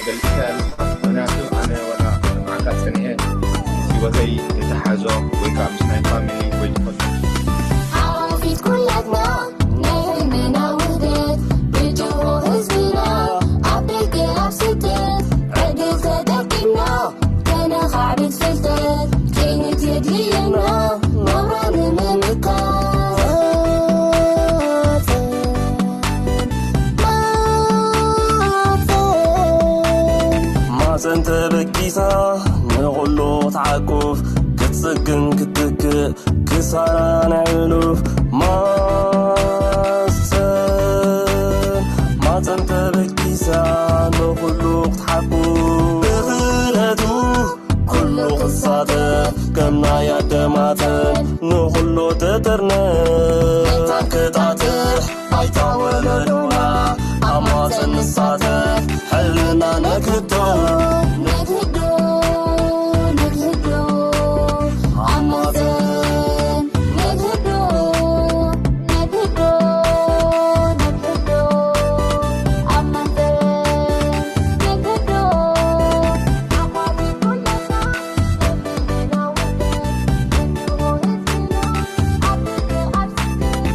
ገሊፅካ ኣለካ። ምክንያቱ ኣነ ወላ ንዓካ ፀኒሐ ምስ ሂወተይ ዝተሓዞ ወይ ከዓ ምስ ናይ family ወይ ትፈልጦ። ሓቋፊት ኩላትና ናይ ህልምና ውህደት፣ ብጅሆ ህዝብና ኣብ ደገ ኣብ ስደት፣ ዕድል ተጠቂምና ከነኻዕብት ፍልጠት፣ ቅኒት የድልየና ናብራ ንምምካት። ማፀን ማፀን ተበጊሳ ንኩሉ ክትዓቁፍ፣ ክትፅግን ክትትክእ ክሳራ ናይ ሕሉፍ። ማፀን ማፀን ተበጊሳ ንኩሉ ክትሓቁፍ፣ ብክእለቱ ኩሉ ክሳተፍ፣ ከም ናይ ኣደ ማፀን ንኩሉ ትጥርንፍ። ክጣትሕ ባይታ ወለዶና፣ ኣብ ማፀን ንሳተፍ፣ ሕልና ነክቶ። ነግህዶ ነግህዶ፣ ኣብ ማፀን ነግህዶ ነግህዶ ነግህዶ፣ ኣብ ማፀን ነግህዶ። ሓቋፊት ኩላትና ናይ ህልምና ውህደት፣ ብጅሆ ህዝብና ኣብ ደገ ኣብ ስደት።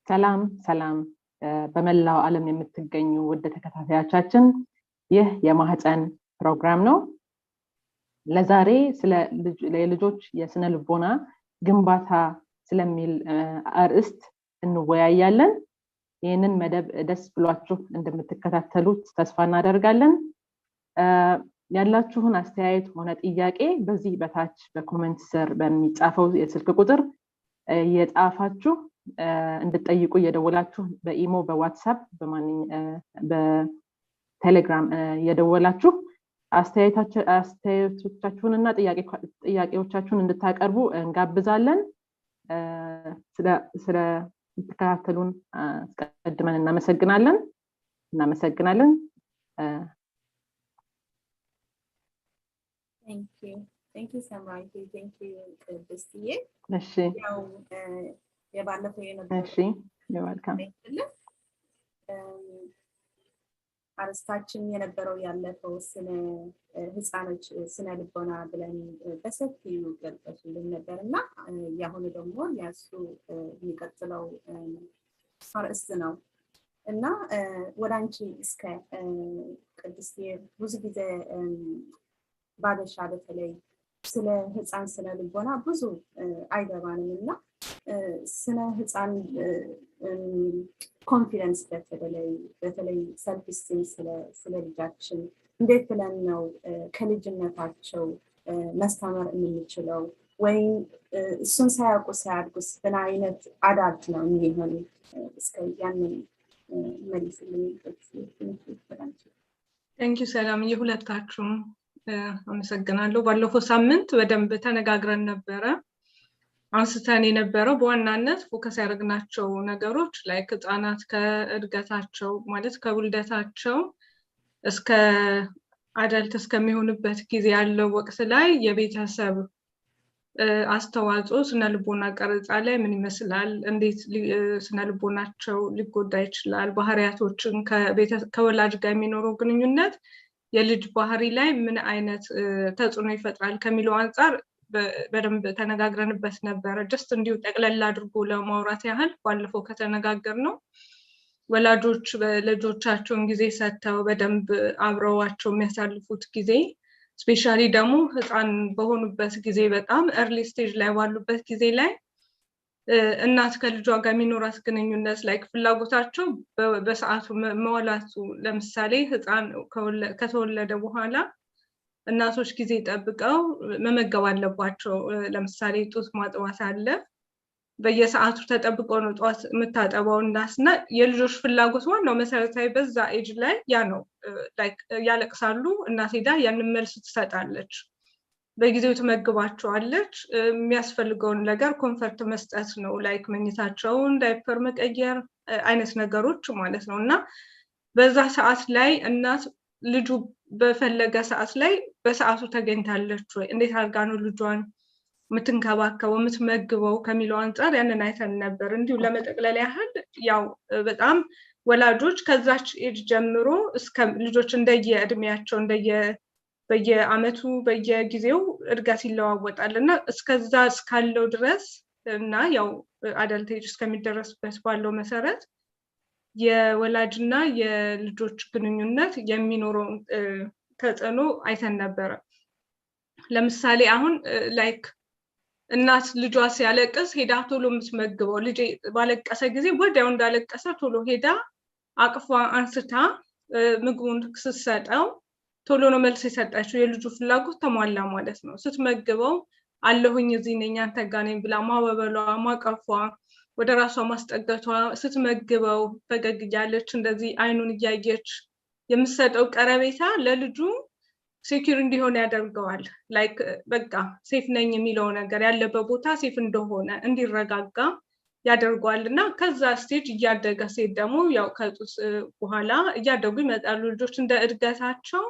ሰላም ሰላም፣ በመላው ዓለም የምትገኙ ውድ ተከታታዮቻችን፣ ይህ የማህፀን ፕሮግራም ነው። ለዛሬ ስለ የልጆች የስነ ልቦና ግንባታ ስለሚል አርእስት እንወያያለን። ይህንን መደብ ደስ ብሏችሁ እንደምትከታተሉት ተስፋ እናደርጋለን። ያላችሁን አስተያየት ሆነ ጥያቄ በዚህ በታች በ comment ስር በሚጻፈው የስልክ ቁጥር እየጻፋችሁ እንድትጠይቁ፣ እየደወላችሁ በኢሞ፣ በዋትሳፕ፣ በቴሌግራም እየደወላችሁ አስተያየቶቻችሁን እና ጥያቄዎቻችሁን እንድታቀርቡ እንጋብዛለን። ስለምትከታተሉን አስቀድመን እናመሰግናለን፣ እናመሰግናለን። Thank you. Thank you ሰምራዊት። Thank you ቅድስትዬ። እሺ። ያው የባለፈው የነበረው እሺ፣ welcome። አይደለም፣ አርስታችን የነበረው ያለፈው ስነ ህፃኖች ስነ ልቦና ብለን በሰፊው ገልጸሽልን ነበር እና የአሁኑ ደግሞ የእሱ የሚቀጥለው አርእስት ነው። እና ወደ አንቺ እስከ ቅድስት፣ ብዙ ጊዜ ባበሻ በተለይ ስለ ህፃን ስነ ልቦና ብዙ አይገባንም። እና ስነ ህፃን confidence፣ በተለይ self esteem፣ ስለ ልጃችን እንዴት ብለን ነው ከልጅነታቸው ማስተማር የምንችለው? ወይም እሱን ሳያውቁ ሳያድጉስ ምን አይነት adult ነው የሚሆኑ? እስከ ያንን መልስልኝ። Thank you ሰላም፣ የሁለታችሁም አመሰግናለሁ። ባለፈው ሳምንት በደንብ ተነጋግረን ነበረ። አንስተን የነበረው በዋናነት focus ያደረግናቸው ነገሮች like ህጻናት ከእድገታቸው፣ ማለት ከውልደታቸው እስከ adult እስከሚሆንበት ጊዜ ያለው ወቅት ላይ የቤተሰብ አስተዋጽኦ ስነ ልቦና ቀረጻ ላይ ምን ይመስላል፣ እንዴት ስነ ልቦናቸው ሊጎዳ ይችላል፣ ባህሪያቶችን፣ ከወላጅ ጋር የሚኖረው ግንኙነት የልጅ ባህሪ ላይ ምን አይነት ተጽዕኖ ይፈጥራል ከሚለው አንጻር በደንብ ተነጋግረንበት ነበረ። Just እንዲሁ ጠቅለል አድርጎ ለማውራት ያህል፣ ባለፈው ከተነጋገርነው ወላጆች ልጆቻቸውን ጊዜ ሰጥተው በደንብ አብረዋቸው የሚያሳልፉት ጊዜ፣ especially ደግሞ ህፃን በሆኑበት ጊዜ፣ በጣም early stage ላይ ባሉበት ጊዜ ላይ እናት ከልጇ ጋር የሚኖራት ግንኙነት፣ like ፍላጎታቸው በሰዓቱ መሟላቱ፣ ለምሳሌ ህፃን ከተወለደ በኋላ እናቶች ጊዜ ጠብቀው መመገብ አለባቸው። ለምሳሌ ጡት ማጥባት አለ። በየሰዓቱ ተጠብቆ ነው ጠዋት የምታጠባው እናትና የልጆች ፍላጎት ዋናው መሰረታዊ በዛ ኤጅ ላይ ያ ነው። ያለቅሳሉ፣ እናት ሄዳ ያንን መልስ ትሰጣለች። በጊዜው ትመግባቸዋለች። የሚያስፈልገውን ነገር comfort መስጠት ነው። Like መኝታቸውን፣ ዳይፐር መቀየር አይነት ነገሮች ማለት ነው። እና በዛ ሰዓት ላይ እናት ልጁ በፈለገ ሰዓት ላይ በሰዓቱ ተገኝታለች ወይ፣ እንዴት አድርጋ ነው ልጇን የምትንከባከበው፣ የምትመግበው ከሚለው አንጻር ያንን አይተን ነበር። እንዲሁ ለመጠቅለል ያህል ያው በጣም ወላጆች ከዛች ኤጅ ጀምሮ እስከ ልጆች እንደየ እድሜያቸው፣ እንደየ በየአመቱ በየጊዜው እድገት ይለዋወጣል እና እስከዛ እስካለው ድረስ እና ያው adult age እስከሚደረስበት ባለው መሰረት የወላጅና የልጆች ግንኙነት የሚኖረውን ተጽዕኖ አይተን ነበረ። ለምሳሌ አሁን like እናት ልጇ ሲያለቅስ ሄዳ ቶሎ የምትመግበው፣ ልጄ ባለቀሰ ጊዜ ወዲያው እንዳለቀሰ ቶሎ ሄዳ አቅፋ አንስታ ምግቡን ስትሰጠው ቶሎ ነው መልስ የሰጠችው፣ የልጁ ፍላጎት ተሟላ ማለት ነው። ስትመግበው አለሁኝ፣ እዚህ ነኝ፣ አንተ ጋር ነኝ ብላ ማበበሏ፣ ማቀፏ፣ ወደ ራሷ ማስጠገቷ፣ ስትመግበው ፈገግ እያለች እንደዚህ አይኑን እያየች የምትሰጠው ቀረቤታ ለልጁ secure እንዲሆን ያደርገዋል። Like በቃ safe ነኝ የሚለው ነገር፣ ያለበት ቦታ safe እንደሆነ እንዲረጋጋ ያደርገዋል። እና ከዛ stage እያደገ ሲሄድ ደግሞ ያው ከጡት በኋላ እያደጉ ይመጣሉ ልጆች። እንደ እድገታቸው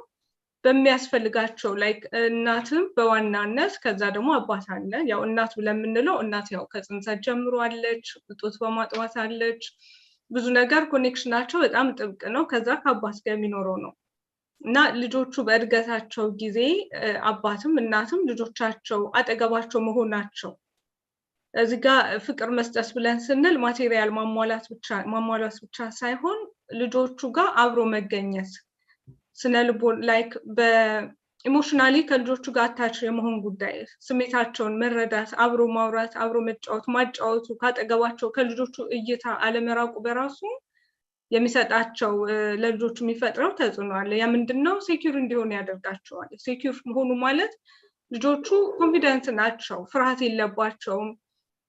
በሚያስፈልጋቸው like እናትም በዋናነት፣ ከዛ ደግሞ አባት አለ። ያው እናት ብለን የምንለው እናት ያው ከጽንሰት ጀምሮ አለች፣ ጡት በማጥባት አለች፣ ብዙ ነገር connection ኣቸው በጣም ጥብቅ ነው። ከዛ ከአባት ጋር የሚኖረው ነው። እና ልጆቹ በእድገታቸው ጊዜ አባትም እናትም ልጆቻቸው አጠገባቸው መሆናቸው፣ እዚህ ጋር ፍቅር መስጠት ብለን ስንል material ማሟላት ብቻ ሳይሆን ልጆቹ ጋር አብሮ መገኘት፣ ስነ ልቦና like በ emotionally ከልጆቹ ጋር attach የመሆን ጉዳይ፣ ስሜታቸውን መረዳት፣ አብሮ ማውራት፣ አብሮ መጫወት፣ ማጫወቱ፣ ካጠገባቸው ከልጆቹ እይታ አለመራቁ በራሱ የሚሰጣቸው፣ ለልጆቹ የሚፈጥረው ተጽዕኖ አለ። ያ ምንድን ነው? Secure እንዲሆኑ ያደርጋቸዋል። Secure መሆኑ ማለት ልጆቹ confident ናቸው፣ ፍርሃት የለባቸውም፣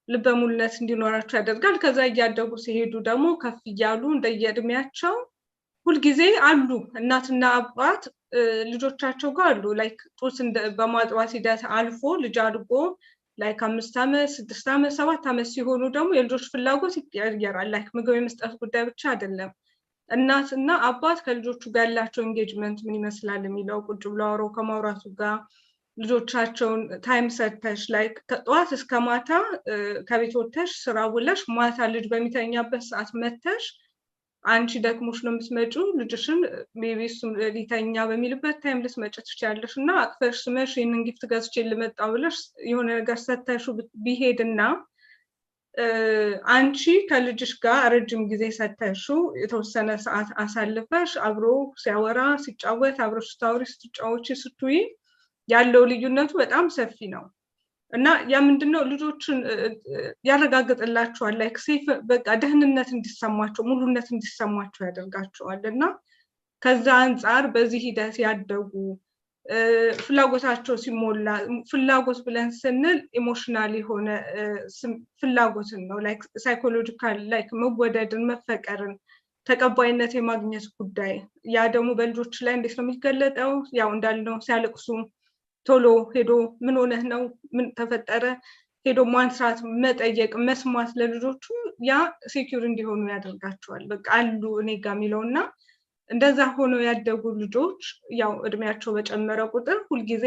ልበ ሙሉነት እንዲኖራቸው ያደርጋል። ከዛ እያደጉ ሲሄዱ ደግሞ ከፍ እያሉ እንደየእድሜያቸው ሁልጊዜ አሉ፣ እናትና አባት ልጆቻቸው ጋር አሉ። Like ጡት በማጥባት ሂደት አልፎ ልጅ አድጎ like 5 ዓመት፣ 6 ዓመት፣ 7 ዓመት ሲሆኑ ደግሞ የልጆች ፍላጎት ይቀየራል። Like ምግብ የመስጠት ጉዳይ ብቻ አይደለም። እናት እና አባት ከልጆቹ ጋር ያላቸው engagement ምን ይመስላል የሚለው፣ ቁጭ ብሎ አብሮ ከማውራቱ ጋር፣ ልጆቻቸውን time ሰተሽ like ከጠዋት እስከ ማታ ከቤት ወጥተሽ ስራ ውለሽ ማታ ልጅ በሚተኛበት ሰዓት መተሽ፣ አንቺ ደክሞሽ ነው የምትመጪው፣ ልጅሽን maybe እሱም ሊተኛ በሚልበት time ልትመጪ ትችያለሽ። እና አቅፈሽ ስመሽ ይህንን gift ገዝቼ ልመጣ ብለሽ የሆነ ነገር ሰተሽው ቢሄድና አንቺ ከልጅሽ ጋር ረጅም ጊዜ ሰተሽው የተወሰነ ሰዓት አሳልፈሽ አብሮ ሲያወራ፣ ሲጫወት፣ አብሮ ስታወሪ፣ ስትጫወቺ ስትውይ ያለው ልዩነቱ በጣም ሰፊ ነው። እና ያ ምንድነው? ልጆችን ያረጋግጥላቸዋል። Like safe፣ በቃ ደህንነት እንዲሰማቸው፣ ሙሉነት እንዲሰማቸው ያደርጋቸዋል። እና ከዛ አንጻር በዚህ ሂደት ያደጉ ፍላጎታቸው ሲሞላ፣ ፍላጎት ብለን ስንል emotional የሆነ ፍላጎትን ነው፣ like psychological፣ like መወደድን፣ መፈቀርን፣ ተቀባይነት የማግኘት ጉዳይ። ያ ደግሞ በልጆች ላይ እንዴት ነው የሚገለጠው? ያው እንዳልነው ሲያለቅሱ ቶሎ ሄዶ ምን ሆነህ ነው፣ ምን ተፈጠረ፣ ሄዶ ማንሳት፣ መጠየቅ፣ መስማት ለልጆቹ ያ secure እንዲሆኑ ያደርጋቸዋል። በቃ አሉ እኔ ጋ የሚለው። እና እንደዛ ሆነው ያደጉ ልጆች ያው እድሜያቸው በጨመረ ቁጥር ሁልጊዜ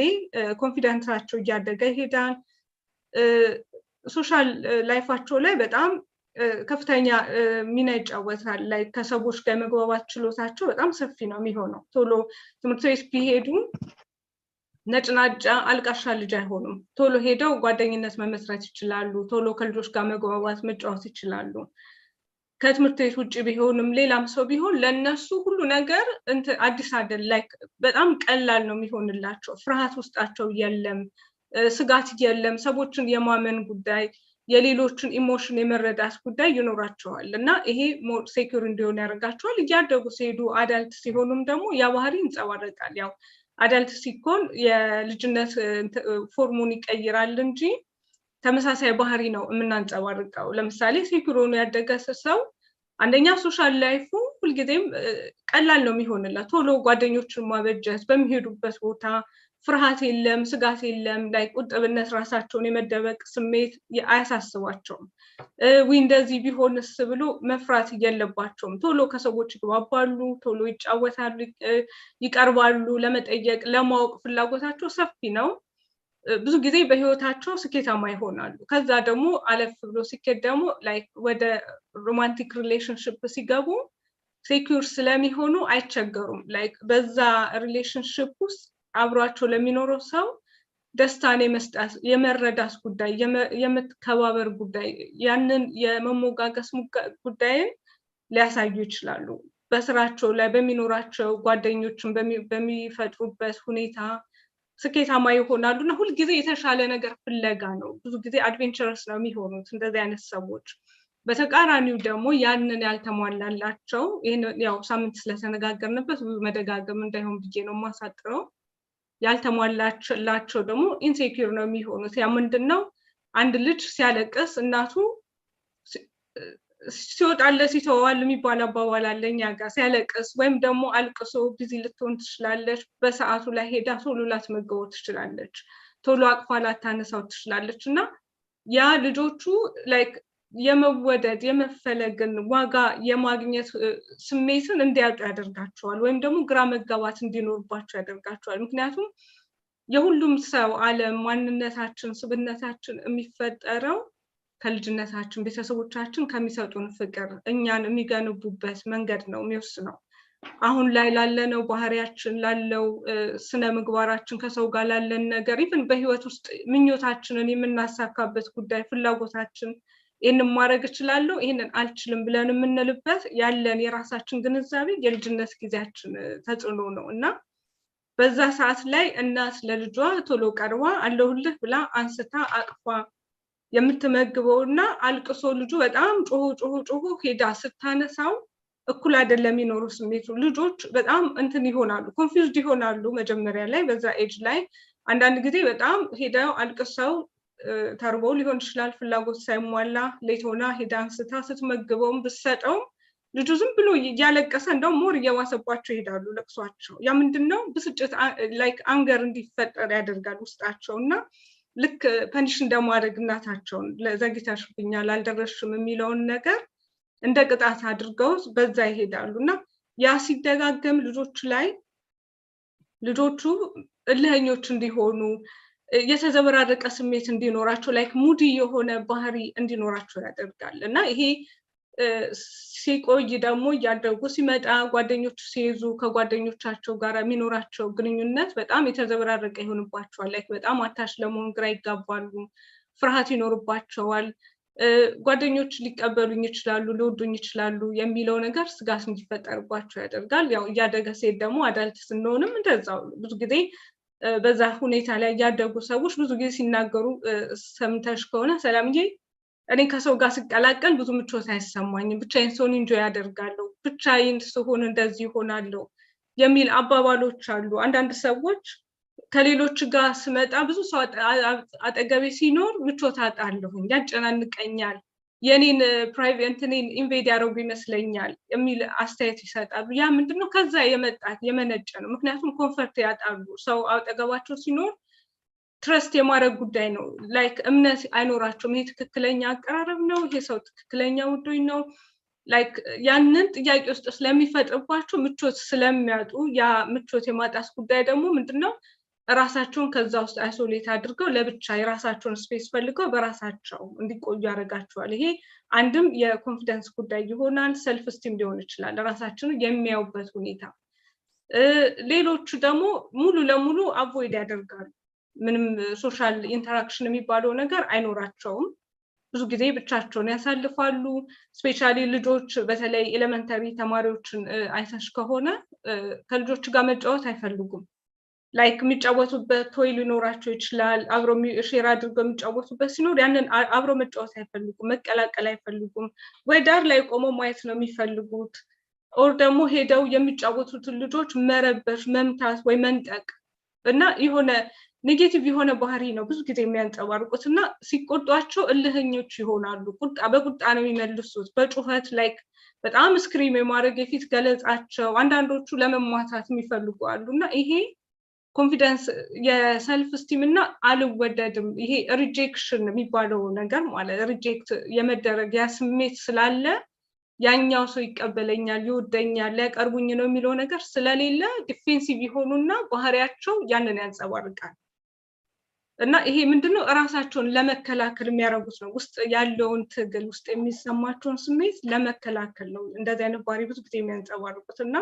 confidence ኣቸው እያደገ ይሄዳል። Social life ኣቸው ላይ በጣም ከፍተኛ ሚና ይጫወታል። Like ከሰዎች ጋር የመግባባት ችሎታቸው በጣም ሰፊ ነው የሚሆነው። ቶሎ ትምህርት ቤት ቢሄዱ ነጭናጫ አልቃሻ ልጅ አይሆኑም። ቶሎ ሄደው ጓደኝነት መመስረት ይችላሉ። ቶሎ ከልጆች ጋር መግባባት፣ መጫወት ይችላሉ። ከትምህርት ቤት ውጭ ቢሆንም ሌላም ሰው ቢሆን ለእነሱ ሁሉ ነገር አዲስ አይደል፣ like በጣም ቀላል ነው የሚሆንላቸው። ፍርሃት ውስጣቸው የለም፣ ስጋት የለም። ሰዎችን የማመን ጉዳይ፣ የሌሎችን emotion የመረዳት ጉዳይ ይኖራቸዋል እና ይሄ more secure እንዲሆን ያደርጋቸዋል። እያደጉ ሲሄዱ adult ሲሆኑም ደግሞ ያ ባህሪ ይንጸባረቃል። ያው adult ሲኮን የልጅነት form ኡን ይቀይራል እንጂ ተመሳሳይ ባህሪ ነው የምናንጸባርቀው። ለምሳሌ secure ሆኖ ያደገ ሰው አንደኛ social life ኡ ሁልጊዜም ቀላል ነው የሚሆንላት። ቶሎ ጓደኞችን ማበጀት፣ በሚሄዱበት ቦታ ፍርሃት የለም፣ ስጋት የለም። Like ቁጥብነት፣ ራሳቸውን የመደበቅ ስሜት አያሳስባቸውም። ወይ እንደዚህ ቢሆንስ ብሎ መፍራት የለባቸውም። ቶሎ ከሰዎች ይግባባሉ፣ ቶሎ ይጫወታሉ፣ ይቀርባሉ። ለመጠየቅ፣ ለማወቅ ፍላጎታቸው ሰፊ ነው። ብዙ ጊዜ በህይወታቸው ስኬታማ ይሆናሉ። ከዛ ደግሞ አለፍ ብሎ ሲኬድ ደግሞ like ወደ romantic relationship ሲገቡ secure ስለሚሆኑ አይቸገሩም። Like በዛ relationship ውስጥ አብሯቸው ለሚኖረው ሰው ደስታን የመስጠት፣ የመረዳት ጉዳይ፣ የመከባበር ጉዳይ፣ ያንን የመሞጋገስ ጉዳይን ሊያሳዩ ይችላሉ። በስራቸው ላይ በሚኖራቸው ጓደኞችን በሚፈጥሩበት ሁኔታ ስኬታማ ይሆናሉ እና ሁልጊዜ የተሻለ ነገር ፍለጋ ነው። ብዙ ጊዜ adventurous ነው የሚሆኑት እንደዚህ አይነት ሰዎች። በተቃራኒው ደግሞ ያንን ያልተሟላላቸው፣ ይህን ያው ሳምንት ስለተነጋገርንበት ብዙ መደጋገም እንዳይሆን ብዬ ነው የማሳጥረው። ያልተሟላላቸው ደግሞ insecure ነው የሚሆኑት። ያ ምንድን ነው? አንድ ልጅ ሲያለቅስ እናቱ ሲወጣለት ይተወዋል የሚባል አባባል አለ እኛ ጋር። ሲያለቅስ ወይም ደግሞ አልቅሶ busy ልትሆን ትችላለች። በሰዓቱ ላይ ሄዳ ቶሎ ላትመግበው ትችላለች። ቶሎ አቅፋ ላታነሳው ትችላለች። እና ያ ልጆቹ like የመወደድ፣ የመፈለግን ዋጋ የማግኘት ስሜትን እንዲያጡ ያደርጋቸዋል፣ ወይም ደግሞ ግራ መጋባት እንዲኖርባቸው ያደርጋቸዋል። ምክንያቱም የሁሉም ሰው ዓለም፣ ማንነታችን፣ ስብዕናችን የሚፈጠረው ከልጅነታችን ቤተሰቦቻችን ከሚሰጡን ፍቅር፣ እኛን የሚገነቡበት መንገድ ነው የሚወስነው። አሁን ላይ ላለነው ባህሪያችን፣ ላለው ስነ ምግባራችን፣ ከሰው ጋር ላለን ነገር፣ even በህይወት ውስጥ ምኞታችንን የምናሳካበት ጉዳይ፣ ፍላጎታችን፣ ይህንን ማድረግ እችላለሁ፣ ይህንን አልችልም ብለን የምንልበት ያለን የራሳችን ግንዛቤ የልጅነት ጊዜያችን ተጽዕኖ ነው። እና በዛ ሰዓት ላይ እናት ለልጇ ቶሎ ቀርባ አለሁልህ ብላ አንስታ አቅፋ የምትመግበው እና አልቅሶ ልጁ በጣም ጮሆ ጮሆ ጮሆ ሄዳ ስታነሳው እኩል አይደለም የሚኖሩ ስሜቱ። ልጆች በጣም እንትን ይሆናሉ፣ confused ይሆናሉ። መጀመሪያ ላይ በዛ age ላይ አንዳንድ ጊዜ በጣም ሄደው አልቅሰው ተርበው ሊሆን ይችላል፣ ፍላጎት ሳይሟላ late ሆና ሄዳ አንስታ ስትመግበውም ብትሰጠውም ልጁ ዝም ብሎ እያለቀሰ እንደውም more እየባሰባቸው ይሄዳሉ ለቅሷቸው። ያ ምንድን ነው? ብስጭት፣ like anger እንዲፈጠር ያደርጋል ውስጣቸው። እና ልክ punish እንደማድረግ፣ እናታቸውን ዘግይተሽብኛል፣ አልደረስሽም የሚለውን ነገር እንደ ቅጣት አድርገው በዛ ይሄዳሉ። እና ያ ሲደጋገም ልጆች ላይ ልጆቹ እልህኞች እንዲሆኑ፣ የተዘበራረቀ ስሜት እንዲኖራቸው፣ like moody የሆነ ባህሪ እንዲኖራቸው ያደርጋል። እና ይሄ ሲቆይ ደግሞ እያደጉ ሲመጣ፣ ጓደኞች ሲይዙ ከጓደኞቻቸው ጋር የሚኖራቸው ግንኙነት በጣም የተዘበራረቀ ይሆንባቸዋል። Like በጣም attach ለመሆን ግራ ይጋባሉ፣ ፍርሃት ይኖርባቸዋል። ጓደኞች ሊቀበሉኝ ይችላሉ፣ ሊወዱኝ ይችላሉ የሚለው ነገር ስጋት እንዲፈጠርባቸው ያደርጋል። ያው እያደገ ሲሄድ ደግሞ adult ስንሆንም እንደዛው። ብዙ ጊዜ በዛ ሁኔታ ላይ ያደጉ ሰዎች ብዙ ጊዜ ሲናገሩ ሰምተሽ ከሆነ ሰላምዬ፣ እኔ ከሰው ጋር ስቀላቀል ብዙ ምቾት አይሰማኝም፣ ብቻዬን ስሆን enjoy አደርጋለሁ፣ ብቻዬን ስሆን እንደዚህ ይሆናለሁ የሚል አባባሎች አሉ። አንዳንድ ሰዎች ከሌሎች ጋር ስመጣ፣ ብዙ ሰው አጠገቤ ሲኖር ምቾት አጣለሁኝ፣ ያጨናንቀኛል፣ የኔን private እንትኔን invade ያደረጉ ይመስለኛል የሚል አስተያየት ይሰጣሉ። ያ ምንድነው? ከዛ የመጣ የመነጨ ነው። ምክንያቱም comfort ያጣሉ። ሰው አጠገባቸው ሲኖር trust የማድረግ ጉዳይ ነው። Like እምነት አይኖራቸውም። ይሄ ትክክለኛ አቀራረብ ነው፣ ይሄ ሰው ትክክለኛ ወዶኝ ነው። Like ያንን ጥያቄ ውስጥ ስለሚፈጥርባቸው ምቾት ስለሚያጡ፣ ያ ምቾት የማጣት ጉዳይ ደግሞ ምንድነው? ራሳቸውን ከዛ ውስጥ isolate አድርገው ለብቻ የራሳቸውን space ፈልገው በራሳቸው እንዲቆዩ ያደርጋቸዋል። ይሄ አንድም የ confidence ጉዳይ ይሆናል፣ self esteem ሊሆን ይችላል፣ ራሳችንን የሚያዩበት ሁኔታ። ሌሎቹ ደግሞ ሙሉ ለሙሉ avoid ያደርጋሉ። ምንም social interaction የሚባለው ነገር አይኖራቸውም። ብዙ ጊዜ ብቻቸውን ያሳልፋሉ። Especially ልጆች፣ በተለይ elementary ተማሪዎችን አይተሽ ከሆነ ከልጆች ጋር መጫወት አይፈልጉም። Like የሚጫወቱበት toy ሊኖራቸው ይችላል። አብሮ share አድርገው የሚጫወቱበት ሲኖር ያንን አብሮ መጫወት አይፈልጉም፣ መቀላቀል አይፈልጉም። ወይ ዳር ላይ ቆመው ማየት ነው የሚፈልጉት፣ or ደግሞ ሄደው የሚጫወቱትን ልጆች መረበሽ፣ መምታት ወይ መንጠቅ እና የሆነ negative የሆነ ባህሪ ነው ብዙ ጊዜ የሚያንጸባርቁት። እና ሲቆጧቸው እልህኞች ይሆናሉ። ቁጣ በቁጣ ነው የሚመልሱት፣ በጩኸት። Like በጣም scream የማድረግ፣ የፊት ገለጻቸው፣ አንዳንዶቹ ለመማታት የሚፈልጉ አሉ። እና ይሄ confidence፣ የ self esteem እና አልወደድም፣ ይሄ rejection የሚባለው ነገር ማለት reject የመደረግ ያ ስሜት ስላለ፣ ያኛው ሰው ይቀበለኛል፣ ይወደኛል፣ ሊያቀርቡኝ ነው የሚለው ነገር ስለሌለ defensive ይሆኑና ባህሪያቸው ያንን ያንጸባርቃል። እና ይሄ ምንድነው? እራሳቸውን ለመከላከል የሚያደርጉት ነው። ውስጥ ያለውን ትግል፣ ውስጥ የሚሰማቸውን ስሜት ለመከላከል ነው እንደዚህ አይነት ባህሪ ብዙ ጊዜ የሚያንጸባርቁት። እና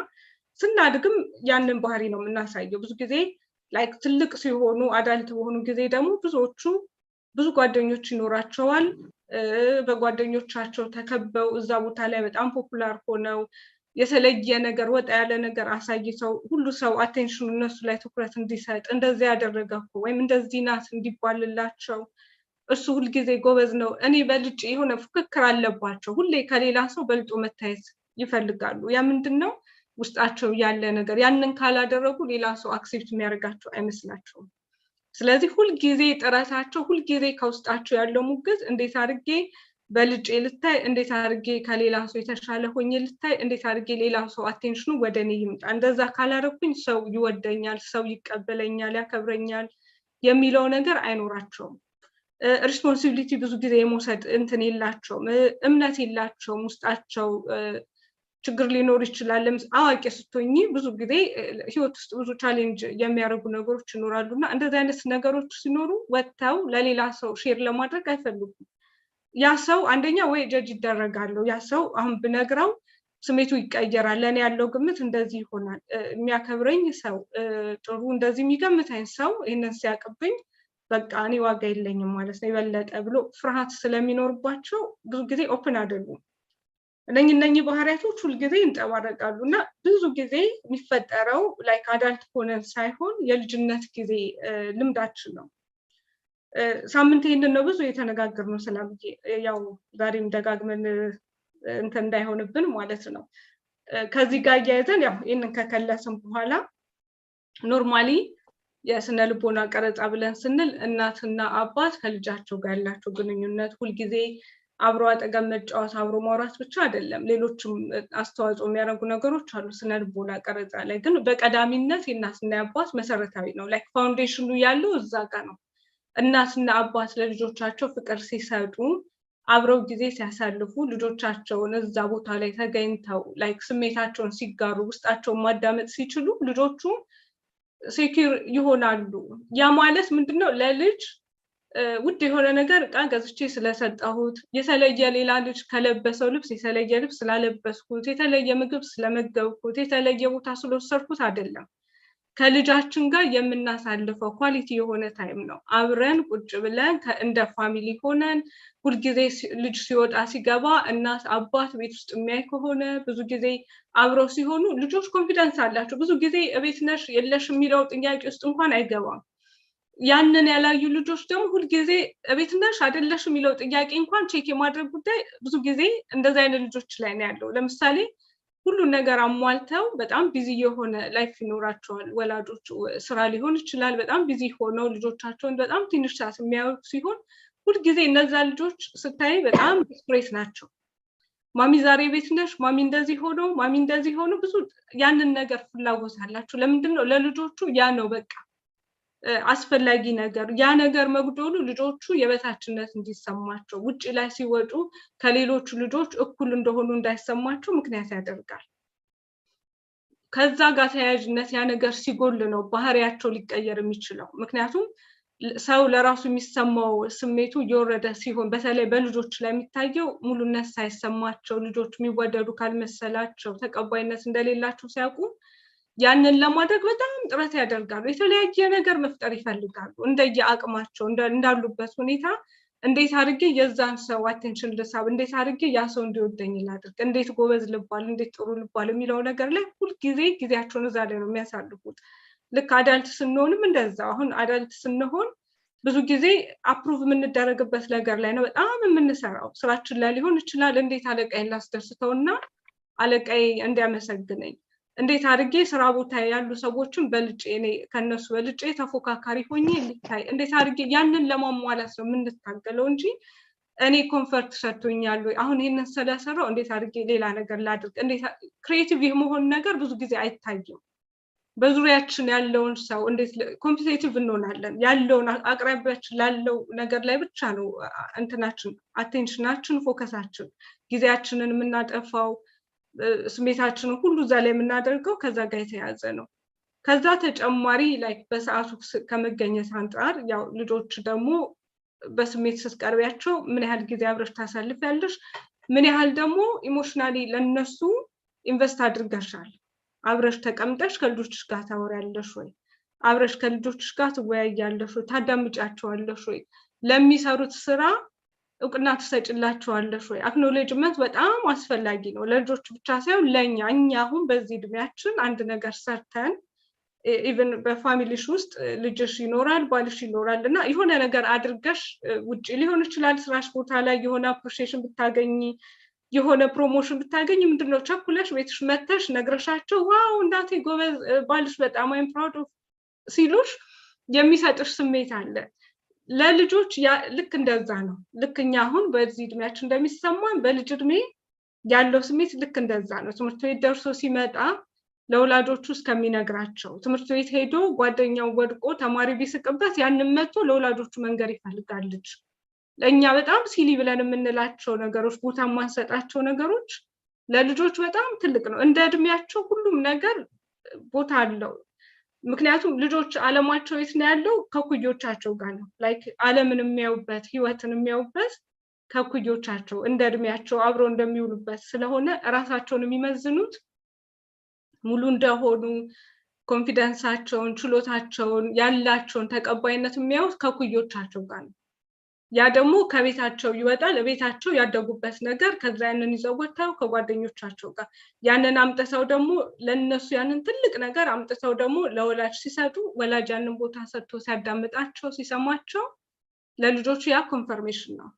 ስናድግም ያንን ባህሪ ነው የምናሳየው። ብዙ ጊዜ like ትልቅ ሲሆኑ፣ adult በሆኑ ጊዜ ደግሞ ብዙዎቹ ብዙ ጓደኞች ይኖራቸዋል። በጓደኞቻቸው ተከበው፣ እዛ ቦታ ላይ በጣም popular ሆነው፣ የተለየ ነገር፣ ወጣ ያለ ነገር አሳይተው፣ ሁሉ ሰው attention ኑ እነሱ ላይ ትኩረት እንዲሰጥ፣ እንደዚህ ያደረገ እኮ ወይም እንደዚህ ናት እንዲባልላቸው፣ እሱ ሁልጊዜ ጎበዝ ነው፣ እኔ በልጭ፣ የሆነ ፉክክር አለባቸው። ሁሌ ከሌላ ሰው በልጦ መታየት ይፈልጋሉ። ያ ምንድን ነው? ውስጣቸው ያለ ነገር። ያንን ካላደረጉ ሌላ ሰው accept የሚያደርጋቸው አይመስላቸውም። ስለዚህ ሁልጊዜ ጥረታቸው፣ ሁልጊዜ ከውስጣቸው ያለው ሙግት እንዴት አድርጌ በልጬ ልታይ፣ እንዴት አድርጌ ከሌላ ሰው የተሻለ ሆኜ ልታይ፣ እንዴት አድርጌ ሌላ ሰው attention ኑ ወደ እኔ ይምጣ፣ እንደዛ ካላደረኩኝ ሰው ይወደኛል፣ ሰው ይቀበለኛል፣ ያከብረኛል የሚለው ነገር አይኖራቸውም። Responsibility ብዙ ጊዜ የመውሰድ እንትን የላቸውም፣ እምነት የላቸውም። ውስጣቸው ችግር ሊኖር ይችላል። አዋቂ ስትሆኚ ብዙ ጊዜ ህይወት ውስጥ ብዙ challenge የሚያደርጉ ነገሮች ይኖራሉ። እና እንደዚህ አይነት ነገሮች ሲኖሩ ወጥተው ለሌላ ሰው share ለማድረግ አይፈልጉም። ያ ሰው አንደኛ ወይ judge ይደረጋሉ። ያ ሰው አሁን ብነግረው ስሜቱ ይቀየራል፣ ለእኔ ያለው ግምት እንደዚህ ይሆናል፣ የሚያከብረኝ ሰው፣ ጥሩ እንደዚህ የሚገምተኝ ሰው ይህንን ሲያውቅብኝ በቃ እኔ ዋጋ የለኝም ማለት ነው የበለጠ ብሎ ፍርሃት ስለሚኖርባቸው ብዙ ጊዜ open አይደሉም። እነኚህ ባህሪያቶች ሁልጊዜ ይንጸባረቃሉ። እና ብዙ ጊዜ የሚፈጠረው like adult ሆነን ሳይሆን የልጅነት ጊዜ ልምዳችን ነው። ሳምንት ይህንን ነው ብዙ የተነጋገርነው ሰላምዬ፣ ያው ዛሬም ደጋግመን እንትን እንዳይሆንብን ማለት ነው። ከዚህ ጋር እያይዘን ያው ይህንን ከከለስን በኋላ normally የስነ ልቦና ቀረጻ ብለን ስንል እናትና አባት ከልጃቸው ጋር ያላቸው ግንኙነት፣ ሁልጊዜ አብሮ አጠገብ መጫወት፣ አብሮ ማውራት ብቻ አይደለም። ሌሎችም አስተዋጽኦ የሚያደርጉ ነገሮች አሉ። ስነ ልቦና ቀረጻ ላይ ግን በቀዳሚነት የእናትና የአባት መሰረታዊ ነው። Like foundation ኑ ያለው እዛ ጋር ነው። እናትና አባት ለልጆቻቸው ፍቅር ሲሰጡ፣ አብረው ጊዜ ሲያሳልፉ፣ ልጆቻቸውን እዛ ቦታ ላይ ተገኝተው like ስሜታቸውን ሲጋሩ፣ ውስጣቸውን ማዳመጥ ሲችሉ ልጆቹ secure ይሆናሉ። ያ ማለት ምንድነው? ለልጅ ውድ የሆነ ነገር እቃ ገዝቼ ስለሰጠሁት፣ የተለየ ሌላ ልጅ ከለበሰው ልብስ የተለየ ልብስ ስላለበስኩት፣ የተለየ ምግብ ስለመገብኩት፣ የተለየ ቦታ ስለወሰድኩት አይደለም። ከልጃችን ጋር የምናሳልፈው quality የሆነ time ነው። አብረን ቁጭ ብለን እንደ family ሆነን ሁልጊዜ ልጅ ሲወጣ ሲገባ እናት አባት ቤት ውስጥ የሚያይ ከሆነ፣ ብዙ ጊዜ አብረው ሲሆኑ ልጆች confidence አላቸው። ብዙ ጊዜ እቤት ነሽ የለሽ የሚለው ጥያቄ ውስጥ እንኳን አይገባም። ያንን ያላዩ ልጆች ደግሞ ሁልጊዜ እቤት ነሽ አይደለሽ የሚለው ጥያቄ እንኳን check የማድረግ ጉዳይ ብዙ ጊዜ እንደዚህ አይነት ልጆች ላይ ነው ያለው። ለምሳሌ ሁሉን ነገር አሟልተው በጣም busy የሆነ life ይኖራቸዋል ወላጆች፣ ስራ ሊሆን ይችላል። በጣም busy ሆነው ልጆቻቸውን በጣም ትንሽ ሰዓት የሚያዩ ሲሆን ሁልጊዜ እነዛ ልጆች ስታይ በጣም desperate ናቸው። Mommy ዛሬ ቤት ነሽ? Mommy እንደዚህ ሆኖ፣ mommy እንደዚህ ሆኖ፣ ብዙ ያንን ነገር ፍላጎት አላቸው። ለምንድን ነው? ለልጆቹ ያ ነው በቃ አስፈላጊ ነገር። ያ ነገር መጉደሉ ልጆቹ የበታችነት እንዲሰማቸው፣ ውጭ ላይ ሲወጡ ከሌሎቹ ልጆች እኩል እንደሆኑ እንዳይሰማቸው ምክንያት ያደርጋል። ከዛ ጋር ተያያዥነት ያ ነገር ሲጎል ነው ባህሪያቸው ሊቀየር የሚችለው። ምክንያቱም ሰው ለራሱ የሚሰማው ስሜቱ እየወረደ ሲሆን፣ በተለይ በልጆች ላይ የሚታየው ሙሉነት ሳይሰማቸው፣ ልጆች የሚወደዱ ካልመሰላቸው፣ ተቀባይነት እንደሌላቸው ሲያውቁ ያንን ለማድረግ በጣም ጥረት ያደርጋሉ። የተለያየ ነገር መፍጠር ይፈልጋሉ። እንደየአቅማቸው፣ እንዳሉበት ሁኔታ እንዴት አድርጌ የዛን ሰው attention ልሳብ፣ እንዴት አድርጌ ያ ሰው እንዲወደኝ ላድርግ፣ እንዴት ጎበዝ ልባል፣ እንዴት ጥሩ ልባል የሚለው ነገር ላይ ሁልጊዜ ጊዜያቸውን እዛ ላይ ነው የሚያሳልፉት። ልክ adult ስንሆንም እንደዛ። አሁን adult ስንሆን ብዙ ጊዜ approve የምንደረግበት ነገር ላይ ነው በጣም የምንሰራው። ስራችን ላይ ሊሆን ይችላል። እንዴት አለቃዬን ላስደስተውና አለቃዬ እንዲያመሰግነኝ፣ እንዴት አድርጌ ስራ ቦታ ያሉ ሰዎችን በልጬ፣ እኔ ከነሱ በልጬ ተፎካካሪ ሆኜ ልታይ፣ እንዴት አድርጌ ያንን ለማሟላት ነው የምንታገለው እንጂ እኔ comfort ሰጥቶኛል ወይ? አሁን ይህንን ስለሰራው እንዴት አድርጌ ሌላ ነገር ላድርግ? እንዴት creative የመሆን ነገር ብዙ ጊዜ አይታይም። በዙሪያችን ያለውን ሰው እንዴት competitive እንሆናለን? ያለውን አቅራቢያችን ላለው ነገር ላይ ብቻ ነው እንትናችን፣ attention ኣችን፣ focus ኣችን፣ ጊዜያችንን የምናጠፋው፣ ስሜታችንን ሁሉ እዛ ላይ የምናደርገው ከዛ ጋር የተያያዘ ነው። ከዛ ተጨማሪ like በሰዓቱ ከመገኘት አንጻር ያው ልጆች ደግሞ በስሜት ስትቀርቢያቸው ምን ያህል ጊዜ አብረሽ ታሳልፊያለሽ፣ ምን ያህል ደግሞ emotionally ለነሱ invest አድርገሻል። አብረሽ ተቀምጠሽ ከልጆችሽ ጋር ታወሪያለሽ ወይ? አብረሽ ከልጆችሽ ጋር ትወያያለሽ ወይ? ታዳምጫቸዋለሽ ወይ? ለሚሰሩት ስራ እውቅና ትሰጭላቸዋለሽ ወይ? Acknowledgement በጣም አስፈላጊ ነው፣ ለልጆች ብቻ ሳይሆን ለእኛ። እኛ አሁን በዚህ እድሜያችን አንድ ነገር ሰርተን፣ even በ family ሽ ውስጥ ልጅሽ ይኖራል፣ ባልሽ ይኖራል እና የሆነ ነገር አድርገሽ ውጭ ሊሆን ይችላል፣ ስራሽ ቦታ ላይ የሆነ appreciation ብታገኚ፣ የሆነ promotion ብታገኚ፣ ምንድነው ቸኩለሽ ቤትሽ መተሽ ነግረሻቸው "Wow፣ እናቴ ጎበዝ፣ ባልሽ በጣም I'm proud of" ሲሉሽ የሚሰጥሽ ስሜት አለ። ለልጆች ልክ እንደዛ ነው። ልክ እኛ አሁን በዚህ እድሜያችን እንደሚሰማን በልጅ እድሜ ያለው ስሜት ልክ እንደዛ ነው። ትምህርት ቤት ደርሶ ሲመጣ ለወላጆቹ እስከሚነግራቸው፣ ትምህርት ቤት ሄዶ ጓደኛው ወድቆ ተማሪ ቢስቅበት ያንን መጥቶ ለወላጆቹ መንገር ይፈልጋል ልጅ። ለእኛ በጣም silly ብለን የምንላቸው ነገሮች፣ ቦታ የማንሰጣቸው ነገሮች ለልጆች በጣም ትልቅ ነው። እንደ እድሜያቸው ሁሉም ነገር ቦታ አለው። ምክንያቱም ልጆች አለማቸው የት ነው ያለው? ከኩዮቻቸው ጋር ነው። Like ዓለምን የሚያዩበት፣ ህይወትን የሚያዩበት ከኩዮቻቸው፣ እንደ እድሜያቸው አብረው እንደሚውሉበት ስለሆነ እራሳቸውን የሚመዝኑት፣ ሙሉ እንደሆኑ፣ confidence ኣቸውን፣ ችሎታቸውን፣ ያላቸውን ተቀባይነት የሚያዩት ከኩዮቻቸው ጋር ነው። ያ ደግሞ ከቤታቸው ይወጣል። ቤታቸው ያደጉበት ነገር፣ ከዛ ያንን ይዘው ወጥተው ከጓደኞቻቸው ጋር ያንን አምጥተው ደግሞ ለነሱ ያንን ትልቅ ነገር አምጥተው ደግሞ ለወላጅ ሲሰጡ፣ ወላጅ ያንን ቦታ ሰጥቶ ሲያዳምጣቸው፣ ሲሰማቸው ለልጆቹ ያ confirmation ነው።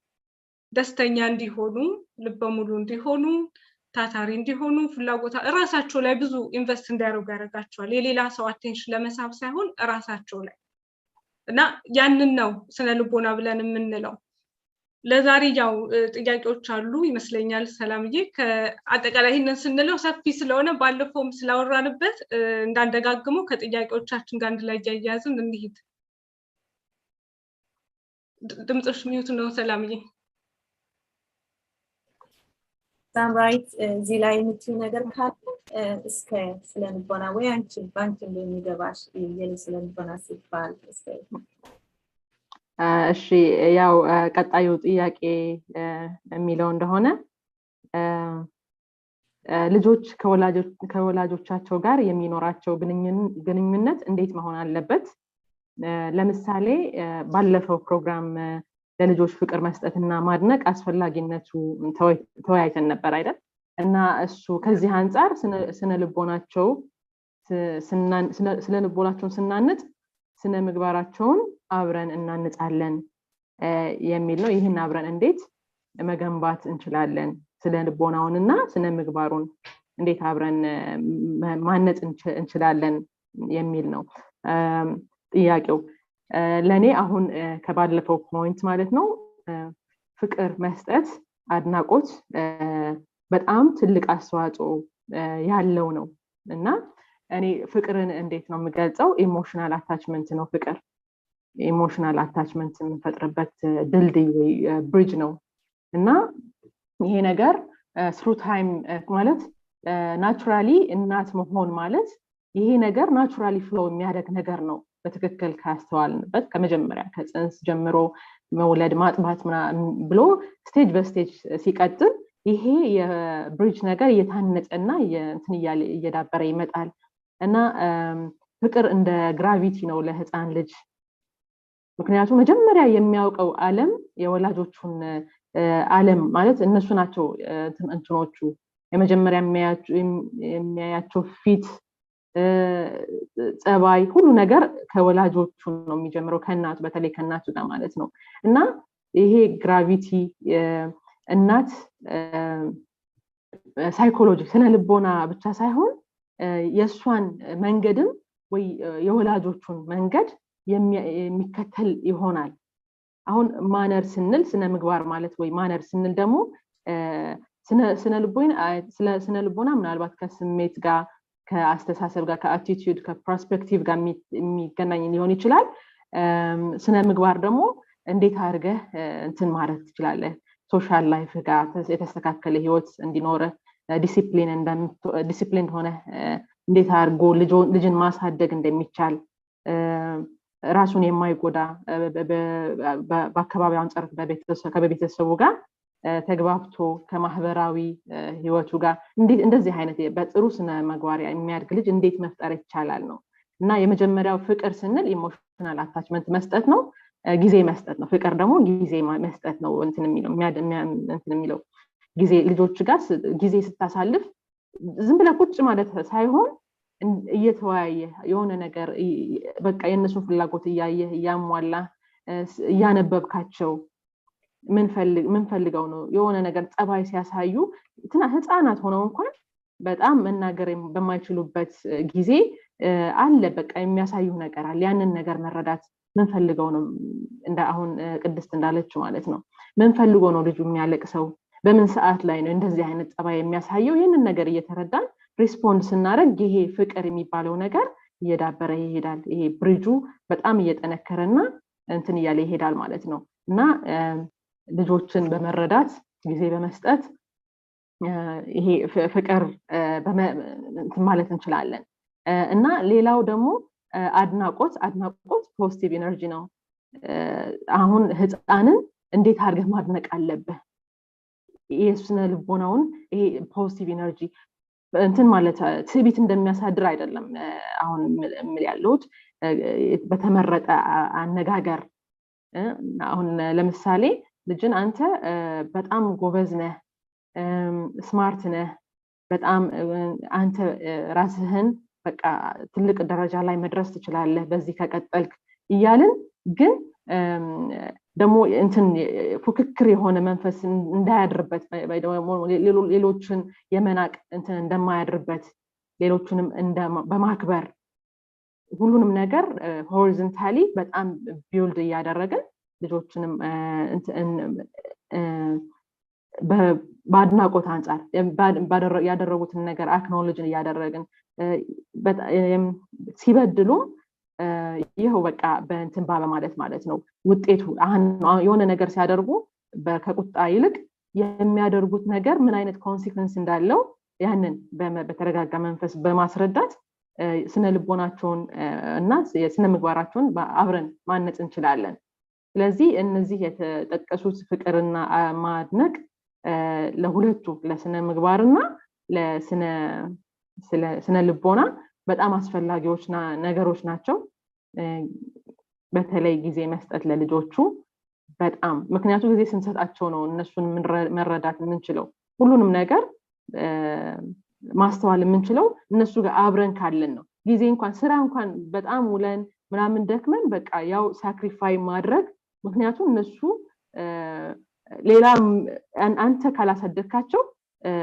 ደስተኛ እንዲሆኑ፣ ልበ ሙሉ እንዲሆኑ፣ ታታሪ እንዲሆኑ፣ ፍላጎታ እራሳቸው ላይ ብዙ invest እንዲያደርጉ ያደርጋቸዋል። የሌላ ሰው attention ለመሳብ ሳይሆን እራሳቸው ላይ። እና ያንን ነው ስነ ልቦና ብለን የምንለው። ለዛሬ ያው ጥያቄዎች አሉ ይመስለኛል። ሰላምዬ፣ አጠቃላይ ይህንን ስንለው ሰፊ ስለሆነ ባለፈውም ስላወራንበት እንዳንደጋግመው ከጥያቄዎቻችን ጋር አንድ ላይ እያያዝን እንሂድ። ድምፅሽ mute ነው ሰላምዬ። ሳምራዊት፣ እዚህ ላይ የምትይው ነገር ካለ እስከ ስነ ልቦና ወይ አንቺ በአንቺ እንደሚገባሽ የልጅ ስነ ልቦና ሲባል እስከ እሺ፣ ያው ቀጣዩ ጥያቄ የሚለው እንደሆነ ልጆች ከወላጆቻቸው ጋር የሚኖራቸው ግንኙነት እንዴት መሆን አለበት? ለምሳሌ ባለፈው ፕሮግራም ለልጆች ፍቅር መስጠትና ማድነቅ አስፈላጊነቱ ተወያይተን ነበር አይደል? እና እሱ ከዚህ አንጻር ስነ ልቦናቸውን ስናንጽ ስነ ምግባራቸውን አብረን እናንጻለን የሚል ነው። ይህን አብረን እንዴት መገንባት እንችላለን? ስነ ልቦናውን እና ስነ ምግባሩን እንዴት አብረን ማነጽ እንችላለን የሚል ነው ጥያቄው። ለእኔ አሁን ከባለፈው point ማለት ነው ፍቅር መስጠት፣ አድናቆት በጣም ትልቅ አስተዋጽኦ ያለው ነው። እና እኔ ፍቅርን እንዴት ነው የምገልጸው? Emotional attachment ነው ፍቅር። Emotional attachment የምንፈጥርበት ድልድይ ወይ bridge ነው። እና ይሄ ነገር through time ማለት naturally እናት መሆን ማለት ይሄ ነገር naturally flow የሚያደርግ ነገር ነው። በትክክል ካስተዋልንበት ከመጀመሪያ ከፅንስ ጀምሮ መውለድ፣ ማጥባት ብሎ stage በ stage ሲቀጥል ይሄ የ bridge ነገር እየታነጸና እንትን እያለ እየዳበረ ይመጣል። እና ፍቅር እንደ gravity ነው ለህፃን ልጅ። ምክንያቱም መጀመሪያ የሚያውቀው ዓለም የወላጆቹን ዓለም ማለት እነሱ ናቸው። እንትኖቹ የመጀመሪያ የሚያያቸው ፊት፣ ጸባይ፣ ሁሉ ነገር ከወላጆቹ ነው የሚጀምረው፣ ከእናቱ፣ በተለይ ከእናቱ ጋር ማለት ነው። እና ይሄ gravity እናት psychology ስነ ልቦና ብቻ ሳይሆን የእሷን መንገድም ወይ የወላጆቹን መንገድ የሚከተል ይሆናል። አሁን manner ስንል፣ ስነ ምግባር ማለት ወይ manner ስንል ደግሞ ስነ ልቦና ምናልባት ከስሜት ጋር፣ ከአስተሳሰብ ጋር፣ ከ attitude፣ ከ perspective ጋር የሚገናኝ ሊሆን ይችላል። ስነ ምግባር ደግሞ እንዴት አድርገህ እንትን ማድረግ ትችላለህ፣ social life ጋር የተስተካከለ ህይወት እንዲኖርህ፣ ዲሲፕሊን ሆነ እንዴት አድርጎ ልጅን ማሳደግ እንደሚቻል፣ ራሱን የማይጎዳ፣ በአካባቢው አንጻር ከቤተሰቡ ጋር ተግባብቶ፣ ከማህበራዊ ህይወቱ ጋር እንደዚህ አይነት በጥሩ ስነ ምግባር የሚያድግ ልጅ እንዴት መፍጠር ይቻላል ነው። እና የመጀመሪያው ፍቅር ስንል emotional attachment መስጠት ነው፣ ጊዜ መስጠት ነው። ፍቅር ደግሞ ጊዜ መስጠት ነው። እንትን የሚለው ጊዜ፣ ልጆች ጋር ጊዜ ስታሳልፍ ዝም ብለህ ቁጭ ማለት ሳይሆን እየተወያየህ፣ የሆነ ነገር በቃ የእነሱን ፍላጎት እያየህ፣ እያሟላህ፣ እያነበብካቸው፣ ምን ፈልገው ነው፣ የሆነ ነገር ጸባይ ሲያሳዩ፣ ህፃናት ሆነው እንኳን በጣም መናገር በማይችሉበት ጊዜ አለ፣ በቃ የሚያሳዩ ነገር አለ። ያንን ነገር መረዳት፣ ምን ፈልገው ነው፣ እንደ አሁን ቅድስት እንዳለችው ማለት ነው፣ ምን ፈልጎ ነው ልጁ የሚያለቅሰው፣ በምን ሰዓት ላይ ነው እንደዚህ አይነት ጸባይ የሚያሳየው፣ ይህንን ነገር እየተረዳን respond ስናደርግ ይሄ ፍቅር የሚባለው ነገር እየዳበረ ይሄዳል። ይሄ ብሪጁ በጣም እየጠነከረና እንትን እያለ ይሄዳል ማለት ነው። እና ልጆችን በመረዳት፣ ጊዜ በመስጠት ይሄ ፍቅር ማለት እንችላለን። እና ሌላው ደግሞ አድናቆት። አድናቆት positive energy ነው። አሁን ህፃንን እንዴት አድርገህ ማድነቅ አለብህ? የስነ ልቦናውን ይሄ positive energy እንትን ማለት ትዕቢት እንደሚያሳድር አይደለም አሁን የምል ያለሁት፣ በተመረጠ አነጋገር። አሁን ለምሳሌ ልጅን አንተ በጣም ጎበዝ ነህ፣ smart ነህ፣ በጣም አንተ ራስህን በቃ ትልቅ ደረጃ ላይ መድረስ ትችላለህ በዚህ ከቀጠልክ እያልን፣ ግን ደግሞ እንትን ፉክክር የሆነ መንፈስ እንዳያድርበት፣ ሌሎችን የመናቅ እንትን እንደማያድርበት፣ ሌሎቹንም በማክበር፣ ሁሉንም ነገር horizontally በጣም build እያደረግን፣ ልጆችንም በአድናቆት አንጻር ያደረጉትን ነገር acknowledge እያደረግን፣ ሲበድሉም ይኸው በቃ በእንትን በማለት ማለት ነው። ውጤቱ የሆነ ነገር ሲያደርጉ ከቁጣ ይልቅ የሚያደርጉት ነገር ምን አይነት consequence እንዳለው ያንን በተረጋጋ መንፈስ በማስረዳት ስነ ልቦናቸውን እና የስነ ምግባራቸውን አብረን ማነጽ እንችላለን። ስለዚህ እነዚህ የተጠቀሱት ፍቅርና ማድነቅ ለሁለቱ፣ ለስነ ምግባርና ለስነ ልቦና በጣም አስፈላጊዎች ነገሮች ናቸው። በተለይ ጊዜ መስጠት ለልጆቹ በጣም፣ ምክንያቱ ጊዜ ስንሰጣቸው ነው እነሱን መረዳት የምንችለው፣ ሁሉንም ነገር ማስተዋል የምንችለው እነሱ ጋር አብረን ካለን ነው። ጊዜ እንኳን፣ ስራ እንኳን በጣም ውለን ምናምን ደክመን በቃ ያው sacrifice ማድረግ፣ ምክንያቱም እነሱ ሌላ አንተ ካላሳደግካቸው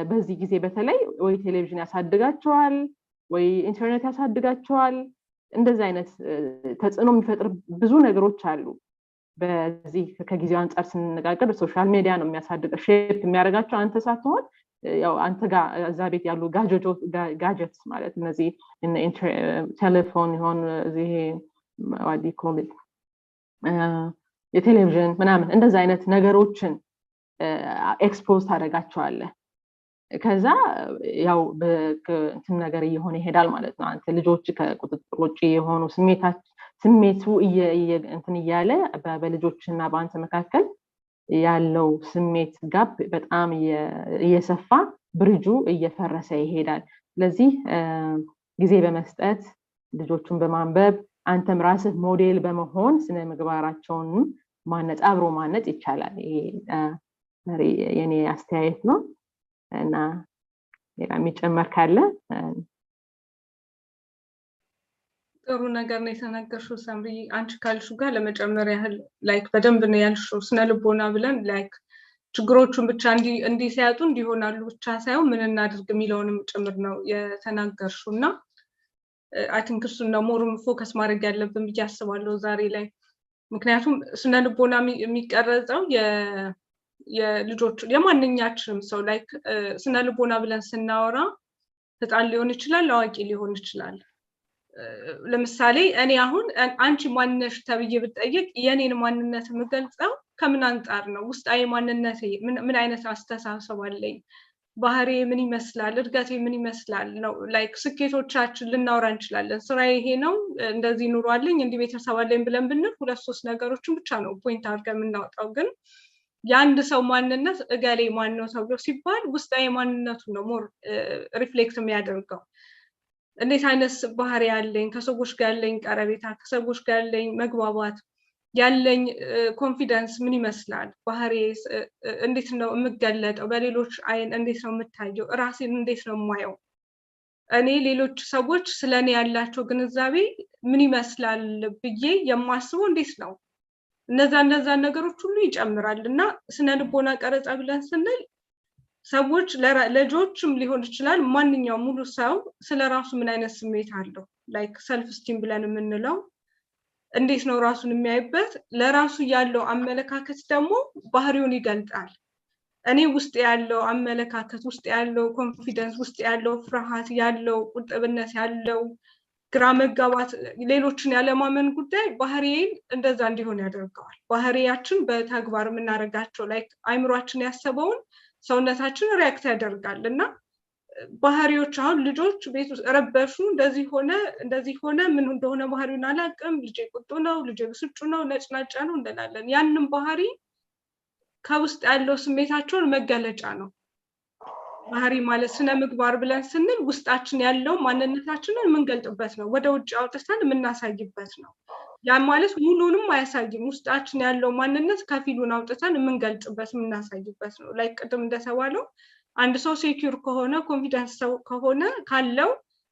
በዚህ ጊዜ በተለይ ወይ ቴሌቪዥን ያሳድጋቸዋል ወይ ኢንተርኔት ያሳድጋቸዋል። እንደዚህ አይነት ተጽዕኖ የሚፈጥር ብዙ ነገሮች አሉ። በዚህ ከጊዜው አንጻር ስንነጋገር social media ነው የሚያሳድገው፣ shape የሚያደርጋቸው አንተ ሳትሆን፣ ያው አንተ ጋር እዛ ቤት ያሉ gadgets ማለት እነዚህ ቴሌፎን ይሆን እዚህ የቴሌቪዥን ምናምን እንደዚ አይነት ነገሮችን expose ታደርጋቸዋለህ። ከዛ ያው እንትን ነገር እየሆነ ይሄዳል ማለት ነው። አንተ ልጆች ከቁጥጥር ውጭ የሆኑ፣ ስሜቱ እንትን እያለ፣ በልጆች እና በአንተ መካከል ያለው ስሜት gap በጣም እየሰፋ፣ ብሪጁ እየፈረሰ ይሄዳል። ስለዚህ ጊዜ በመስጠት፣ ልጆቹን በማንበብ፣ አንተም ራስህ ሞዴል በመሆን ስነ ምግባራቸውን ማነጽ፣ አብሮ ማነጽ ይቻላል። ይሄ የኔ አስተያየት ነው። እና ሌላ የሚጨመር ካለ። ጥሩ ነገር ነው የተናገርሽው ሰምሪ። አንቺ ካልሽው ጋር ለመጨመር ያህል like በደንብ ነው ያልሽው። ስነ ልቦና ብለን like ችግሮቹን ብቻ እንዲህ ሲያጡ እንዲሆናሉ ብቻ ሳይሆን ምን እናድርግ የሚለውንም ጭምር ነው የተናገርሽው። እና I think እሱን ነው more focus ማድረግ ያለብን ብዬ አስባለሁ ዛሬ ላይ። ምክንያቱም ስነ ልቦና የሚቀረጸው የልጆች፣ የማንኛችንም ሰው፣ like ስነ ልቦና ብለን ስናወራ ህፃን ሊሆን ይችላል፣ አዋቂ ሊሆን ይችላል። ለምሳሌ እኔ አሁን አንቺ ማንነሽ ተብዬ ብጠየቅ የኔን ማንነት የምገልጸው ከምን አንጻር ነው? ውስጣዊ ማንነቴ ምን አይነት አስተሳሰብ አለኝ? ባህሪ ምን ይመስላል? እድገቴ ምን ይመስላል ነው። Like ስኬቶቻችን ልናወራ እንችላለን። ስራ ይሄ ነው፣ እንደዚህ ኑሮ አለኝ፣ እንዲህ ቤተሰብ አለኝ ብለን ብንል ሁለት ሶስት ነገሮችን ብቻ ነው point አድርገን የምናወጣው። ግን የአንድ ሰው ማንነት፣ እገሌ ማን ነው ተብሎ ሲባል ውስጣዊ ማንነቱን ነው more reflect የሚያደርገው። እንዴት አይነት ባህሪ ያለኝ፣ ከሰዎች ጋር ያለኝ ቀረቤታ፣ ከሰዎች ጋር ያለኝ መግባባት፣ ያለኝ confidence ምን ይመስላል፣ ባህሪ እንዴት ነው የምገለጠው፣ በሌሎች አይን እንዴት ነው የምታየው፣ ራሴን እንዴት ነው የማየው፣ እኔ ሌሎች ሰዎች ስለ እኔ ያላቸው ግንዛቤ ምን ይመስላል ብዬ የማስበው እንዴት ነው፣ እነዛ ነገሮች ሁሉ ይጨምራል። እና ስነ ልቦና ቀረጻ ብለን ስንል ሰዎች፣ ልጆችም ሊሆን ይችላል፣ ማንኛውም ሙሉ ሰው ስለ ራሱ ምን አይነት ስሜት አለው፣ like self esteem ብለን የምንለው፣ እንዴት ነው ራሱን የሚያይበት፣ ለራሱ ያለው አመለካከት ደግሞ ባህሪውን ይገልጣል። እኔ ውስጥ ያለው አመለካከት፣ ውስጥ ያለው confidence፣ ውስጥ ያለው ፍርሃት፣ ያለው ቁጥብነት፣ ያለው ግራ መጋባት፣ ሌሎችን ያለማመን ጉዳይ ባህሪዬን እንደዛ እንዲሆን ያደርገዋል። ባህሪያችን በተግባር የምናደርጋቸው፣ like አይምሯችን ያሰበውን ሰውነታችን react ያደርጋል። እና ባህሪዎች፣ አሁን ልጆች ቤት ውስጥ ረበሹ፣ እንደዚህ ሆነ፣ እንደዚህ ሆነ፣ ምን እንደሆነ ባህሪውን አላውቅም፣ ልጄ ቁጡ ነው፣ ልጄ ብስጩ ነው፣ ነጭናጫ ነው እንላለን። ያንን ባህሪ ከውስጥ ያለው ስሜታቸውን መገለጫ ነው። ባህሪ ማለት፣ ስነ ምግባር ብለን ስንል ውስጣችን ያለው ማንነታችንን የምንገልጥበት ነው። ወደ ውጭ አውጥተን የምናሳይበት ነው። ያ ማለት ሙሉንም አያሳይም። ውስጣችን ያለው ማንነት ከፊሉን አውጥተን የምንገልጽበት፣ የምናሳይበት ነው። Like ቅድም እንደተባለው አንድ ሰው secure ከሆነ፣ confidence ሰው ከሆነ፣ ካለው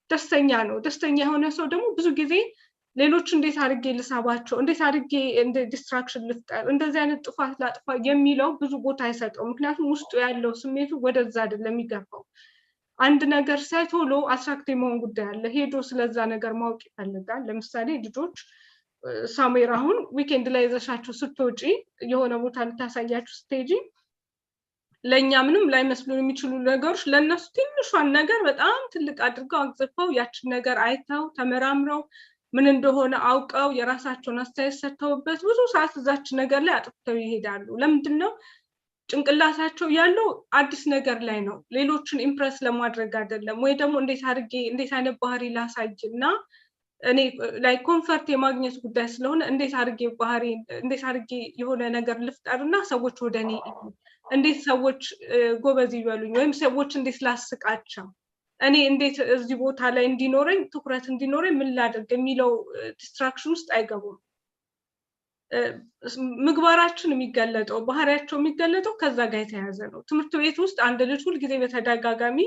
ደስተኛ ነው። ደስተኛ የሆነ ሰው ደግሞ ብዙ ጊዜ ሌሎች እንዴት አድርጌ ልሳባቸው፣ እንዴት አድርጌ እንደ distraction ልፍጠር፣ እንደዚህ አይነት ጥፋት ላጥፋ የሚለው ብዙ ቦታ አይሰጠው። ምክንያቱም ውስጡ ያለው ስሜቱ ወደዛ አይደለም የሚገፋው። አንድ ነገር ሲያይ ቶሎ attract የመሆን ጉዳይ አለ። ሄዶ ስለዛ ነገር ማወቅ ይፈልጋል። ለምሳሌ ልጆች ሳሙኤል አሁን weekend ላይ ይዘሻቸው ስትወጪ፣ የሆነ ቦታ ልታሳያችሁ ስትሄጂ፣ ለእኛ ምንም ላይመስሉ የሚችሉ ነገሮች ለእነሱ ትንሿን ነገር በጣም ትልቅ አድርገው አግዝፈው፣ ያችን ነገር አይተው፣ ተመራምረው፣ ምን እንደሆነ አውቀው፣ የራሳቸውን አስተያየት ሰጥተውበት ብዙ ሰዓት እዛች ነገር ላይ አጥፍተው ይሄዳሉ። ለምንድን ነው? ጭንቅላታቸው ያለው አዲስ ነገር ላይ ነው። ሌሎችን impress ለማድረግ አይደለም። ወይ ደግሞ እንዴት አድርጌ፣ እንዴት አይነት ባህሪ ላሳይ እና እኔ ላይ comfort የማግኘት ጉዳይ ስለሆነ እንዴት አድርጌ ባህሪ፣ እንዴት አድርጌ የሆነ ነገር ልፍጠር እና ሰዎች ወደ እኔ፣ እንዴት ሰዎች ጎበዝ ይበሉኝ፣ ወይም ሰዎች እንዴት ላስቃቸው፣ እኔ እንዴት እዚህ ቦታ ላይ እንዲኖረኝ፣ ትኩረት እንዲኖረኝ ምን ላድርግ የሚለው distraction ውስጥ አይገቡም። ምግባራችን የሚገለጠው፣ ባህሪያቸው የሚገለጠው ከዛ ጋር የተያያዘ ነው። ትምህርት ቤት ውስጥ አንድ ልጅ ሁልጊዜ በተደጋጋሚ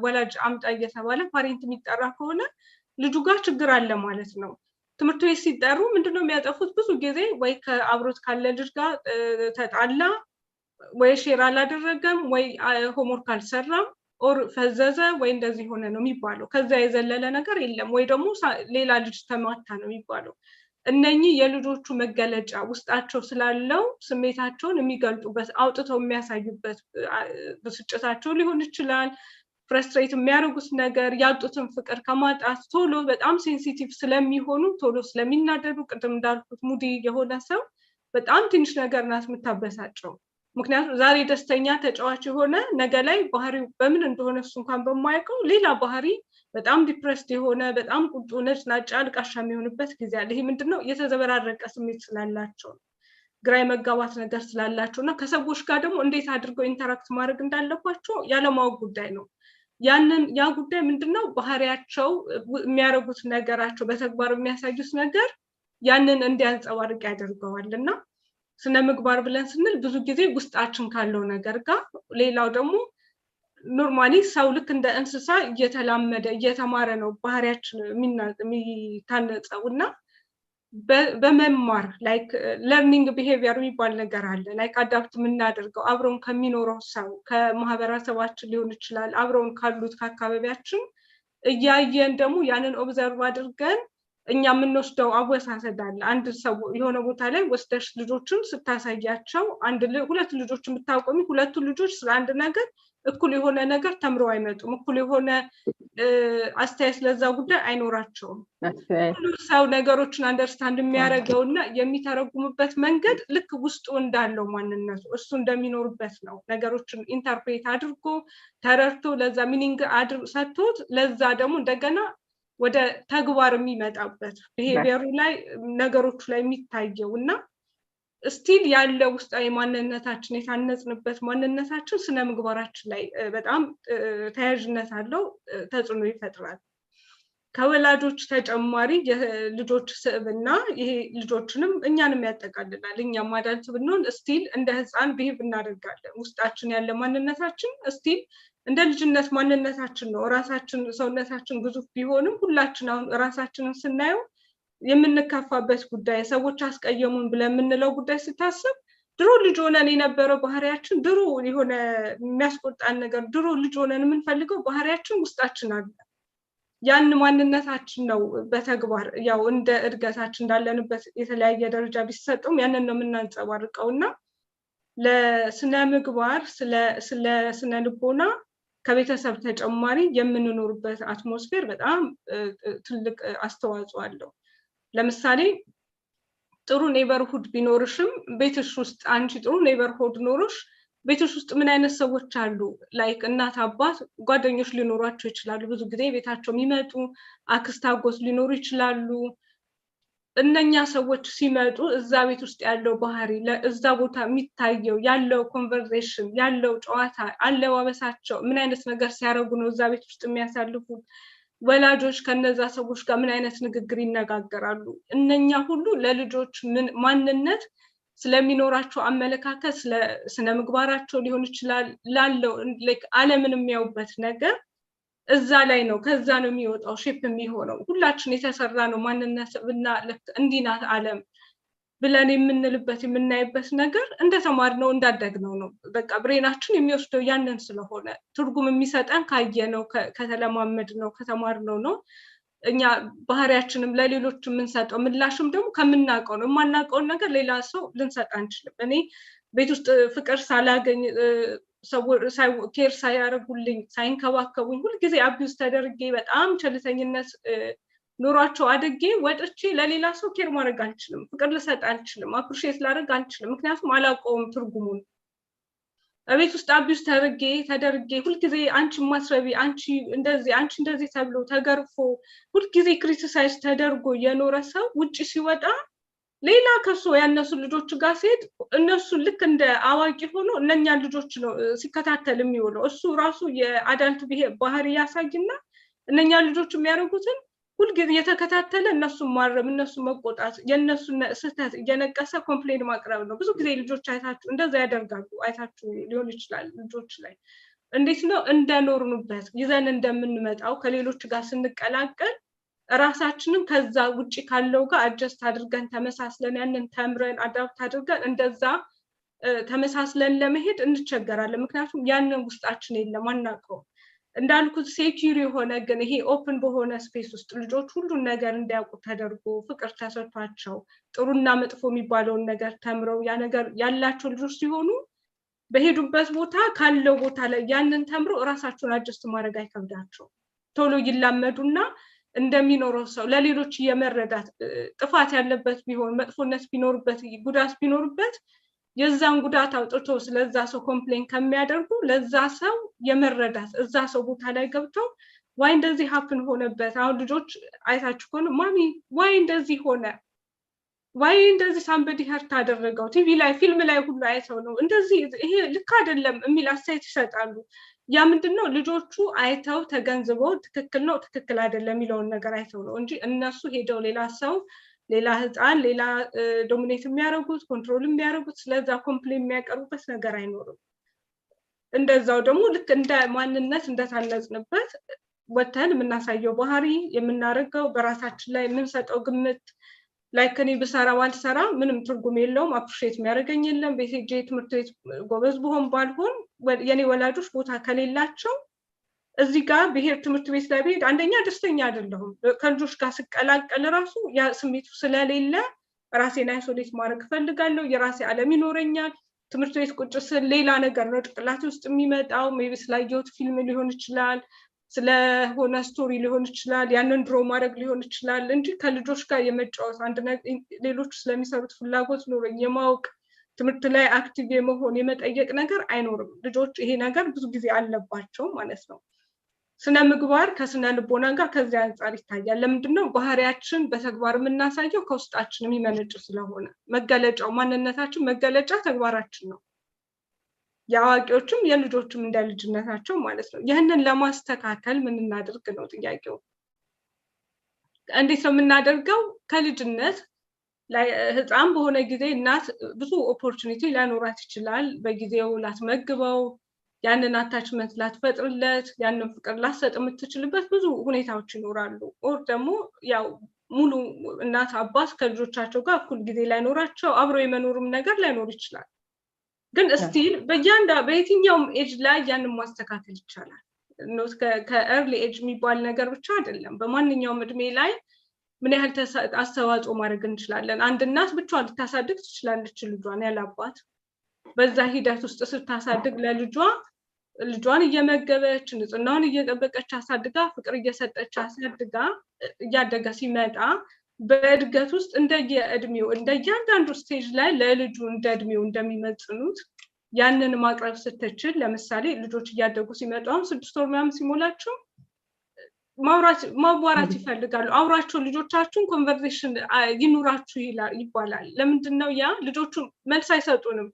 ወላጅ አምጣ እየተባለ parent የሚጠራ ከሆነ ልጁ ጋር ችግር አለ ማለት ነው። ትምህርት ቤት ሲጠሩ ምንድነው የሚያጠፉት? ብዙ ጊዜ ወይ ከአብሮት ካለ ልጅ ጋር ተጣላ፣ ወይ share አላደረገም፣ ወይ homework አልሰራም፣ or ፈዘዘ፣ ወይ እንደዚህ ሆነ ነው የሚባለው። ከዛ የዘለለ ነገር የለም። ወይ ደግሞ ሌላ ልጅ ተማታ ነው የሚባለው። እነኚህ የልጆቹ መገለጫ ውስጣቸው ስላለው ስሜታቸውን የሚገልጡበት፣ አውጥተው የሚያሳዩበት፣ ብስጭታቸው ሊሆን ይችላል፣ frustrate የሚያደርጉት ነገር፣ ያጡትን ፍቅር ከማጣት ቶሎ በጣም sensitive ስለሚሆኑ፣ ቶሎ ስለሚናደዱ፣ ቅድም እንዳልኩት moody የሆነ ሰው በጣም ትንሽ ነገር ናት የምታበሳጨው። ምክንያቱም ዛሬ ደስተኛ ተጫዋች የሆነ ነገ ላይ ባህሪው በምን እንደሆነ እሱ እንኳን በማያውቀው ሌላ ባህሪ፣ በጣም depressed የሆነ፣ በጣም ቁጡ፣ ነጭናጫ፣ አልቃሻ የሚሆንበት ጊዜ አለ። ይሄ ምንድነው? የተዘበራረቀ ስሜት ስላላቸው ነው። ግራ የመጋባት ነገር ስላላቸው እና ከሰዎች ጋር ደግሞ እንዴት አድርገው interact ማድረግ እንዳለባቸው ያለማወቅ ጉዳይ ነው። ያንን ያ ጉዳይ ምንድነው? ባህሪያቸው፣ የሚያደርጉት ነገራቸው፣ በተግባር የሚያሳዩት ነገር ያንን እንዲያንጸባርቅ ያደርገዋል። እና ስነ ምግባር ብለን ስንል ብዙ ጊዜ ውስጣችን ካለው ነገር ጋር፣ ሌላው ደግሞ normally ሰው ልክ እንደ እንስሳ እየተላመደ፣ እየተማረ ነው ባህሪያችን የሚታነጸው። እና በመማር፣ like learning behavior የሚባል ነገር አለ። Like adapt የምናደርገው አብረውን ከሚኖረው ሰው፣ ከማህበረሰባችን ሊሆን ይችላል፣ አብረውን ካሉት ከአካባቢያችን እያየን ደግሞ ያንን observe አድርገን እኛ የምንወስደው አወሳሰድ አለ። አንድ ሰው የሆነ ቦታ ላይ ወስደሽ ልጆችን ስታሳያቸው፣ አንድ ሁለት ልጆች የምታቆሚ፣ ሁለቱ ልጆች ስለ አንድ ነገር እኩል የሆነ ነገር ተምረው አይመጡም። እኩል የሆነ አስተያየት ለዛ ጉዳይ አይኖራቸውም። ሁሉ ሰው ነገሮችን understand የሚያደርገው እና የሚተረጉምበት መንገድ ልክ ውስጡ እንዳለው ማንነቱ፣ እሱ እንደሚኖርበት ነው። ነገሮችን interpret አድርጎ፣ ተረድቶ፣ ለዛ meaning ሰጥቶት፣ ለዛ ደግሞ እንደገና ወደ ተግባር የሚመጣበት behavior ኡ ላይ፣ ነገሮቹ ላይ የሚታየው እና still ያለ ውስጣዊ ማንነታችን፣ የታነጽንበት ማንነታችን ስነ ምግባራችን ላይ በጣም ተያያዥነት አለው፣ ተጽዕኖ ይፈጥራል። ከወላጆች ተጨማሪ የልጆች ስብዕና፣ ይሄ ልጆችንም እኛንም ያጠቃልላል። እኛም adult ብንሆን still እንደ ህፃን behave እናደርጋለን። ውስጣችን ያለ ማንነታችን still እንደ ልጅነት ማንነታችን ነው። ራሳችን ሰውነታችን ግዙፍ ቢሆንም ሁላችን አሁን ራሳችንን ስናየው የምንከፋበት ጉዳይ፣ ሰዎች አስቀየሙን ብለን የምንለው ጉዳይ ስታስብ ድሮ ልጅ ሆነን የነበረው ባህሪያችን፣ ድሮ የሆነ የሚያስቆጣን ነገር፣ ድሮ ልጅ ሆነን የምንፈልገው ባህሪያችን ውስጣችን አለ። ያን ማንነታችን ነው። በተግባር ያው እንደ እድገታችን እንዳለንበት የተለያየ ደረጃ ቢሰጠውም ያንን ነው የምናንጸባርቀው። እና ለስነ ምግባር፣ ስለ ስነ ልቦና ከቤተሰብ ተጨማሪ የምንኖርበት atmosphere በጣም ትልቅ አስተዋጽኦ አለው። ለምሳሌ ጥሩ neighborhood ቢኖርሽም ቤትሽ ውስጥ፣ አንቺ ጥሩ neighborhood ኖሮሽ ቤትሽ ውስጥ ምን አይነት ሰዎች አሉ? Like እናት፣ አባት፣ ጓደኞች ሊኖሯቸው ይችላሉ። ብዙ ጊዜ ቤታቸው የሚመጡ አክስት፣ አጎት ሊኖሩ ይችላሉ። እነኛ ሰዎች ሲመጡ እዛ ቤት ውስጥ ያለው ባህሪ፣ እዛ ቦታ የሚታየው ያለው conversation፣ ያለው ጨዋታ፣ አለባበሳቸው፣ ምን አይነት ነገር ሲያደርጉ ነው እዛ ቤት ውስጥ የሚያሳልፉት፣ ወላጆች ከነዛ ሰዎች ጋር ምን አይነት ንግግር ይነጋገራሉ፣ እነኛ ሁሉ ለልጆች ምን ማንነት ስለሚኖራቸው አመለካከት፣ ስነ ምግባራቸው ሊሆን ይችላል፣ ላለው ዓለምን የሚያዩበት ነገር እዛ ላይ ነው። ከዛ ነው የሚወጣው፣ shape የሚሆነው። ሁላችን የተሰራ ነው ማንነት እና እንዲህ ናት ዓለም ብለን የምንልበት፣ የምናይበት ነገር እንደተማርነው እንዳደግነው ነው። በቃ brain ኣችን የሚወስደው ያንን ስለሆነ፣ ትርጉም የሚሰጠን ካየነው፣ ከተለማመድነው፣ ከተማርነው ነው። እኛ ባህሪያችንም ለሌሎች የምንሰጠው ምላሽም ደግሞ ከምናውቀው ነው። የማናውቀውን ነገር ሌላ ሰው ልንሰጥ አንችልም። እኔ ቤት ውስጥ ፍቅር ሳላገኝ፣ care ሳያደርጉልኝ፣ ሳይንከባከቡኝ፣ ሁልጊዜ abuse ተደርጌ፣ በጣም ቸልተኝነት ኖሯቸው አድጌ ወጥቼ ለሌላ ሰው care ማድረግ አልችልም፣ ፍቅር ልሰጥ አልችልም፣ appreciate ላደርግ አልችልም። ምክንያቱም አላውቀውም ትርጉሙን። ቤት ውስጥ abuse ተደርጌ፣ ሁልጊዜ አንቺ ማትረቢ፣ አንቺ እንደዚህ፣ አንቺ እንደዚህ ተብሎ ተገርፎ፣ ሁልጊዜ criticize ተደርጎ የኖረ ሰው ውጭ ሲወጣ ሌላ ከሱ ያነሱ ልጆች ጋር ሲሄድ እነሱ ልክ እንደ አዋቂ ሆኖ እነኛን ልጆች ነው ሲከታተል የሚውለው። እሱ ራሱ የ adult ባህሪ ያሳይና እነኛ ልጆች የሚያደርጉትን ሁልጊዜ እየተከታተለ እነሱን ማረም፣ እነሱን መቆጣት፣ የእነሱን ስህተት እየነቀሰ complain ማቅረብ ነው። ብዙ ጊዜ ልጆች አይታችሁ እንደዛ ያደርጋሉ። አይታችሁ ሊሆን ይችላል። ልጆች ላይ እንዴት ነው እንደኖርንበት ይዘን እንደምንመጣው፣ ከሌሎች ጋር ስንቀላቀል ራሳችንን ከዛ ውጭ ካለው ጋር adjust አድርገን፣ ተመሳስለን፣ ያንን ተምረን፣ adapt አድርገን እንደዛ ተመሳስለን ለመሄድ እንቸገራለን። ምክንያቱም ያንን ውስጣችን የለም፣ አናውቀውም። እንዳልኩት secure የሆነ ግን ይሄ open በሆነ space ውስጥ ልጆች ሁሉን ነገር እንዲያውቁ ተደርጎ፣ ፍቅር ተሰጥቷቸው፣ ጥሩና መጥፎ የሚባለውን ነገር ተምረው ያ ነገር ያላቸው ልጆች ሲሆኑ በሄዱበት ቦታ ካለው ቦታ ላይ ያንን ተምረው እራሳቸውን adjust ማድረግ አይከብዳቸውም። ቶሎ ይላመዱና እንደሚኖረው ሰው ለሌሎች የመረዳት፣ ጥፋት ያለበት ቢሆን፣ መጥፎነት ቢኖርበት፣ ጉዳት ቢኖርበት የዛን ጉዳት አውጥቶ ስለዛ ሰው complain ከሚያደርጉ ለዛ ሰው የመረዳት፣ እዛ ሰው ቦታ ላይ ገብተው why እንደዚህ happen ሆነበት። አሁን ልጆች አይታችሁ ከሆነ "Mommy, why እንደዚህ ሆነ? Why እንደዚህ somebody hurt አደረገው?" ቲቪ ላይ፣ ፊልም ላይ ሁሉ አይተው ነው፣ እንደዚህ ይሄ ልክ አይደለም የሚል አስተያየት ይሰጣሉ። ያ ምንድን ነው? ልጆቹ አይተው ተገንዝበው ትክክል ነው፣ ትክክል አይደለም የሚለውን ነገር አይተው ነው እንጂ እነሱ ሄደው ሌላ ሰው፣ ሌላ ህፃን፣ ሌላ dominate የሚያደርጉት፣ control የሚያደርጉት፣ ስለዛ complain የሚያቀርቡበት ነገር አይኖርም። እንደዛው ደግሞ ልክ እንደ ማንነት እንደታነጽንበት ወተን የምናሳየው ባህሪ፣ የምናደርገው፣ በራሳችን ላይ የምንሰጠው ግምት፣ like እኔ ብሰራ ባልሰራ ምንም ትርጉም የለውም፣ appreciate የሚያደርገኝ የለም። ቤት ሄጄ ትምህርት ቤት ጎበዝ ብሆን ባልሆን የኔ ወላጆች ቦታ ከሌላቸው እዚህ ጋር ብሄድ፣ ትምህርት ቤት ላይ ብሄድ አንደኛ ደስተኛ አይደለሁም። ከልጆች ጋር ስቀላቀል ራሱ ያ ስሜቱ ስለሌለ ራሴን isolate ማድረግ እፈልጋለሁ። የራሴ ዓለም ይኖረኛል። ትምህርት ቤት ቁጭ ስል ሌላ ነገር ነው ጭንቅላቴ ውስጥ የሚመጣው። Maybe ስላየሁት ፊልም ሊሆን ይችላል፣ ስለሆነ story ሊሆን ይችላል፣ ያንን draw ማድረግ ሊሆን ይችላል እንጂ ከልጆች ጋር የመጫወት፣ አንድ ሌሎች ስለሚሰሩት ፍላጎት ኖሮኝ የማወቅ፣ ትምህርት ላይ active የመሆን፣ የመጠየቅ ነገር አይኖርም። ልጆች ይሄ ነገር ብዙ ጊዜ አለባቸው ማለት ነው። ስነ ምግባር ከስነ ልቦና ጋር ከዚህ አንጻር ይታያል። ለምንድነው? ባህሪያችን በተግባር የምናሳየው ከውስጣችን የሚመነጭ ስለሆነ መገለጫው፣ ማንነታችን መገለጫ ተግባራችን ነው። የአዋቂዎችም የልጆችም እንደ ልጅነታቸው ማለት ነው። ይህንን ለማስተካከል ምን እናድርግ ነው ጥያቄው። እንዴት ነው የምናደርገው? ከልጅነት፣ ህፃን በሆነ ጊዜ እናት ብዙ opportunity ላይኖራት ይችላል። በጊዜው ላትመግበው፣ ያንን attachment ላትፈጥርለት፣ ያንን ፍቅር ላትሰጥ የምትችልበት ብዙ ሁኔታዎች ይኖራሉ። Or ደግሞ ያው ሙሉ እናት አባት ከልጆቻቸው ጋር እኩል ጊዜ ላይኖራቸው፣ አብሮ የመኖርም ነገር ላይኖር ይችላል። ግን still በየትኛውም age ላይ ያንን ማስተካከል ይቻላል። ከ early age የሚባል ነገር ብቻ አይደለም። በማንኛውም እድሜ ላይ ምን ያህል አስተዋጽኦ ማድረግ እንችላለን? አንድ እናት ብቻዋን ልታሳድግ ትችላለች ልጇን ያለ አባት። በዛ ሂደት ውስጥ ስታሳድግ ለልጇ ልጇን እየመገበች፣ ንጽህናውን እየጠበቀች አሳድጋ፣ ፍቅር እየሰጠች አሳድጋ፣ እያደገ ሲመጣ በእድገት ውስጥ እንደየእድሜው እንደእያንዳንዱ stage ላይ ለልጁ እንደ እድሜው እንደሚመጥኑት ያንን ማቅረብ ስትችል፣ ለምሳሌ ልጆች እያደጉ ሲመጡ አሁን 6 ወር ምናምን ሲሞላቸው ማዋራት ይፈልጋሉ። አውራቸው ልጆቻችሁን፣ conversation ይኑራችሁ ይባላል። ለምንድን ነው ያ? ልጆቹ መልስ አይሰጡንም።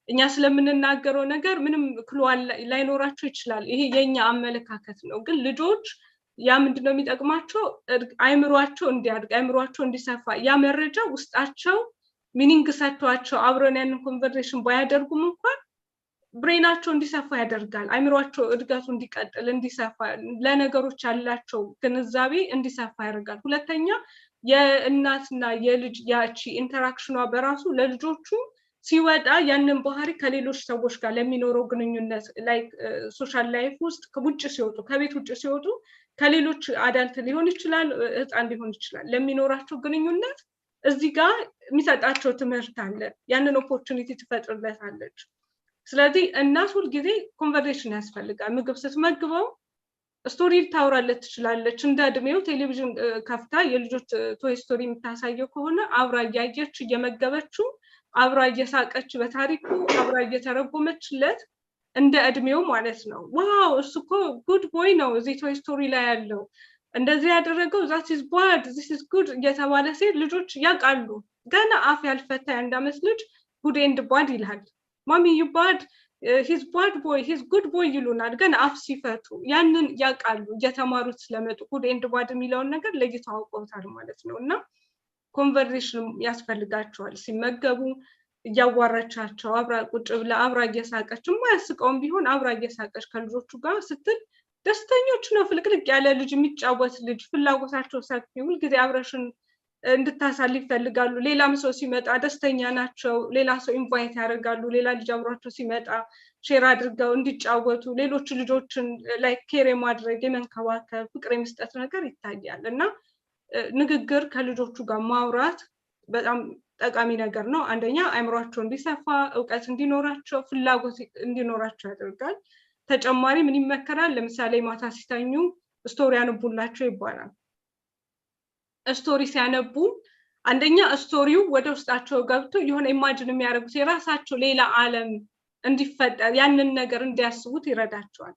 እኛ ስለምንናገረው ነገር ምንም clue ላይኖራቸው ይችላል። ይሄ የኛ አመለካከት ነው። ግን ልጆች ያ ምንድነው የሚጠቅማቸው? አይምሯቸው እንዲያድግ፣ አይምሯቸው እንዲሰፋ፣ ያ መረጃ ውስጣቸው meaning ሰጥቷቸው አብረን ያንን conversation ባያደርጉም እንኳን brain ኣቸው እንዲሰፋ ያደርጋል። አይምሯቸው እድገቱ እንዲቀጥል፣ እንዲሰፋ፣ ለነገሮች ያላቸው ግንዛቤ እንዲሰፋ ያደርጋል። ሁለተኛ የእናትና የልጅ ያቺ interaction ኗ በራሱ ለልጆቹ ሲወጣ ያንን ባህሪ ከሌሎች ሰዎች ጋር ለሚኖረው ግንኙነት፣ like social life ውስጥ ውጭ ሲወጡ፣ ከቤት ውጭ ሲወጡ፣ ከሌሎች adult ሊሆን ይችላል፣ ህፃን ሊሆን ይችላል፣ ለሚኖራቸው ግንኙነት እዚህ ጋር የሚሰጣቸው ትምህርት አለ። ያንን opportunity ትፈጥርለታለች። ስለዚህ እናት ሁልጊዜ conversation ያስፈልጋል። ምግብ ስትመግበው story ልታወራለት ትችላለች። እንደ እድሜው ቴሌቪዥን ከፍታ የልጆች Toy Story የምታሳየው ከሆነ አብራ እያየች እየመገበችው፣ አብራ እየሳቀች በታሪኩ፣ አብራ እየተረጎመችለት እንደ እድሜው ማለት ነው። Wow፣ እሱ እኮ good boy ነው፣ እዚህ Toy Story ላይ ያለው እንደዚህ ያደረገው that is bad, this is good እየተባለ ሲሄድ ልጆች ያውቃሉ። ገና አፍ ያልፈታ የ1 ዓመት ልጅ good and bad ይልሃል። "Mommy, you bad, he's bad boy, he's good boy" ይሉናል። ገና አፍ ሲፈቱ ያንን ያውቃሉ። እየተማሩት ስለመጡ good and bad የሚለውን ነገር ለይተው አውቀውታል ማለት ነው። እና conversation ያስፈልጋቸዋል። ሲመገቡ እያዋራቻቸው፣ አብራ ቁጭ ብላ፣ አብራ እየሳቀች፣ የማያስቀውም ቢሆን አብራ እየሳቀች ከልጆቹ ጋር ስትል ደስተኞች ነው። ፍልቅልቅ ያለ ልጅ፣ የሚጫወት ልጅ፣ ፍላጎታቸው ሰፊ፣ ሁልጊዜ አብረሽን እንድታሳልፍ ይፈልጋሉ። ሌላም ሰው ሲመጣ ደስተኛ ናቸው። ሌላ ሰው invite ያደርጋሉ። ሌላ ልጅ አብሯቸው ሲመጣ share አድርገው እንዲጫወቱ፣ ሌሎች ልጆችን like care የማድረግ፣ የመንከባከብ፣ ፍቅር የመስጠት ነገር ይታያል። እና ንግግር፣ ከልጆቹ ጋር ማውራት በጣም ጠቃሚ ነገር ነው። አንደኛ አእምሯቸው እንዲሰፋ፣ እውቀት እንዲኖራቸው፣ ፍላጎት እንዲኖራቸው ያደርጋል። ተጨማሪ ምን ይመከራል? ለምሳሌ ማታ ሲተኙ story ያንቡላቸው ይባላል። Story ሲያነቡ አንደኛ story ው ወደ ውስጣቸው ገብቶ የሆነ imagine የሚያደርጉት የራሳቸው ሌላ ዓለም እንዲፈጠር፣ ያንን ነገር እንዲያስቡት ይረዳቸዋል።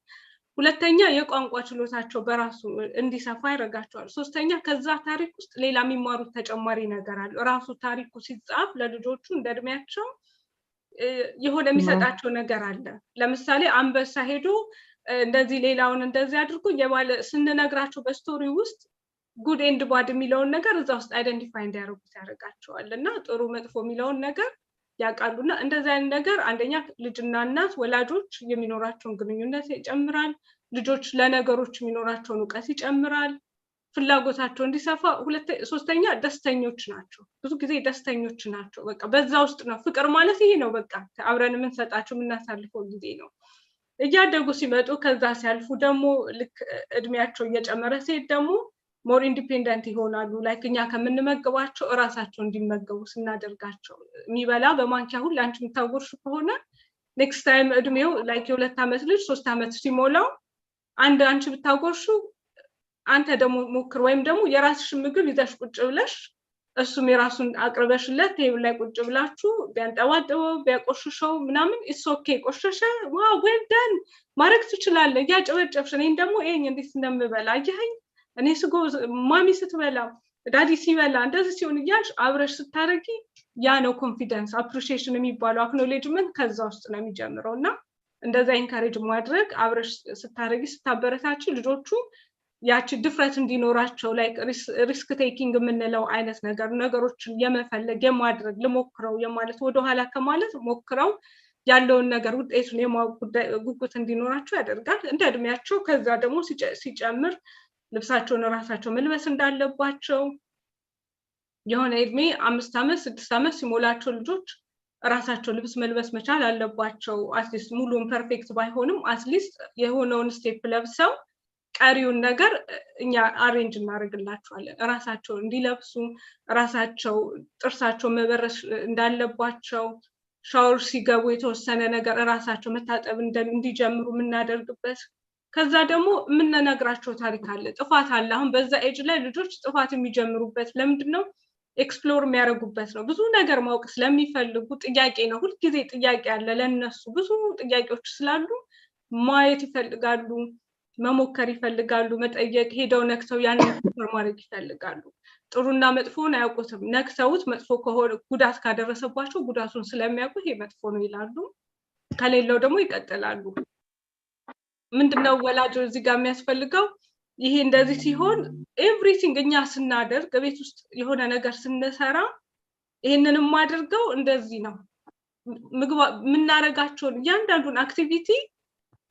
ሁለተኛ የቋንቋ ችሎታቸው በራሱ እንዲሰፋ ያደርጋቸዋል። ሶስተኛ ከዛ ታሪክ ውስጥ ሌላ የሚማሩት ተጨማሪ ነገር አለ። ራሱ ታሪኩ ሲጻፍ ለልጆቹ እንደ እድሜያቸው የሆነ የሚሰጣቸው ነገር አለ። ለምሳሌ አንበሳ ሄዶ እንደዚህ ሌላውን እንደዚህ አድርጎ የባለ ስንነግራቸው በ story ውስጥ good and bad የሚለውን ነገር እዛ ውስጥ identify እንዲያደርጉት ያደርጋቸዋል። እና ጥሩ መጥፎ የሚለውን ነገር ያውቃሉ። እና እንደዚህ አይነት ነገር አንደኛ ልጅና እናት፣ ወላጆች የሚኖራቸውን ግንኙነት ይጨምራል። ልጆች ለነገሮች የሚኖራቸውን እውቀት ይጨምራል። ፍላጎታቸው እንዲሰፋ፣ ሶስተኛ ደስተኞች ናቸው። ብዙ ጊዜ ደስተኞች ናቸው። በቃ በዛ ውስጥ ነው፣ ፍቅር ማለት ይሄ ነው። በቃ አብረን የምንሰጣቸው፣ የምናሳልፈው ጊዜ ነው። እያደጉ ሲመጡ፣ ከዛ ሲያልፉ ደግሞ፣ ልክ እድሜያቸው እየጨመረ ሲሄድ ደግሞ more independent ይሆናሉ። Like እኛ ከምንመግባቸው እራሳቸው እንዲመገቡ ስናደርጋቸው፣ የሚበላ በማንኪያ ሁሉ አንቺ የምታጎርሽ ከሆነ፣ next time እድሜው like የ2 ዓመት ልጅ 3 ዓመት ሲሞላው አንድ አንቺ ብታጎርሹ አንተ ደግሞ ሞክር፣ ወይም ደግሞ የራስሽን ምግብ ይዘሽ ቁጭ ብለሽ እሱም የራሱን አቅርበሽለት table ላይ ቁጭ ብላችሁ ቢያንጠባጥበው ቢያቆሽሸው ምናምን it's okay፣ ቆሸሸ፣ wow, well done፣ ማድረግ ትችላለህ፣ እያጨበጨብሽ፣ እኔን ደግሞ ይሄኝ እንዴት እንደምበላ አየኸኝ፣ እኔ ስጎ mommy ስትበላ፣ daddy ሲበላ እንደዚህ ሲሆን እያልሽ አብረሽ ስታደርጊ ያ ነው confidence፣ appreciation የሚባለው፣ acknowledgement ከዛ ውስጥ ነው የሚጀምረው። እና እንደዛ encourage ማድረግ፣ አብረሽ ስታደርጊ፣ ስታበረታች ልጆቹ ያቺ ድፍረት እንዲኖራቸው፣ like risk taking የምንለው አይነት ነገር፣ ነገሮችን የመፈለግ፣ የማድረግ፣ ልሞክረው የማለት፣ ወደኋላ ከማለት ሞክረው ያለውን ነገር ውጤቱን የማወቅ ጉጉት እንዲኖራቸው ያደርጋል እንደ እድሜያቸው። ከዛ ደግሞ ሲጨምር ልብሳቸውን እራሳቸው መልበስ እንዳለባቸው፣ የሆነ እድሜ 5 ዓመት 6 ዓመት ሲሞላቸው ልጆች እራሳቸው ልብስ መልበስ መቻል አለባቸው። At least ሙሉን perfect ባይሆንም at least የሆነውን step ለብሰው ቀሪውን ነገር እኛ arrange እናደርግላቸዋለን። እራሳቸው እንዲለብሱ፣ እራሳቸው ጥርሳቸው መበረሽ እንዳለባቸው፣ ሻወር ሲገቡ የተወሰነ ነገር እራሳቸው መታጠብ እንዲጀምሩ የምናደርግበት። ከዛ ደግሞ የምንነግራቸው ታሪክ አለ፣ ጥፋት አለ። አሁን በዛ ኤጅ ላይ ልጆች ጥፋት የሚጀምሩበት ለምንድን ነው? Explore የሚያደርጉበት ነው። ብዙ ነገር ማወቅ ስለሚፈልጉ ጥያቄ ነው። ሁልጊዜ ጥያቄ አለ ለእነሱ፣ ብዙ ጥያቄዎች ስላሉ ማየት ይፈልጋሉ፣ መሞከር ይፈልጋሉ፣ መጠየቅ፣ ሄደው ነክተው ያንን ማድረግ ይፈልጋሉ። ጥሩና መጥፎን አያውቁትም። ነክተውት መጥፎ ከሆነ፣ ጉዳት ካደረሰባቸው ጉዳቱን ስለሚያውቁ ይሄ መጥፎ ነው ይላሉ። ከሌለው ደግሞ ይቀጥላሉ። ምንድነው ወላጅ እዚህ ጋር የሚያስፈልገው? ይሄ እንደዚህ ሲሆን everything እኛ ስናደርግ፣ ቤት ውስጥ የሆነ ነገር ስንሰራ ይሄንን የማደርገው እንደዚህ ነው፣ ምግብ የምናደርጋቸውን እያንዳንዱን activity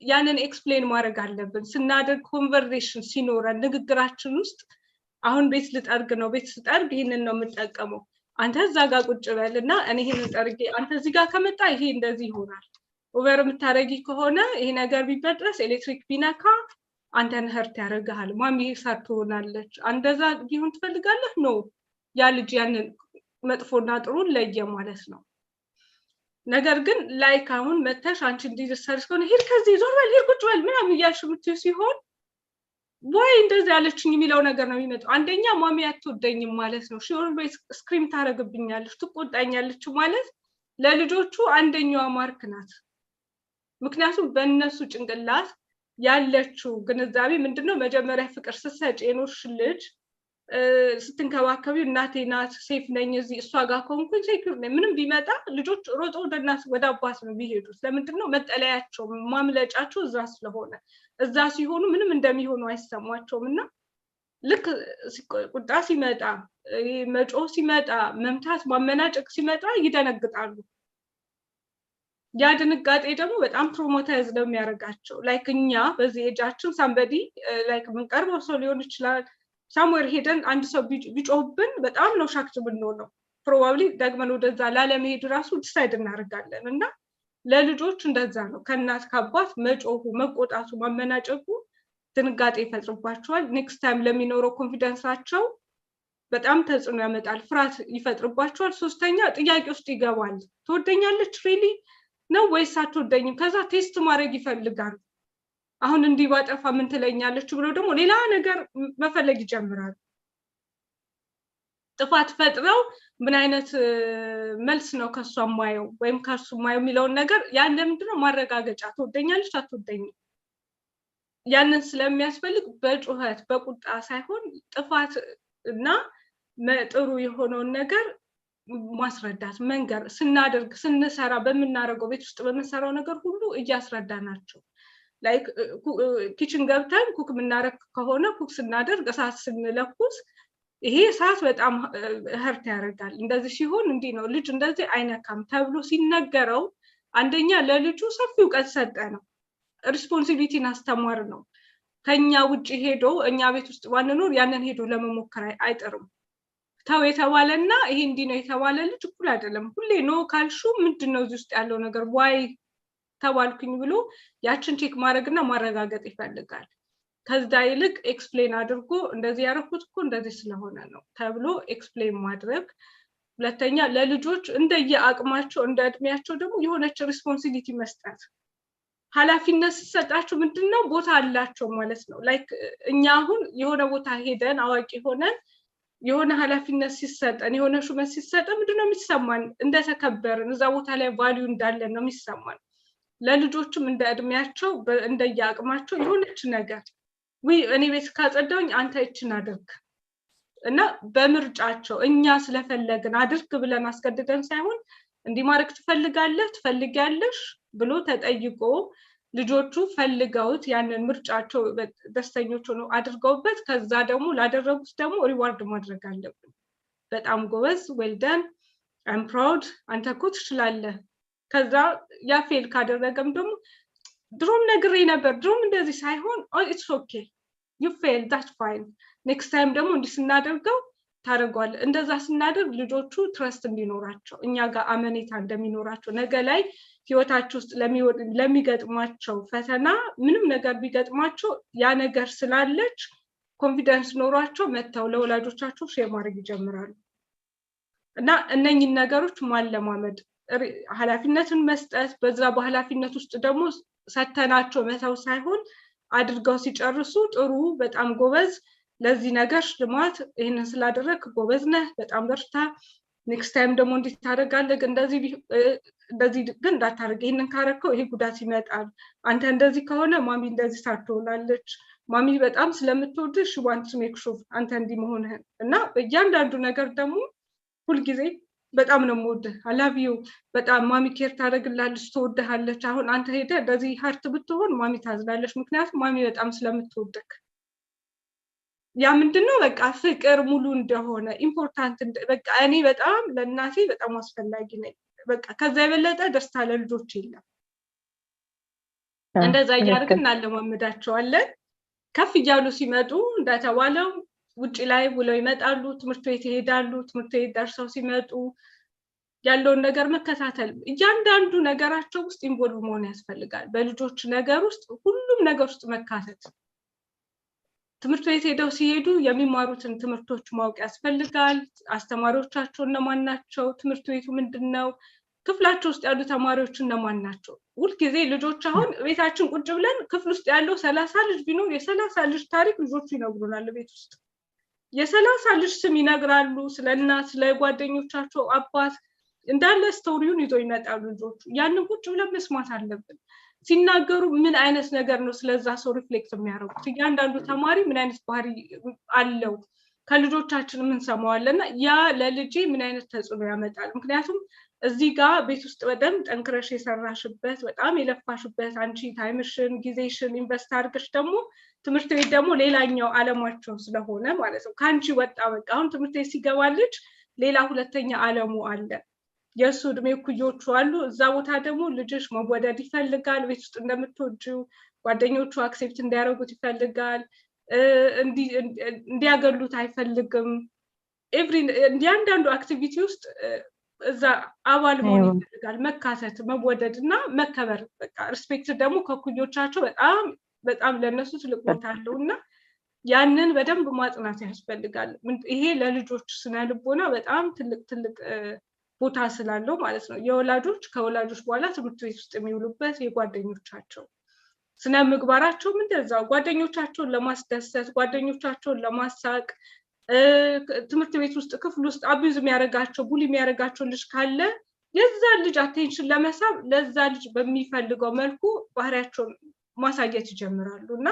ያንን explain ማድረግ አለብን። ስናደርግ conversation ሲኖረን ንግግራችን ውስጥ አሁን ቤት ልጠርግ ነው፣ ቤት ስጠርግ ይህንን ነው የምጠቀመው፣ አንተ እዛ ጋር ቁጭ በል እና እኔ ይህንን ጠርጌ አንተ እዚህ ጋር ከመጣ ይሄ እንደዚህ ይሆናል፣ over የምታደርጊ ከሆነ ይሄ ነገር ቢበጥረስ፣ ኤሌክትሪክ ቢነካ አንተን hurt ያደርግሃል፣ mommy sad ትሆናለች፣ እንደዛ ቢሆን ትፈልጋለህ? No፣ ያ ልጅ ያንን መጥፎና ጥሩን ለየ ማለት ነው። ነገር ግን like አሁን መተሽ አንቺ እንዲህ ሰርች ከሆነ ሂድ ከዚህ፣ ዞር በል፣ ሂድ ቁጭ በል ምናምን እያልሽ የምትይው ሲሆን ወይ እንደዚህ ያለችኝ የሚለው ነገር ነው የሚመጣው። አንደኛ mommy አትወደኝም ማለት ነው። She always scream ታደርግብኛለች፣ ትቆጣኛለች ማለት ለልጆቹ አንደኛዋ mark ናት። ምክንያቱም በእነሱ ጭንቅላት ያለችው ግንዛቤ ምንድነው? መጀመሪያ ፍቅር ስትሰጪ የኖርሽ ልጅ፣ ስትንከባከቢው እናቴ ናት፣ safe ነኝ፣ እዚህ እሷ ጋር ከሆንኩኝ secure ነኝ። ምንም ቢመጣ ልጆች ሮጦ ወደ እናት ወደ አባት ነው የሚሄዱት። ለምንድን ነው? መጠለያቸው ማምለጫቸው እዛ ስለሆነ እዛ ሲሆኑ ምንም እንደሚሆኑ አይሰማቸውም። እና ልክ ቁጣ ሲመጣ፣ መጮህ ሲመጣ፣ መምታት ማመናጨቅ ሲመጣ ይደነግጣሉ። ያ ድንጋጤ ደግሞ በጣም traumatize ነው የሚያደርጋቸው። Like እኛ በዚህ age ኣችን somebody like የምንቀርበው ሰው ሊሆን ይችላል፣ somewhere ሄደን አንድ ሰው ቢጮህብን በጣም ነው shocked የምንሆነው። Probably ደግመን ወደዛ ላለመሄድ ራሱ decide እናደርጋለን። እና ለልጆች እንደዛ ነው። ከእናት ከአባት መጮሁ፣ መቆጣቱ፣ ማመናጨቁ ድንጋጤ ይፈጥርባቸዋል። Next time ለሚኖረው confidence ኣቸው በጣም ተጽዕኖ ያመጣል፣ ፍርሃት ይፈጥርባቸዋል። ሶስተኛ ጥያቄ ውስጥ ይገባል። ትወደኛለች really ነው ወይስ አትወደኝም? ከዛ test ማድረግ ይፈልጋሉ። አሁን እንዲህ ባጠፋ ምን ትለኛለች ብሎ ደግሞ ሌላ ነገር መፈለግ ይጀምራሉ። ጥፋት ፈጥረው ምን አይነት መልስ ነው ከሷ የማየው ወይም ከሱ የማየው የሚለውን ነገር፣ ያን ለምንድነው ማረጋገጫ፣ ትወደኛለች አትወደኝም፣ ያንን ስለሚያስፈልግ በጩኸት በቁጣ ሳይሆን ጥፋት እና ጥሩ የሆነውን ነገር ማስረዳት፣ መንገር፣ ስናደርግ፣ ስንሰራ፣ በምናደርገው ቤት ውስጥ በምንሰራው ነገር ሁሉ እያስረዳናቸው፣ like kitchen ገብተን cook የምናደርግ ከሆነ cook ስናደርግ፣ እሳት ስንለኩስ ይሄ እሳት በጣም hurt ያደርጋል፣ እንደዚህ ሲሆን እንዲህ ነው፣ ልጅ እንደዚህ አይነካም ተብሎ ሲነገረው አንደኛ ለልጁ ሰፊ እውቀት ሰጠ ነው፣ responsibility ን አስተማር ነው። ከኛ ውጭ ሄዶ፣ እኛ ቤት ውስጥ ባንኖር ያንን ሄዶ ለመሞከር አይጥርም። ተው የተባለና ይሄ እንዲህ ነው የተባለ ልጅ እኩል አይደለም። ሁሌ no ካልሹ ምንድን ነው እዚህ ውስጥ ያለው ነገር፣ why ተባልኩኝ ብሎ ያችን check ማድረግና ማረጋገጥ ይፈልጋል። ከዛ ይልቅ explain አድርጎ እንደዚህ ያደረኩት እኮ እንደዚህ ስለሆነ ነው ተብሎ explain ማድረግ። ሁለተኛ ለልጆች እንደየአቅማቸው፣ እንደ እድሜያቸው ደግሞ የሆነች responsibility መስጠት። ኃላፊነት ሲሰጣቸው ምንድነው፣ ቦታ አላቸው ማለት ነው። Like እኛ አሁን የሆነ ቦታ ሄደን አዋቂ ሆነን የሆነ ኃላፊነት ሲሰጠን፣ የሆነ ሹመት ሲሰጠን ምንድነው የሚሰማን? እንደተከበርን፣ እዛ ቦታ ላይ value እንዳለን ነው የሚሰማን። ለልጆችም እንደ እድሜያቸው፣ እንደየአቅማቸው የሆነች ነገር፣ እኔ ቤት ካጸዳውኝ አንተ ይችን አድርግ፣ እና በምርጫቸው፣ እኛ ስለፈለግን አድርግ ብለን አስገድደን ሳይሆን እንዲህ ማድረግ ትፈልጋለህ፣ ትፈልጊያለሽ ብሎ ተጠይቆ ልጆቹ ፈልገውት ያንን ምርጫቸው ደስተኞች ሆነው አድርገውበት ከዛ ደግሞ ላደረጉት ደግሞ reward ማድረግ አለብን። በጣም ጎበዝ፣ well done፣ I'm proud፣ አንተ እኮ ትችላለህ። ከዛ ያ fail ካደረገም ደግሞ ድሮም ነግሬ ነበር፣ ድሮም እንደዚህ ሳይሆን it's okay, you fail, that's fine፣ next time ደግሞ እንዲህ ስናደርገው ታደርገዋለህ። እንደዛ ስናደርግ ልጆቹ trust እንዲኖራቸው፣ እኛ ጋር አመኔታ እንደሚኖራቸው፣ ነገ ላይ ህይወታቸው ውስጥ ለሚገጥማቸው ፈተና ምንም ነገር ቢገጥማቸው ያ ነገር ስላለች confidence ኖሯቸው መጥተው ለወላጆቻቸው share ማድረግ ይጀምራሉ። እና እነኝን ነገሮች ማለማመድ፣ ኃላፊነትን መስጠት፣ በዛ በኃላፊነት ውስጥ ደግሞ ሰተናቸው መተው ሳይሆን አድርገው ሲጨርሱ ጥሩ፣ በጣም ጎበዝ፣ ለዚህ ነገር ሽልማት፣ ይህንን ስላደረግ ጎበዝ ነህ፣ በጣም በርታ፣ next time ደግሞ እንዲህ ታደርጋለህ፣ እንደዚህ እንደዚህ ግን እንዳታደርግ፣ ይህንን ካረከው ይሄ ጉዳት ይመጣል፣ አንተ እንደዚህ ከሆነ ማሚ እንደዚህ ሳትሆናለች፣ ማሚ በጣም ስለምትወድሽ want make sure አንተ እንዲህ መሆንህን። እና በእያንዳንዱ ነገር ደግሞ ሁልጊዜ በጣም ነው የምወድህ፣ I love you፣ በጣም ማሚ care ታደርግላለች፣ ትወድሃለች። አሁን አንተ ሄደህ እንደዚህ hurt ብትሆን ማሚ ታዝናለች፣ ምክንያቱም ማሚ በጣም ስለምትወድክ። ያ ምንድነው፣ በቃ ፍቅር ሙሉ እንደሆነ፣ important፣ በቃ እኔ በጣም ለእናቴ በጣም አስፈላጊ ነኝ። በቃ ከዛ የበለጠ ደስታ ለልጆች የለም። እንደዛ እያደረግን እናለማመዳቸዋለን። ከፍ እያሉ ሲመጡ እንደተባለው ውጭ ላይ ውለው ይመጣሉ፣ ትምህርት ቤት ይሄዳሉ። ትምህርት ቤት ደርሰው ሲመጡ ያለውን ነገር መከታተል፣ እያንዳንዱ ነገራቸው ውስጥ involve መሆን ያስፈልጋል። በልጆች ነገር ውስጥ፣ ሁሉም ነገር ውስጥ መካተት። ትምህርት ቤት ሄደው ሲሄዱ የሚማሩትን ትምህርቶች ማወቅ ያስፈልጋል። አስተማሪዎቻቸው እነማን ናቸው? ትምህርት ቤቱ ምንድን ነው? ክፍላቸው ውስጥ ያሉ ተማሪዎች እነማን ናቸው? ሁልጊዜ ልጆች አሁን ቤታችን ቁጭ ብለን ክፍል ውስጥ ያለው 30 ልጅ ቢኖር የ30 ልጅ ታሪክ ልጆቹ ይነግሩናል። ቤት ውስጥ የ30 ልጅ ስም ይነግራሉ። ስለ እናት፣ ስለ ጓደኞቻቸው አባት እንዳለ story ውን ይዘው ይመጣሉ ልጆቹ። ያንን ቁጭ ብለን መስማት አለብን። ሲናገሩ ምን አይነት ነገር ነው ስለዛ ሰው reflect የሚያደርጉት? እያንዳንዱ ተማሪ ምን አይነት ባህሪ አለው? ከልጆቻችን የምንሰማዋለ እና ያ ለልጄ ምን አይነት ተጽዕኖ ያመጣል? ምክንያቱም እዚህ ጋር ቤት ውስጥ በደንብ ጠንክረሽ የሰራሽበት፣ በጣም የለፋሽበት፣ አንቺ time ሽን ጊዜሽን invest አድርገሽ ደግሞ ትምህርት ቤት ደግሞ ሌላኛው አለማቸው ስለሆነ ማለት ነው። ከአንቺ ወጣ፣ በቃ አሁን ትምህርት ቤት ሲገባ ልጅ ሌላ ሁለተኛ አለሙ አለ። የእሱ እድሜ እኩዮቹ አሉ። እዛ ቦታ ደግሞ ልጅሽ መወደድ ይፈልጋል። ቤት ውስጥ እንደምትወጂው ጓደኞቹ accept እንዲያደርጉት ይፈልጋል። እንዲያገሉት አይፈልግም። Every እያንዳንዱ activity ውስጥ እዛ አባል መሆን ይፈልጋል። መካተት፣ መወደድ እና መከበር። በቃ respect ደግሞ ከኩዮቻቸው በጣም በጣም ለእነሱ ትልቅ ቦታ አለው እና ያንን በደንብ ማጥናት ያስፈልጋል። ይሄ ለልጆች ስነ ልቦና በጣም ትልቅ ትልቅ ቦታ ስላለው ማለት ነው። የወላጆች፣ ከወላጆች በኋላ ትምህርት ቤት ውስጥ የሚውሉበት የጓደኞቻቸው ስነ ምግባራቸውም እንደዛው ጓደኞቻቸውን ለማስደሰት፣ ጓደኞቻቸውን ለማሳቅ ትምህርት ቤት ውስጥ ክፍል ውስጥ abuse የሚያደርጋቸው፣ bully የሚያደርጋቸው ልጅ ካለ የዛ ልጅ attention ለመሳብ ለዛ ልጅ በሚፈልገው መልኩ ባህሪያቸውን ማሳየት ይጀምራሉ። እና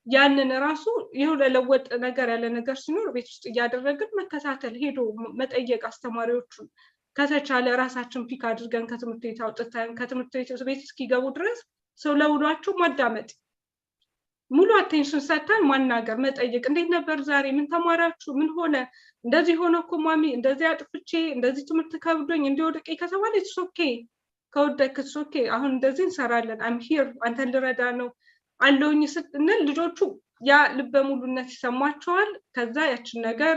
ያንን ራሱ የሆነ ለወጥ ነገር ያለ ነገር ሲኖር ቤት ውስጥ እያደረግን መከታተል፣ ሄዶ መጠየቅ አስተማሪዎቹን፣ ከተቻለ ራሳችን pick አድርገን ከትምህርት ቤት አውጥተን ከትምህርት ቤት ቤት እስኪገቡ ድረስ ሰው ለውሏቸው ማዳመጥ፣ ሙሉ attention ሰጥተን ማናገር፣ መጠየቅ። እንዴት ነበር ዛሬ? ምን ተማራችሁ? ምን ሆነ? እንደዚህ ሆነ እኮ ማሚ፣ እንደዚህ አጥፍቼ፣ እንደዚህ ትምህርት ከብዶኝ እንዲወድቄ ከተባለ it's okay፣ ከወደክ it's okay፣ አሁን እንደዚህ እንሰራለን፣ I'm here፣ አንተን ልረዳ ነው አለውኝ ስንል ልጆቹ ያ ልበ ሙሉነት ይሰማቸዋል። ከዛ ያችን ነገር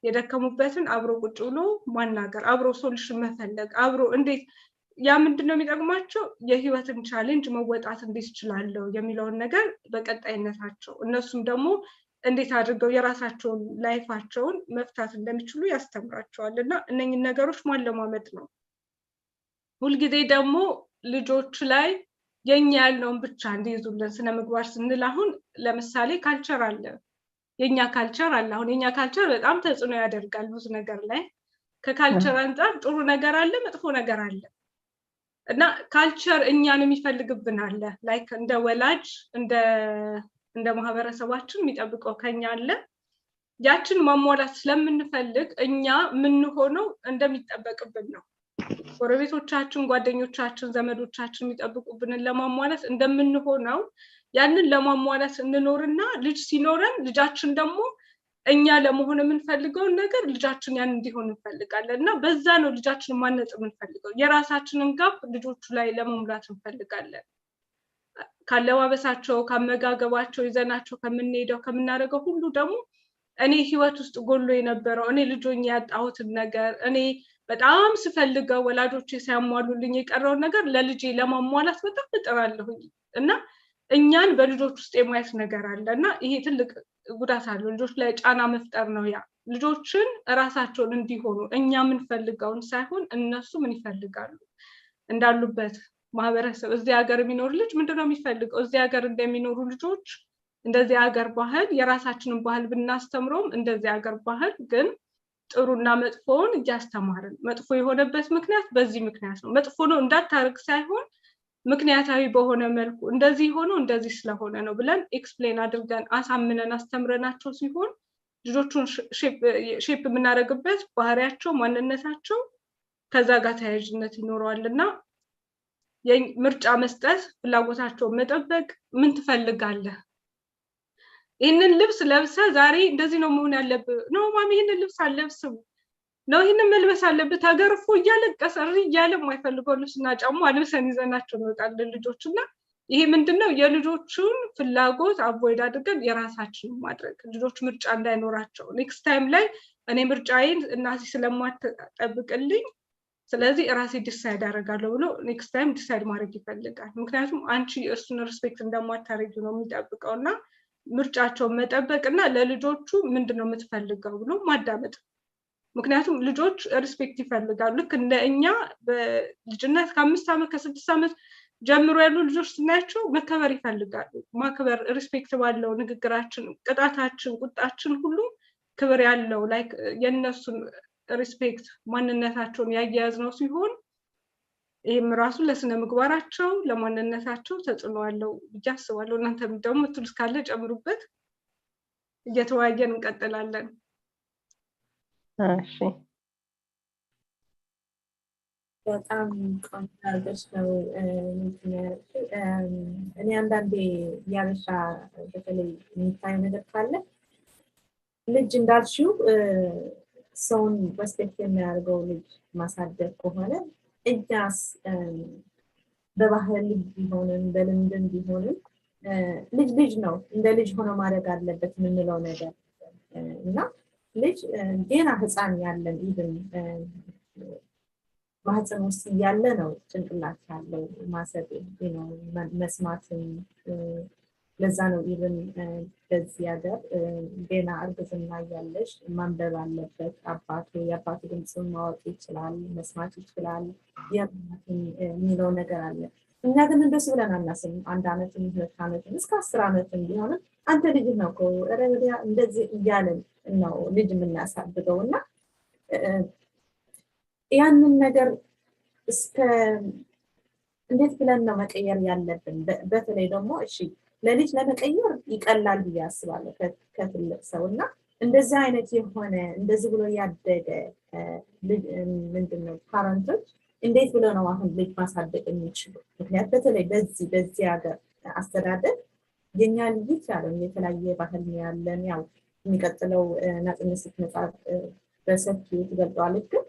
የደከሙበትን አብሮ ቁጭ ብሎ ማናገር፣ አብሮ solution መፈለግ፣ አብሮ እንዴት ያ ምንድነው የሚጠቅማቸው? የህይወትን challenge መወጣት እንዴት እችላለሁ የሚለውን ነገር በቀጣይነታቸው እነሱም ደግሞ እንዴት አድርገው የራሳቸውን life ኣቸውን መፍታት እንደሚችሉ ያስተምራቸዋል። እና እነኝን ነገሮች ማለማመድ ነው። ሁልጊዜ ደግሞ ልጆች ላይ የኛ ያልነውን ብቻ እንዲይዙልን፣ ስነ ምግባር ስንል አሁን ለምሳሌ culture አለ፣ የኛ culture አለ። አሁን የኛ culture በጣም ተጽዕኖ ያደርጋል ብዙ ነገር ላይ። ከ culture አንጻር ጥሩ ነገር አለ፣ መጥፎ ነገር አለ። እና culture እኛን የሚፈልግብን አለ፣ like እንደ ወላጅ እንደ ማህበረሰባችን የሚጠብቀው ከኛ አለ። ያችን ማሟላት ስለምንፈልግ እኛ የምንሆነው እንደሚጠበቅብን ነው። ጎረቤቶቻችን፣ ጓደኞቻችን፣ ዘመዶቻችን የሚጠብቁብንን ለማሟላት እንደምንሆነው ያንን ለማሟላት እንኖርና ልጅ ሲኖረን ልጃችን ደግሞ እኛ ለመሆን የምንፈልገውን ነገር ልጃችን ያን እንዲሆን እንፈልጋለን። እና በዛ ነው ልጃችንን ማነጽ የምንፈልገው። የራሳችንን gap ልጆቹ ላይ ለመሙላት እንፈልጋለን። ካለባበሳቸው፣ ካመጋገባቸው፣ ይዘናቸው ከምንሄደው፣ ከምናደርገው ሁሉ ደግሞ እኔ ህይወት ውስጥ ጎሎ የነበረው፣ እኔ ልጅ ሆኜ ያጣሁትን ነገር፣ እኔ በጣም ስፈልገው ወላጆቼ ሳያሟሉልኝ የቀረውን ነገር ለልጄ ለማሟላት በጣም እጥራለሁኝ። እና እኛን በልጆች ውስጥ የማየት ነገር አለ እና ይሄ ትልቅ ጉዳት አለው። ልጆች ላይ ጫና መፍጠር ነው። ያ ልጆችን እራሳቸውን እንዲሆኑ፣ እኛ የምንፈልገውን ሳይሆን እነሱ ምን ይፈልጋሉ፣ እንዳሉበት ማህበረሰብ፣ እዚህ ሀገር የሚኖር ልጅ ምንድነው የሚፈልገው፣ እዚህ ሀገር እንደሚኖሩ ልጆች እንደዚህ ሀገር ባህል፣ የራሳችንን ባህል ብናስተምረውም እንደዚህ ሀገር ባህል ግን ጥሩና መጥፎውን እያስተማርን፣ መጥፎ የሆነበት ምክንያት በዚህ ምክንያት ነው፣ መጥፎ ነው እንዳታርግ ሳይሆን ምክንያታዊ በሆነ መልኩ እንደዚህ ሆኖ እንደዚህ ስለሆነ ነው ብለን explain አድርገን አሳምነን አስተምረናቸው ሲሆን ልጆቹን shape የምናደርግበት ባህሪያቸው፣ ማንነታቸው ከዛ ጋር ተያያዥነት ይኖረዋል። እና ምርጫ መስጠት፣ ፍላጎታቸውን መጠበቅ። ምን ትፈልጋለህ? ይህንን ልብስ ለብሰህ ዛሬ እንደዚህ ነው መሆን ያለብህ። "No mommy፣ ይህንን ልብስ አልለብስም።" "No፣ ይህንን መልበስ አለብህ።" ተገርፎ እያለቀሰ እሪ እያለ የማይፈልገው ልብስና ጫማ አልብሰን ይዘናቸው እንወጣለን ልጆች። እና ይሄ ምንድነው? የልጆቹን ፍላጎት avoid አድርገን የራሳችንን ማድረግ፣ ልጆች ምርጫ እንዳይኖራቸው፣ next time ላይ እኔ ምርጫዬን እናቴ ስለማትጠብቅልኝ ስለዚህ ራሴ decide አደርጋለሁ ብሎ next time decide ማድረግ ይፈልጋል። ምክንያቱም አንቺ እሱን respect እንደማታደርጊ ነው የሚጠብቀው። እና ምርጫቸውን መጠበቅ እና ለልጆቹ ምንድን ነው የምትፈልገው ብሎ ማዳመጥ። ምክንያቱም ልጆች respect ይፈልጋሉ። ልክ እንደ እኛ በልጅነት ከ5 ዓመት ከ6 ዓመት ጀምሮ ያሉ ልጆች ስናያቸው መከበር ይፈልጋሉ። ማክበር፣ respect ባለው ንግግራችን፣ ቅጣታችን፣ ቁጣችን ሁሉ ክብር ያለው፣ like የእነሱን respect ማንነታቸውን ያያያዝ ነው ሲሆን ይህም ራሱ ለስነ ምግባራቸው፣ ለማንነታቸው ተጽዕኖ አለው ብዬ አስባለሁ። እናንተም ደግሞ ምትሉት ካለ ጨምሩበት። እየተወያየን እንቀጥላለን። እሺ። በጣም ቆንጆ አድርገሽ ነው እንትን ያልሽው። እኔ አንዳንዴ ያበሻ በተለይ የሚታየው ነገር ካለ ልጅ እንዳልሽው ሰውን respect የሚያደርገው ልጅ ማሳደግ ከሆነ እኛስ በባህል ቢሆንም በልምድም ቢሆንም ልጅ ልጅ ነው፣ እንደ ልጅ ሆኖ ማደግ አለበት የምንለው ነገር እና ልጅ ገና ህፃን ያለን even ማህፀን ውስጥ እያለ ነው ጭንቅላት ያለው ማሰብ ነው መስማትም። ለዛ ነው even በዚህ ሀገር ገና እርግዝና እያለሽ ማንበብ አለበት አባቱ፣ የአባቱ ድምፅን ማወቅ ይችላል፣ መስማት ይችላል የእናቱን የሚለው ነገር አለ። እኛ ግን እንደሱ ብለን አናስብም። 1 ዓመትም 2 ዓመትም እስከ 10 ዓመትም ቢሆንም አንተ ልጅ ነው እኮ፣ ኧረ ወዲያ እንደዚህ እያልን ነው ልጅ የምናሳድገው። እና ያንን ነገር እስከ እንዴት ብለን ነው መቀየር ያለብን? በተለይ ደግሞ እሺ ለልጅ ለመቀየር ይቀላል ብዬ አስባለሁ ከትልቅ ሰው። እና እንደዚህ አይነት የሆነ እንደዚህ ብሎ ያደገ ምንድን ነው parent ኦች እንዴት ብሎ ነው አሁን ልጅ ማሳደግ የሚችሉ? ምክንያት በተለይ በዚህ ሀገር አስተዳደግ የኛ ልይት ያለን የተለያየ ባህል ነው ያለን። ያው የሚቀጥለው ናጽነት ስትመጣ በሰፊው ትገልጠዋለች። ግን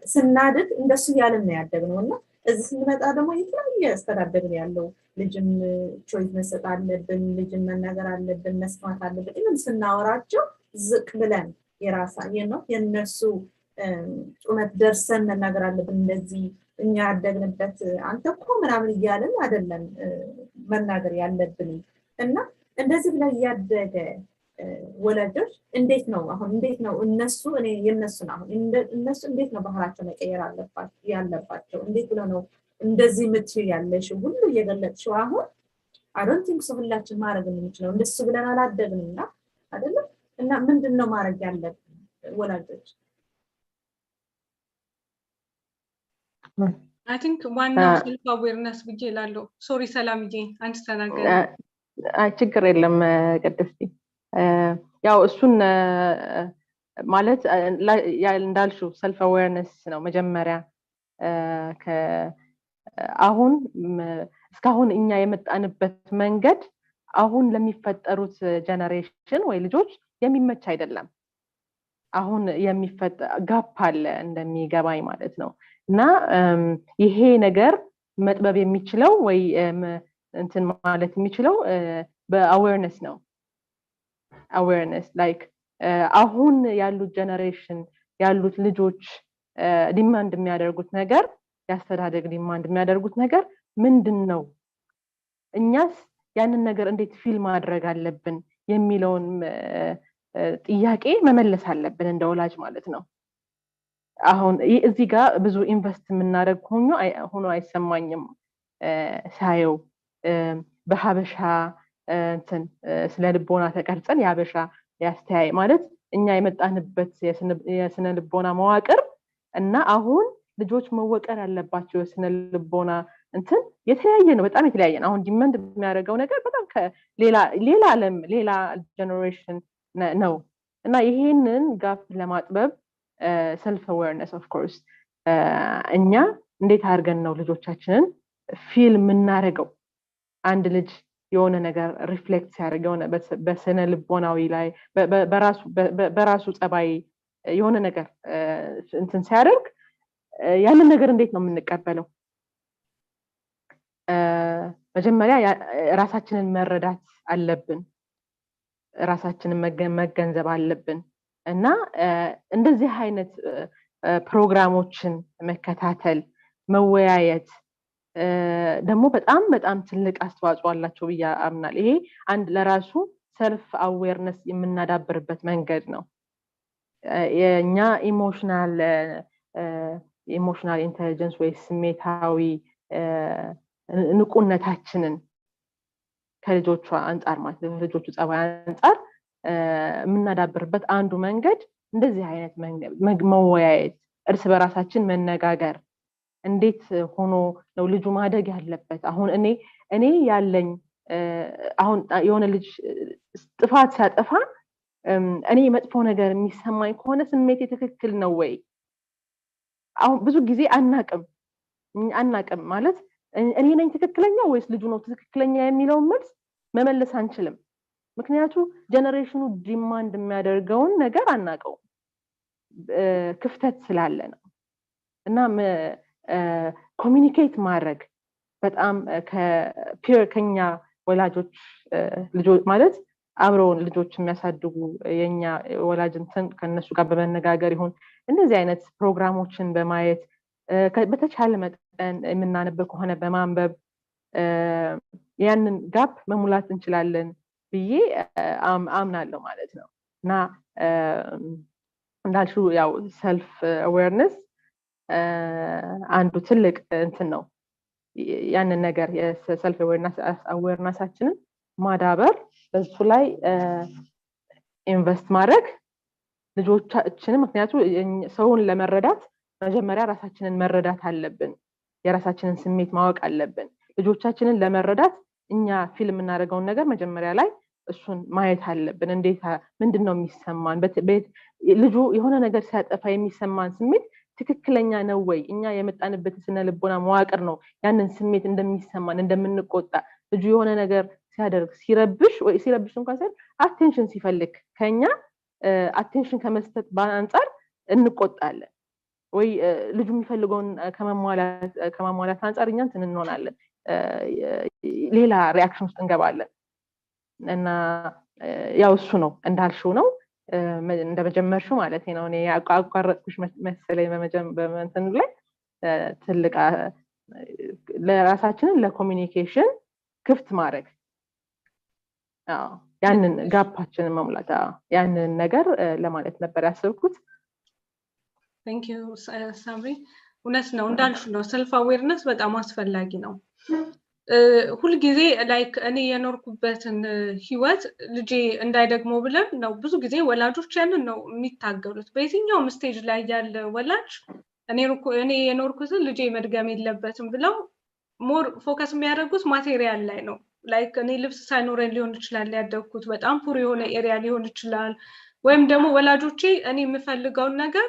ስናድግ እንደሱ እያልን ነው ያደግነው እና እዚህ ስንመጣ ደግሞ የተለያየ አስተዳደግ ነው ያለው። ልጅም choice መስጠት አለብን፣ ልጅም መናገር አለብን፣ መስማት አለብን። even ስናወራቸው ዝቅ ብለን የራሳ ነው የነሱ ቁመት ደርሰን መናገር አለብን። እንደዚህ እኛ ያደግንበት አንተ እኮ ምናምን እያልን አይደለም መናገር ያለብን። እና እንደዚህ ብላ እያደገ ወላጆች እንዴት ነው አሁን፣ እንዴት ነው እነሱ፣ እኔ የእነሱን አሁን እነሱ እንዴት ነው ባህላቸው መቀየር ያለባቸው? እንዴት ብለው ነው እንደዚህ የምትይው ያለሽው ሁሉ እየገለጥሽው አሁን I don't think so ሁላችን ማድረግ የምንችለው። እንደሱ ብለን አላደግንና አይደለም። እና ምንድን ነው ማድረግ ያለብን ወላጆች? I think ዋናው self awareness ብዬ እላለሁ። Sorry ሰላምዬ፣ አንቺ ተናገሪ። አይ፣ ችግር የለም ቅድስቲ። ያው እሱን ማለት እንዳልሽው self awareness ነው መጀመሪያ። አሁን እስካሁን እኛ የመጣንበት መንገድ አሁን ለሚፈጠሩት generation ወይ ልጆች የሚመች አይደለም። አሁን የሚፈጠ gap አለ እንደሚገባኝ ማለት ነው። እና ይሄ ነገር መጥበብ የሚችለው ወይ እንትን ማለት የሚችለው በ awareness ነው። Awareness like አሁን ያሉት generation ያሉት ልጆች demand የሚያደርጉት ነገር፣ የአስተዳደግ demand የሚያደርጉት ነገር ምንድን ነው? እኛስ ያንን ነገር እንዴት feel ማድረግ አለብን የሚለውን ጥያቄ መመለስ አለብን እንደ ወላጅ ማለት ነው። አሁን እዚህ ጋር ብዙ invest የምናደርግ ሆኖ አይሰማኝም ሳየው። በሀበሻ እንትን ስነ ልቦና ተቀርጸን፣ የሀበሻ ያስተያይ ማለት እኛ የመጣንበት የስነ ልቦና መዋቅር እና አሁን ልጆች መወቀር ያለባቸው የስነ ልቦና እንትን የተለያየ ነው፣ በጣም የተለያየ ነው። አሁን demand የሚያደርገው ነገር በጣም ከሌላ ሌላ ዓለም፣ ሌላ generation ነው። እና ይሄንን gap ለማጥበብ self awareness of course፣ እኛ እንዴት አድርገን ነው ልጆቻችንን feel የምናደርገው? አንድ ልጅ የሆነ ነገር reflect ሲያደርግ፣ የሆነ በስነ ልቦናዊ ላይ በራሱ ጸባይ የሆነ ነገር እንትን ሲያደርግ ያንን ነገር እንዴት ነው የምንቀበለው? መጀመሪያ ራሳችንን መረዳት አለብን። ራሳችንን መገንዘብ አለብን። እና እንደዚህ አይነት ፕሮግራሞችን መከታተል፣ መወያየት ደግሞ በጣም በጣም ትልቅ አስተዋጽኦ አላቸው ብዬ አምናለሁ። ይሄ አንድ ለራሱ self awareness የምናዳብርበት መንገድ ነው። የእኛ emotional intelligence ወይ ስሜታዊ ንቁነታችንን ከልጆቹ አንጻር ማለት ነው፣ ከልጆቹ ጸባይ አንጻር የምናዳብርበት አንዱ መንገድ እንደዚህ አይነት መወያየት፣ እርስ በራሳችን መነጋገር፣ እንዴት ሆኖ ነው ልጁ ማደግ ያለበት? አሁን እኔ ያለኝ አሁን የሆነ ልጅ ጥፋት ሲያጠፋ እኔ መጥፎ ነገር የሚሰማኝ ከሆነ ስሜቴ ትክክል ነው ወይ? አሁን ብዙ ጊዜ አናቅም። ማለት እኔ ነኝ ትክክለኛ ወይስ ልጁ ነው ትክክለኛ የሚለውን መልስ መመለስ አንችልም። ምክንያቱ generation ኑ demand የሚያደርገውን ነገር አናውቀውም፣ ክፍተት ስላለ ነው። እና communicate ማድረግ በጣም ከ peer፣ ከኛ ወላጆች ልጆች ማለት አብረውን ልጆች የሚያሳድጉ የኛ ወላጅ እንትን ከእነሱ ጋር በመነጋገር ይሁን፣ እንደዚህ አይነት ፕሮግራሞችን በማየት፣ በተቻለ መጠን የምናነብ ከሆነ በማንበብ ያንን gap መሙላት እንችላለን ብዬ አምናለሁ ማለት ነው። እና እንዳልሽው ያው self awareness አንዱ ትልቅ እንትን ነው። ያንን ነገር የ self awareness ኣችንን ማዳበር፣ በሱ ላይ invest ማድረግ ልጆቻችንን፣ ምክንያቱ ሰውን ለመረዳት መጀመሪያ ራሳችንን መረዳት አለብን። የራሳችንን ስሜት ማወቅ አለብን። ልጆቻችንን ለመረዳት እኛ feel የምናደርገውን ነገር መጀመሪያ ላይ እሱን ማየት አለብን። እንዴት፣ ምንድን ነው የሚሰማን? ልጁ የሆነ ነገር ሲያጠፋ የሚሰማን ስሜት ትክክለኛ ነው ወይ? እኛ የመጣንበት ስነ ልቦና መዋቅር ነው ያንን ስሜት እንደሚሰማን፣ እንደምንቆጣ። ልጁ የሆነ ነገር ሲያደርግ፣ ሲረብሽ ወይ ሲረብሽ እንኳን ሳይሆን attention ሲፈልግ ከኛ attention ከመስጠት አንጻር እንቆጣለን ወይ ልጁ የሚፈልገውን ከማሟላት አንጻር እኛ እንትን እንሆናለን፣ ሌላ reaction ውስጥ እንገባለን። እና ያው እሱ ነው፣ እንዳልሽው ነው። እንደመጀመርሽው ማለት ነው። እኔ አቋረጥኩሽ መሰለኝ በመንትኑ ላይ። ትልቅ ለራሳችንን ለ communication ክፍት ማድረግ፣ ያንን gap ኣችንን መሙላት፣ ያንን ነገር ለማለት ነበር ያሰብኩት። Thank you ሳምሪ። እውነት ነው፣ እንዳልሽ ነው። Self awareness በጣም አስፈላጊ ነው። ሁልጊዜ like እኔ የኖርኩበትን ህይወት ልጄ እንዳይደግመው ብለን ነው ብዙ ጊዜ ወላጆች ያንን ነው የሚታገሉት። በየትኛውም stage ላይ ያለ ወላጅ እኔ የኖርኩትን ልጄ መድገም የለበትም ብለው more focus የሚያደርጉት material ላይ ነው። Like እኔ ልብስ ሳይኖረኝ ሊሆን ይችላል ያደግኩት፣ በጣም poor የሆነ area ሊሆን ይችላል። ወይም ደግሞ ወላጆቼ እኔ የምፈልገውን ነገር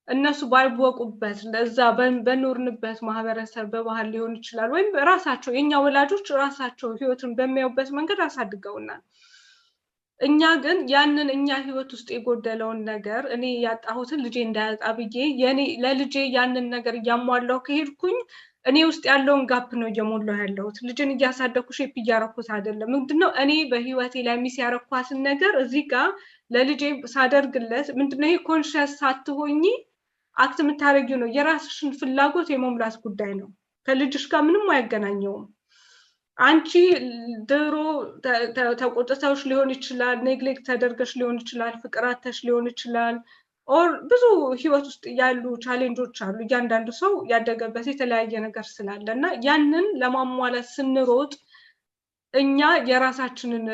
እነሱ ባይወቁበት እዛ በኖርንበት ማህበረሰብ በባህል ሊሆን ይችላል። ወይም ራሳቸው የእኛ ወላጆች ራሳቸው ህይወትን በሚያዩበት መንገድ አሳድገውናል። እኛ ግን ያንን እኛ ህይወት ውስጥ የጎደለውን ነገር፣ እኔ ያጣሁትን ልጄ እንዳያጣ ብዬ የኔ ለልጄ ያንን ነገር እያሟላው ከሄድኩኝ እኔ ውስጥ ያለውን gap ነው እየሞላው ያለሁት። ልጅን እያሳደግኩ shape እያረኩት አይደለም። ምንድነው፣ እኔ በህይወቴ ላይ miss ያረኳትን ነገር እዚህ ጋር ለልጄ ሳደርግለት ምንድነው፣ ይሄ conscious ሳትሆኚ act የምታደርጊው ነው። የራስሽን ፍላጎት የመሙላት ጉዳይ ነው። ከልጅሽ ጋር ምንም አያገናኘውም። አንቺ ድሮ ተቆጥተውሽ ሊሆን ይችላል፣ neglect ተደርገሽ ሊሆን ይችላል፣ ፍቅር አጥተሽ ሊሆን ይችላል። Or ብዙ ህይወት ውስጥ ያሉ challenge ኦች አሉ። እያንዳንዱ ሰው ያደገበት የተለያየ ነገር ስላለ እና ያንን ለማሟላት ስንሮጥ እኛ የራሳችንን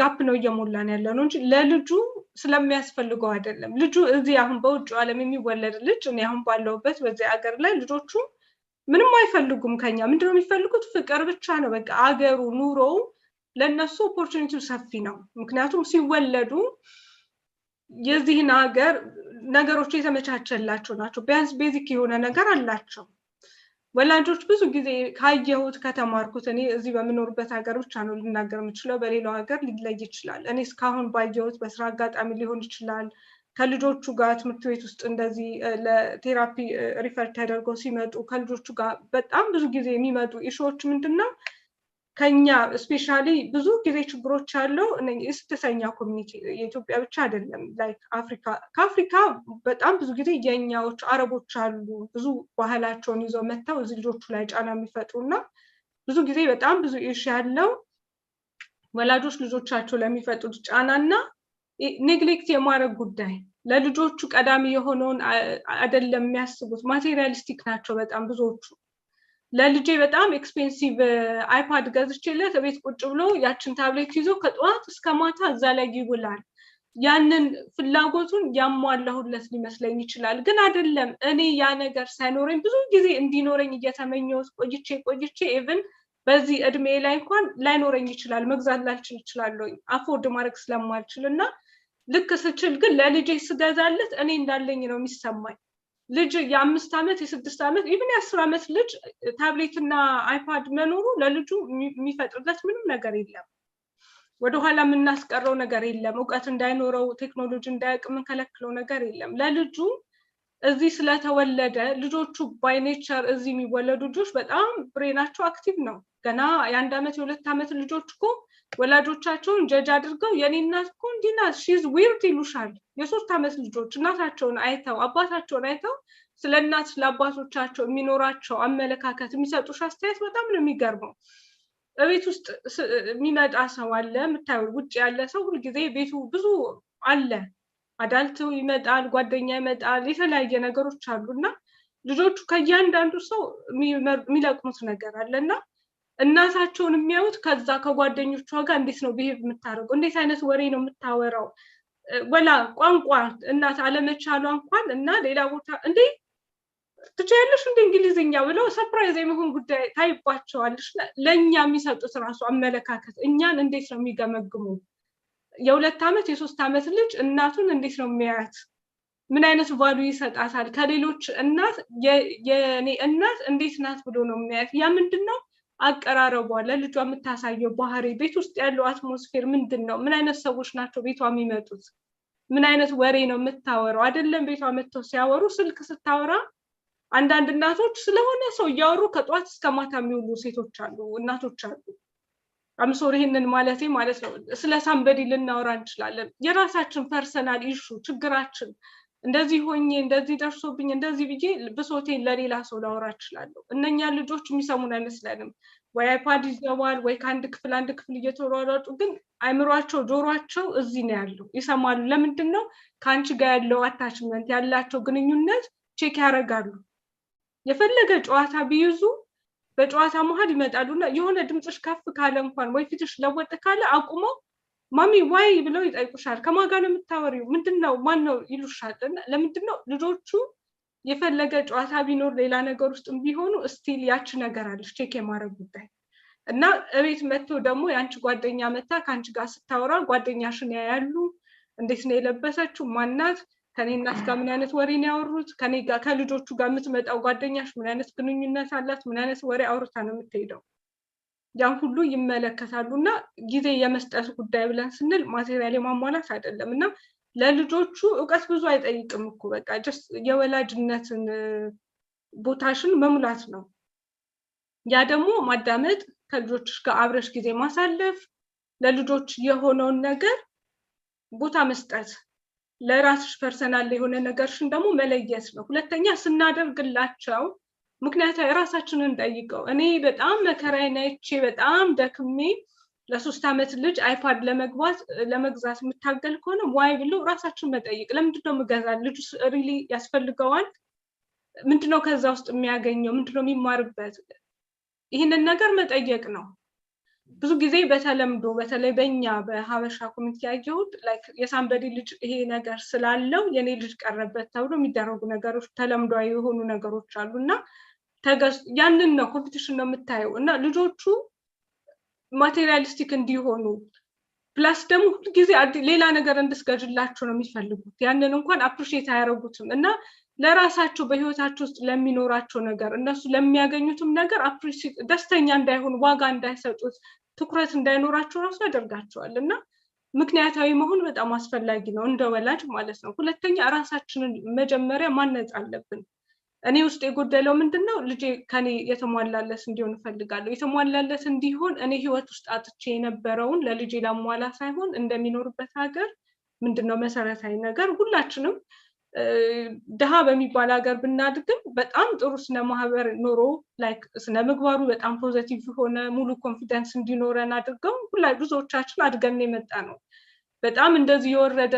gap ነው እየሞላን ያለ ነው እንጂ ለልጁ ስለሚያስፈልገው አይደለም። ልጁ እዚህ አሁን በውጭ ዓለም የሚወለድ ልጅ፣ እኔ አሁን ባለሁበት በዚህ ሀገር ላይ ልጆቹ ምንም አይፈልጉም ከኛ። ምንድነው የሚፈልጉት? ፍቅር ብቻ ነው። በቃ አገሩ፣ ኑሮው ለእነሱ opportunity ው ሰፊ ነው። ምክንያቱም ሲወለዱ የዚህን ሀገር ነገሮች የተመቻቸላቸው ናቸው። ቢያንስ basic የሆነ ነገር አላቸው። ወላጆች ብዙ ጊዜ ካየሁት፣ ከተማርኩት፣ እኔ እዚህ በምኖርበት ሀገር ብቻ ነው ልናገር የምችለው፣ በሌላው ሀገር ሊለይ ይችላል። እኔ እስካሁን ባየሁት በስራ አጋጣሚ ሊሆን ይችላል፣ ከልጆቹ ጋር ትምህርት ቤት ውስጥ እንደዚህ ለ therapy refer ተደርገው ሲመጡ ከልጆቹ ጋር በጣም ብዙ ጊዜ የሚመጡ issue ዎች ምንድን ነው፣ ከኛ especially ብዙ ጊዜ ችግሮች ያለው የስደተኛ community፣ የኢትዮጵያ ብቻ አይደለም፣ like አፍሪካ፣ ከአፍሪካ በጣም ብዙ ጊዜ የኛዎች አረቦች አሉ፣ ብዙ ባህላቸውን ይዘው መጥተው እዚህ ልጆቹ ላይ ጫና የሚፈጥሩ። እና ብዙ ጊዜ በጣም ብዙ issue ያለው ወላጆች ልጆቻቸው ለሚፈጥሩት ጫና እና neglect የማድረግ ጉዳይ፣ ለልጆቹ ቀዳሚ የሆነውን አይደለም የሚያስቡት። Materialistic ናቸው በጣም ብዙዎቹ። ለልጄ በጣም expensive iPad ገዝቼለት ቤት ቁጭ ብሎ ያችን ታብሌት ይዞ ከጠዋት እስከ ማታ እዛ ላይ ይውላል። ያንን ፍላጎቱን ያሟላሁለት ሊመስለኝ ይችላል፣ ግን አይደለም። እኔ ያ ነገር ሳይኖረኝ ብዙ ጊዜ እንዲኖረኝ እየተመኘሁት ቆይቼ ቆይቼ even በዚህ እድሜ ላይ እንኳን ላይኖረኝ ይችላል፣ መግዛት ላልችል እችላለሁ፣ afford ማድረግ ስለማልችል። እና ልክ ስችል ግን ለልጄ ስገዛለት እኔ እንዳለኝ ነው የሚሰማኝ። ልጅ የ5 ዓመት፣ የ6 ዓመት፣ even የ10 ዓመት ልጅ ታብሌት እና iPad መኖሩ ለልጁ የሚፈጥርለት ምንም ነገር የለም። ወደኋላ የምናስቀረው ነገር የለም። እውቀት እንዳይኖረው፣ ቴክኖሎጂ እንዳያውቅ የምንከለክለው ነገር የለም። ለልጁ እዚህ ስለተወለደ፣ ልጆቹ by nature እዚህ የሚወለዱ ልጆች በጣም brain ኣቸው active ነው። ገና የ1 ዓመት የ2 ዓመት ልጆች እኮ ወላጆቻቸውን judge አድርገው የኔ እናት እኮ እንዲህ ናት፣ she's weird ይሉሻል። የ3 ዓመት ልጆች እናታቸውን አይተው አባታቸውን አይተው ስለ እናት ስለ አባቶቻቸው የሚኖራቸው አመለካከት፣ የሚሰጡሽ አስተያየት በጣም ነው የሚገርመው። እቤት ውስጥ የሚመጣ ሰው አለ፣ የምታየው ውጭ ያለ ሰው ሁልጊዜ ቤቱ ብዙ አለ። Adult ይመጣል፣ ጓደኛ ይመጣል፣ የተለያየ ነገሮች አሉ። እና ልጆቹ ከእያንዳንዱ ሰው የሚለቅሙት ነገር አለ። እና እናታቸውን የሚያዩት ከዛ ከጓደኞቿ ጋር እንዴት ነው behave የምታደርገው፣ እንዴት አይነት ወሬ ነው የምታወራው፣ ወላ ቋንቋ እናት አለመቻሏ እንኳን እና ሌላ ቦታ እንዴ ትችያለሽ እንደ እንግሊዝኛ ብለው surprise የመሆን ጉዳይ ታይባቸዋለሽ። ለእኛ የሚሰጡት ራሱ አመለካከት፣ እኛን እንዴት ነው የሚገመግሙ? የ2 ዓመት የ3 ዓመት ልጅ እናቱን እንዴት ነው የሚያያት? ምን አይነት value ይሰጣታል? ከሌሎች እናት የኔ እናት እንዴት ናት ብሎ ነው የሚያያት? ያ ምንድን ነው፣ አቀራረቧ፣ ለልጇ የምታሳየው ባህሪ፣ ቤት ውስጥ ያለው atmosphere ምንድን ነው? ምን አይነት ሰዎች ናቸው ቤቷ የሚመጡት? ምን አይነት ወሬ ነው የምታወራው? አይደለም ቤቷ መጥተው ሲያወሩ፣ ስልክ ስታወራ አንዳንድ እናቶች ስለሆነ ሰው እያወሩ ከጠዋት እስከ ማታ የሚውሉ ሴቶች አሉ፣ እናቶች አሉ። I'm sorry ይህንን ማለቴ ማለት ነው። ስለ somebody ልናወራ እንችላለን። የራሳችን personal issue፣ ችግራችን፣ እንደዚህ ሆኜ፣ እንደዚህ ደርሶብኝ፣ እንደዚህ ብዬ ብሶቴን ለሌላ ሰው ላወራ እችላለሁ። እነኛ ልጆች የሚሰሙን አይመስለንም። ወይ iPad ይዘዋል ወይ ከአንድ ክፍል አንድ ክፍል እየተሯሯጡ፣ ግን አይምሯቸው ጆሯቸው እዚህ ነው ያለው፣ ይሰማሉ። ለምንድን ነው? ከአንቺ ጋር ያለው attachment፣ ያላቸው ግንኙነት check ያደርጋሉ። የፈለገ ጨዋታ ቢይዙ በጨዋታ መሀል ይመጣሉ እና የሆነ ድምፅሽ ከፍ ካለ እንኳን ወይ ፊትሽ ለወጥ ካለ አቁመው "Mommy, why?" ብለው ይጠይቁሻል። "ከማን ጋር ነው የምታወሪው? ምንድን ነው? ማን ነው?" ይሉሻል። እና ለምንድን ነው? ልጆቹ የፈለገ ጨዋታ ቢኖር፣ ሌላ ነገር ውስጥ ቢሆኑ still ያቺ ነገር አለች፣ check የማድረግ ጉዳይ። እና እቤት መጥቶ ደግሞ የአንቺ ጓደኛ መታ ከአንቺ ጋር ስታወራ ጓደኛሽን ያያሉ። እንዴት ነው የለበሰችው? ማናት? ከኔ እናት ጋር ምን አይነት ወሬ ነው ያወሩት? ከኔ ጋር፣ ከልጆቹ ጋር የምትመጣው ጓደኛሽ ምን አይነት ግንኙነት አላት? ምን አይነት ወሬ አውርታ ነው የምትሄደው? ያን ሁሉ ይመለከታሉ። እና ጊዜ የመስጠት ጉዳይ ብለን ስንል material የማሟላት አይደለም። እና ለልጆቹ እውቀት ብዙ አይጠይቅም እኮ፣ በቃ just የወላጅነትን ቦታሽን መሙላት ነው። ያ ደግሞ ማዳመጥ፣ ከልጆችሽ ጋር አብረሽ ጊዜ ማሳለፍ፣ ለልጆች የሆነውን ነገር ቦታ መስጠት፣ ለራስሽ personal የሆነ ነገርሽን ደግሞ መለየት ነው። ሁለተኛ ስናደርግላቸው ምክንያታዊ ራሳችንን ጠይቀው። እኔ በጣም መከራዬን አይቼ፣ በጣም ደክሜ ለ3 ዓመት ልጅ iPad ለመግባት ለመግዛት የምታገል ከሆነ why ብሎ ራሳችን መጠየቅ። ለምንድን ነው የምገዛ? ልጁ really ያስፈልገዋል? ምንድነው ከዛ ውስጥ የሚያገኘው? ምንድነው የሚማርበት? ይህንን ነገር መጠየቅ ነው። ብዙ ጊዜ በተለምዶ፣ በተለይ በኛ በሀበሻ community ያየሁት like የ somebody ልጅ ይሄ ነገር ስላለው የኔ ልጅ ቀረበት ተብሎ የሚደረጉ ነገሮች፣ ተለምዷዊ የሆኑ ነገሮች አሉ። እና ያንን ነው፣ competition ነው የምታየው። እና ልጆቹ materialistic እንዲሆኑ plus ደግሞ ሁልጊዜ ሌላ ነገር እንድስገጅላቸው ነው የሚፈልጉት። ያንን እንኳን appreciate አያደርጉትም። እና ለራሳቸው በህይወታቸው ውስጥ ለሚኖራቸው ነገር፣ እነሱ ለሚያገኙትም ነገር appreciate፣ ደስተኛ እንዳይሆኑ፣ ዋጋ እንዳይሰጡት፣ ትኩረት እንዳይኖራቸው ራሱ ያደርጋቸዋል። እና ምክንያታዊ መሆን በጣም አስፈላጊ ነው እንደ ወላጅ ማለት ነው። ሁለተኛ ራሳችንን መጀመሪያ ማነጽ አለብን። እኔ ውስጥ የጎደለው ምንድን ነው? ልጄ ከኔ የተሟላለት እንዲሆን እፈልጋለሁ። የተሟላለት እንዲሆን እኔ ህይወት ውስጥ አጥቼ የነበረውን ለልጄ ላሟላ ሳይሆን እንደሚኖርበት ሀገር ምንድን ነው መሰረታዊ ነገር? ሁላችንም ድሃ በሚባል ሀገር ብናድግም በጣም ጥሩ ስነ ማህበር ኖሮ፣ like ስነ ምግባሩ በጣም positive የሆነ፣ ሙሉ confidence እንዲኖረን አድርገው ሁላ ብዙዎቻችን አድገን የመጣ ነው። በጣም እንደዚህ የወረደ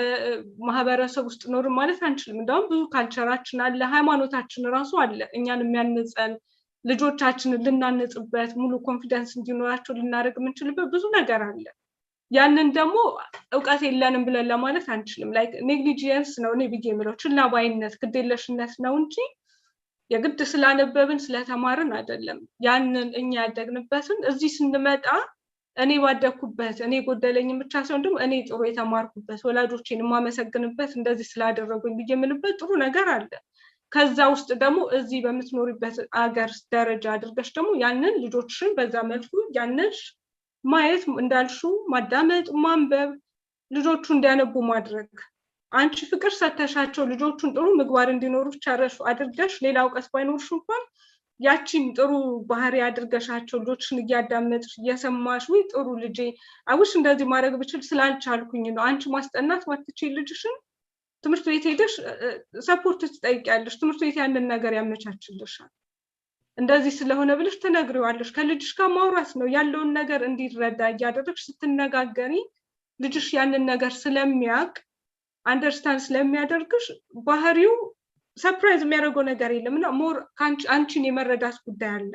ማህበረሰብ ውስጥ ኖርን ማለት አንችልም። እንደውም ብዙ culture ኣችን አለ፣ ሃይማኖታችን ራሱ አለ። እኛን የሚያንጸን፣ ልጆቻችንን ልናንጽበት፣ ሙሉ confidence እንዲኖራቸው ልናደርግ የምንችልበት ብዙ ነገር አለ። ያንን ደግሞ እውቀት የለንም ብለን ለማለት አንችልም። Like negligence ነው እኔ ብዬ የምለው፣ ችላ ባይነት፣ ግዴለሽነት ነው እንጂ የግድ ስላነበብን ስለተማርን አይደለም። ያንን እኛ ያደግንበትን እዚህ ስንመጣ እኔ ባደግኩበት፣ እኔ ጎደለኝም ብቻ ሳይሆን ደግሞ እኔ ጥሩ የተማርኩበት፣ ወላጆቼን የማመሰግንበት፣ እንደዚህ ስላደረጉኝ ብዬ የምልበት ጥሩ ነገር አለ። ከዛ ውስጥ ደግሞ እዚህ በምትኖሪበት አገር ደረጃ አድርገሽ ደግሞ ያንን ልጆችሽን በዛ መልኩ ያንን ማየት፣ እንዳልሽው ማዳመጥ፣ ማንበብ፣ ልጆቹ እንዲያነቡ ማድረግ፣ አንቺ ፍቅር ሰተሻቸው ልጆቹን ጥሩ ምግባር እንዲኖሩ ቸረሹ አድርገሽ፣ ሌላ እውቀት ባይኖርሽ እንኳን ያቺን ጥሩ ባህሪ አድርገሻቸው፣ ልጆችን እያዳመጥሽ፣ እየሰማሽ፣ "ወይ ጥሩ ልጄ፣ I wish እንደዚህ ማድረግ ብችል ስላልቻልኩኝ ነው።" አንቺ ማስጠናት ባትችይ ልጅሽን ትምህርት ቤት ሄደሽ support ትጠይቂያለሽ። ትምህርት ቤት ያንን ነገር ያመቻችልሻል። እንደዚህ ስለሆነ ብለሽ ትነግሪዋለሽ። ከልጅሽ ጋር ማውራት ነው፣ ያለውን ነገር እንዲረዳ እያደረግሽ ስትነጋገሪ ልጅሽ ያንን ነገር ስለሚያውቅ፣ understand ስለሚያደርግሽ ባህሪው surprise የሚያደርገው ነገር የለም። እና more አንቺን የመረዳት ጉዳይ አለ።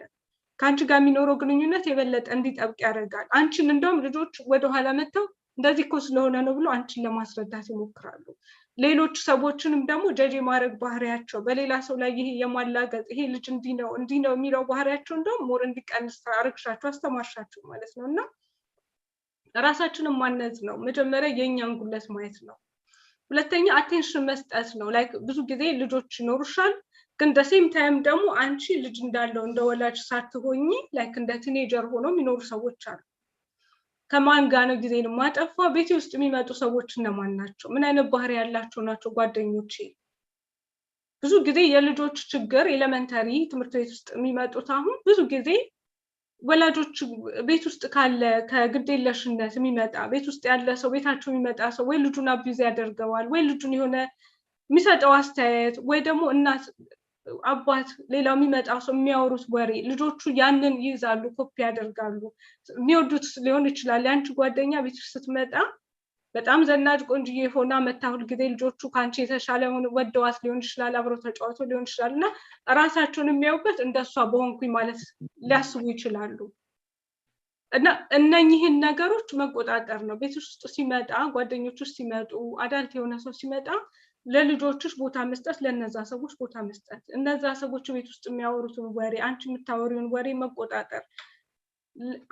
ከአንቺ ጋር የሚኖረው ግንኙነት የበለጠ እንዲጠብቅ ያደርጋል። አንቺን እንደውም ልጆች ወደኋላ መጥተው እንደዚህ እኮ ስለሆነ ነው ብሎ አንቺን ለማስረዳት ይሞክራሉ። ሌሎች ሰዎችንም ደግሞ judge የማድረግ ባህሪያቸው፣ በሌላ ሰው ላይ ይሄ የማላገጥ፣ ይሄ ልጅ እንዲህ ነው እንዲህ ነው የሚለው ባህሪያቸው እንደውም more እንዲቀንስ አረግሻቸው፣ አስተማርሻቸው ማለት ነው። እና ራሳችንን ማነጽ ነው፣ መጀመሪያ የእኛን ጉድለት ማየት ነው። ሁለተኛ attention መስጠት ነው። Like ብዙ ጊዜ ልጆች ይኖሩሻል፣ ግን the same time ደግሞ አንቺ ልጅ እንዳለው እንደ ወላጅ ሳትሆኚ like እንደ teenager ሆኖ የሚኖሩ ሰዎች አሉ። ከማን ጋር ነው ጊዜን ማጠፋ? ቤቴ ውስጥ የሚመጡ ሰዎች እነማን ናቸው? ምን አይነት ባህሪ ያላቸው ናቸው ጓደኞቼ? ብዙ ጊዜ የልጆች ችግር elementary ትምህርት ቤት ውስጥ የሚመጡት አሁን ብዙ ጊዜ ወላጆች ቤት ውስጥ ካለ ከግዴለሽነት የሚመጣ፣ ቤት ውስጥ ያለ ሰው፣ ቤታቸው የሚመጣ ሰው ወይ ልጁን abuse ያደርገዋል፣ ወይ ልጁን የሆነ የሚሰጠው አስተያየት፣ ወይ ደግሞ እናት፣ አባት፣ ሌላው የሚመጣው ሰው የሚያወሩት ወሬ ልጆቹ ያንን ይይዛሉ፣ ኮፒ ያደርጋሉ። የሚወዱት ሊሆን ይችላል። የአንቺ ጓደኛ ቤትሽ ስትመጣ በጣም ዘናጭ ቆንጅዬ ሆና መታ ሁልጊዜ ልጆቹ ከአንቺ የተሻለ ወደዋት ሊሆን ይችላል፣ አብረው ተጫውተው ሊሆን ይችላል። እና ራሳቸውን የሚያዩበት እንደሷ በሆንኩኝ ማለት ሊያስቡ ይችላሉ። እና እነኚህን ነገሮች መቆጣጠር ነው። ቤት ውስጥ ሲመጣ፣ ጓደኞች ውስጥ ሲመጡ፣ adult የሆነ ሰው ሲመጣ ለልጆችሽ ቦታ መስጠት፣ ለነዛ ሰዎች ቦታ መስጠት፣ እነዛ ሰዎች ቤት ውስጥ የሚያወሩትን ወሬ፣ አንቺ የምታወሪውን ወሬ መቆጣጠር።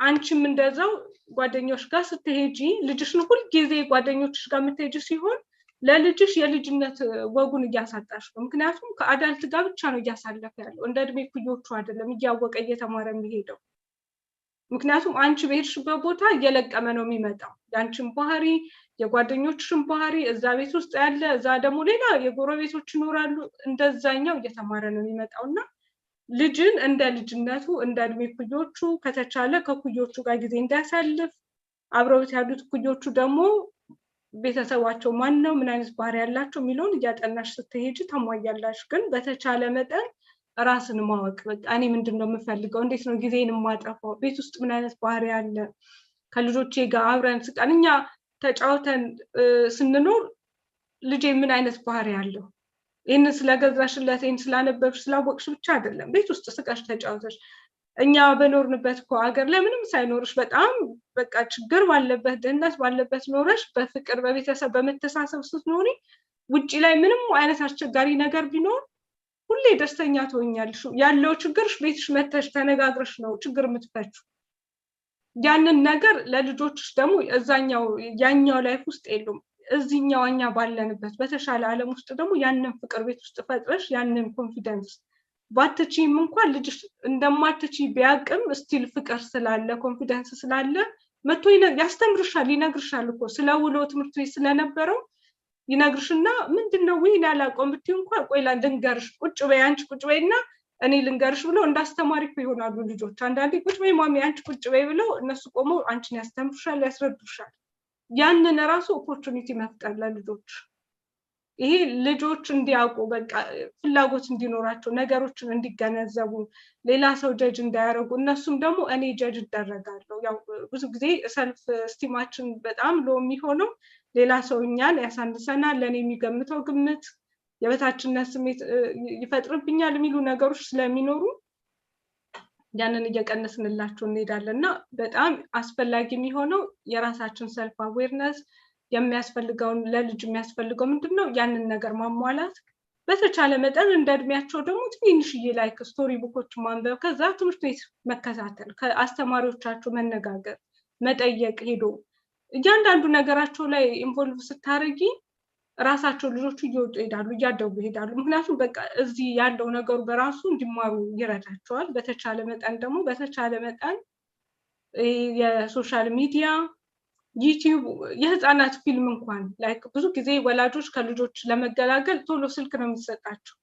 አንቺም እንደዛው ጓደኞች ጋር ስትሄጂ ልጅሽን ሁልጊዜ ጓደኞችሽ ጋር የምትሄጂ ሲሆን ለልጅሽ የልጅነት ወጉን እያሳጣሽ ነው። ምክንያቱም ከ adult ጋር ብቻ ነው እያሳለፈ ያለው፣ እንደ እድሜ ኩዮቹ አይደለም እያወቀ እየተማረ የሚሄደው። ምክንያቱም አንቺ በሄድሽበት ቦታ እየለቀመ ነው የሚመጣው፣ የአንቺን ባህሪ፣ የጓደኞችሽን ባህሪ፣ እዛ ቤት ውስጥ ያለ፣ እዛ ደግሞ ሌላ የጎረቤቶች ይኖራሉ፣ እንደዛኛው እየተማረ ነው የሚመጣው። እና ልጅን እንደ ልጅነቱ፣ እንደ እድሜ ኩዮቹ፣ ከተቻለ ከኩዮቹ ጋር ጊዜ እንዲያሳልፍ፣ አብረውት ያሉት ኩዮቹ ደግሞ ቤተሰባቸው ማን ነው፣ ምን አይነት ባህሪ ያላቸው የሚለውን እያጠናሽ ስትሄጂ ታሟያላሽ። ግን በተቻለ መጠን ራስን ማወቅ፣ በቃ እኔ ምንድን ነው የምፈልገው፣ እንዴት ነው ጊዜን የማጠፋው፣ ቤት ውስጥ ምን አይነት ባህሪ አለ፣ ከልጆቼ ጋር አብረን ስቀን እኛ ተጫውተን ስንኖር ልጄ ምን አይነት ባህሪ አለው? ይህንን ስለገዛሽለት፣ ይህን ስላነበብሽ፣ ስላወቅሽ ብቻ አይደለም። ቤት ውስጥ ስቀሽ ተጫውተሽ፣ እኛ በኖርንበት እኮ ሀገር ላይ ምንም ሳይኖርሽ፣ በጣም በቃ ችግር ባለበት፣ ድህነት ባለበት ኖረሽ በፍቅር፣ በቤተሰብ፣ በመተሳሰብ ስትኖሪ ውጭ ላይ ምንም አይነት አስቸጋሪ ነገር ቢኖር ሁሌ ደስተኛ ትሆኛለሽ። ያለው ችግርሽ ቤትሽ መተሽ ተነጋግረሽ ነው ችግር የምትፈችው። ያንን ነገር ለልጆችሽ ደግሞ እዛኛው ያኛው life ውስጥ የሉም። እዚህኛው እኛ ባለንበት በተሻለ ዓለም ውስጥ ደግሞ ያንን ፍቅር ቤት ውስጥ ፈጥረሽ፣ ያንን confidence ባትችይም እንኳን ልጅሽ እንደማትችይ ቢያቅም still ፍቅር ስላለ፣ confidence ስላለ መጥቶ ያስተምርሻል፣ ይነግርሻል እኮ። ስለ ውሎ ትምህርት ቤት ስለነበረው ይነግርሽና ምንድን ነው ይህን ያላውቀውም ብትይው እንኳን ቆይ ልንገርሽ፣ ቁጭ በይ፣ አንቺ ቁጭ በይና እኔ ልንገርሽ ብለው እንደ አስተማሪ እኮ ይሆናሉ ልጆች። አንዳንዴ ቁጭ በይ mommy፣ አንቺ ቁጭ በይ ብለው እነሱ ቆመው አንቺን ያስተምሩሻል፣ ያስረዱሻል። ያንን ራሱ opportunity መፍጠር ለልጆች፣ ይሄ ልጆች እንዲያውቁ፣ በቃ ፍላጎት እንዲኖራቸው፣ ነገሮችን እንዲገነዘቡ፣ ሌላ ሰው judge እንዳያደርጉ፣ እነሱም ደግሞ እኔ judge እደረጋለሁ፣ ያው ብዙ ጊዜ self esteem ኣችን በጣም low የሚሆነው ሌላ ሰው እኛን ያሳንሰናል፣ ለእኔ የሚገምተው ግምት የበታችነት ስሜት ይፈጥርብኛል የሚሉ ነገሮች ስለሚኖሩ ያንን እየቀነስንላቸው እንሄዳለን። እና በጣም አስፈላጊ የሚሆነው የራሳችን self awareness፣ የሚያስፈልገውን፣ ለልጅ የሚያስፈልገው ምንድን ነው፣ ያንን ነገር ማሟላት፣ በተቻለ መጠን እንደ እድሜያቸው ደግሞ ትንንሽዬ like story book ኦች ማንበብ፣ ከዛ ትምህርት ቤት መከታተል፣ ከአስተማሪዎቻቸው መነጋገር፣ መጠየቅ፣ ሄዶ እያንዳንዱ ነገራቸው ላይ involve ስታደርጊ ራሳቸው ልጆቹ እየወጡ ይሄዳሉ፣ እያደጉ ይሄዳሉ። ምክንያቱም በቃ እዚህ ያለው ነገሩ በራሱ እንዲማሩ ይረዳቸዋል። በተቻለ መጠን ደግሞ በተቻለ መጠን የ social media፣ YouTube፣ የህፃናት ፊልም እንኳን፣ like ብዙ ጊዜ ወላጆች ከልጆች ለመገላገል ቶሎ ስልክ ነው የሚሰጣቸው።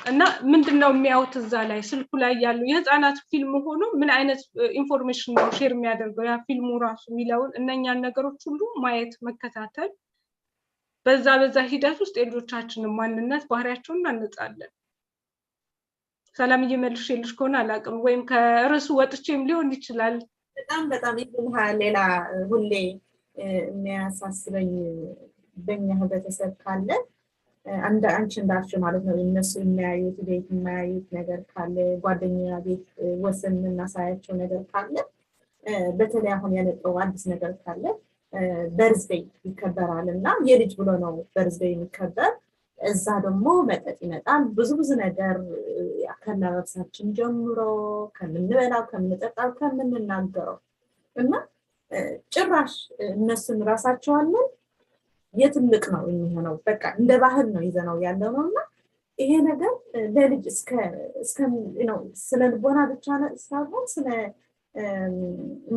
እና ምንድን ነው የሚያዩት እዛ ላይ፣ ስልኩ ላይ ያለው የህፃናት ፊልም ሆኖ ምን አይነት information ነው share የሚያደርገው ያ ፊልሙ ራሱ የሚለውን እነኛን ነገሮች ሁሉ ማየት፣ መከታተል፣ በዛ በዛ ሂደት ውስጥ የልጆቻችንን ማንነት፣ ባህሪያቸውን እናነጻለን። ሰላም፣ እየመልሼልሽ ከሆነ አላውቅም፣ ወይም ከርዕሱ ወጥቼም ሊሆን ይችላል። በጣም በጣም። Even ሌላ ሁሌ የሚያሳስበኝ በኛ ህብረተሰብ ካለ እንደ አንቺ እንዳልሽው ማለት ነው፣ እነሱ የሚያዩት፣ ቤት የማያዩት ነገር ካለ፣ ጓደኛ ቤት ወሰን የምናሳያቸው ነገር ካለ፣ በተለይ አሁን ያመጣው አዲስ ነገር ካለ birthday ይከበራል እና የልጅ ብሎ ነው birthday የሚከበር። እዛ ደግሞ መጠጥ ይመጣል፣ ብዙ ብዙ ነገር ከአለባበሳችን ጀምሮ፣ ከምንበላው፣ ከምንጠጣው፣ ከምንናገረው። እና ጭራሽ እነሱን ራሳቸዋለን የትልቅ ነው የሚሆነው። በቃ እንደ ባህል ነው ይዘነው ያለው ነው። እና ይሄ ነገር ለልጅ ስለ ልቦና ብቻ ሳይሆን ስለ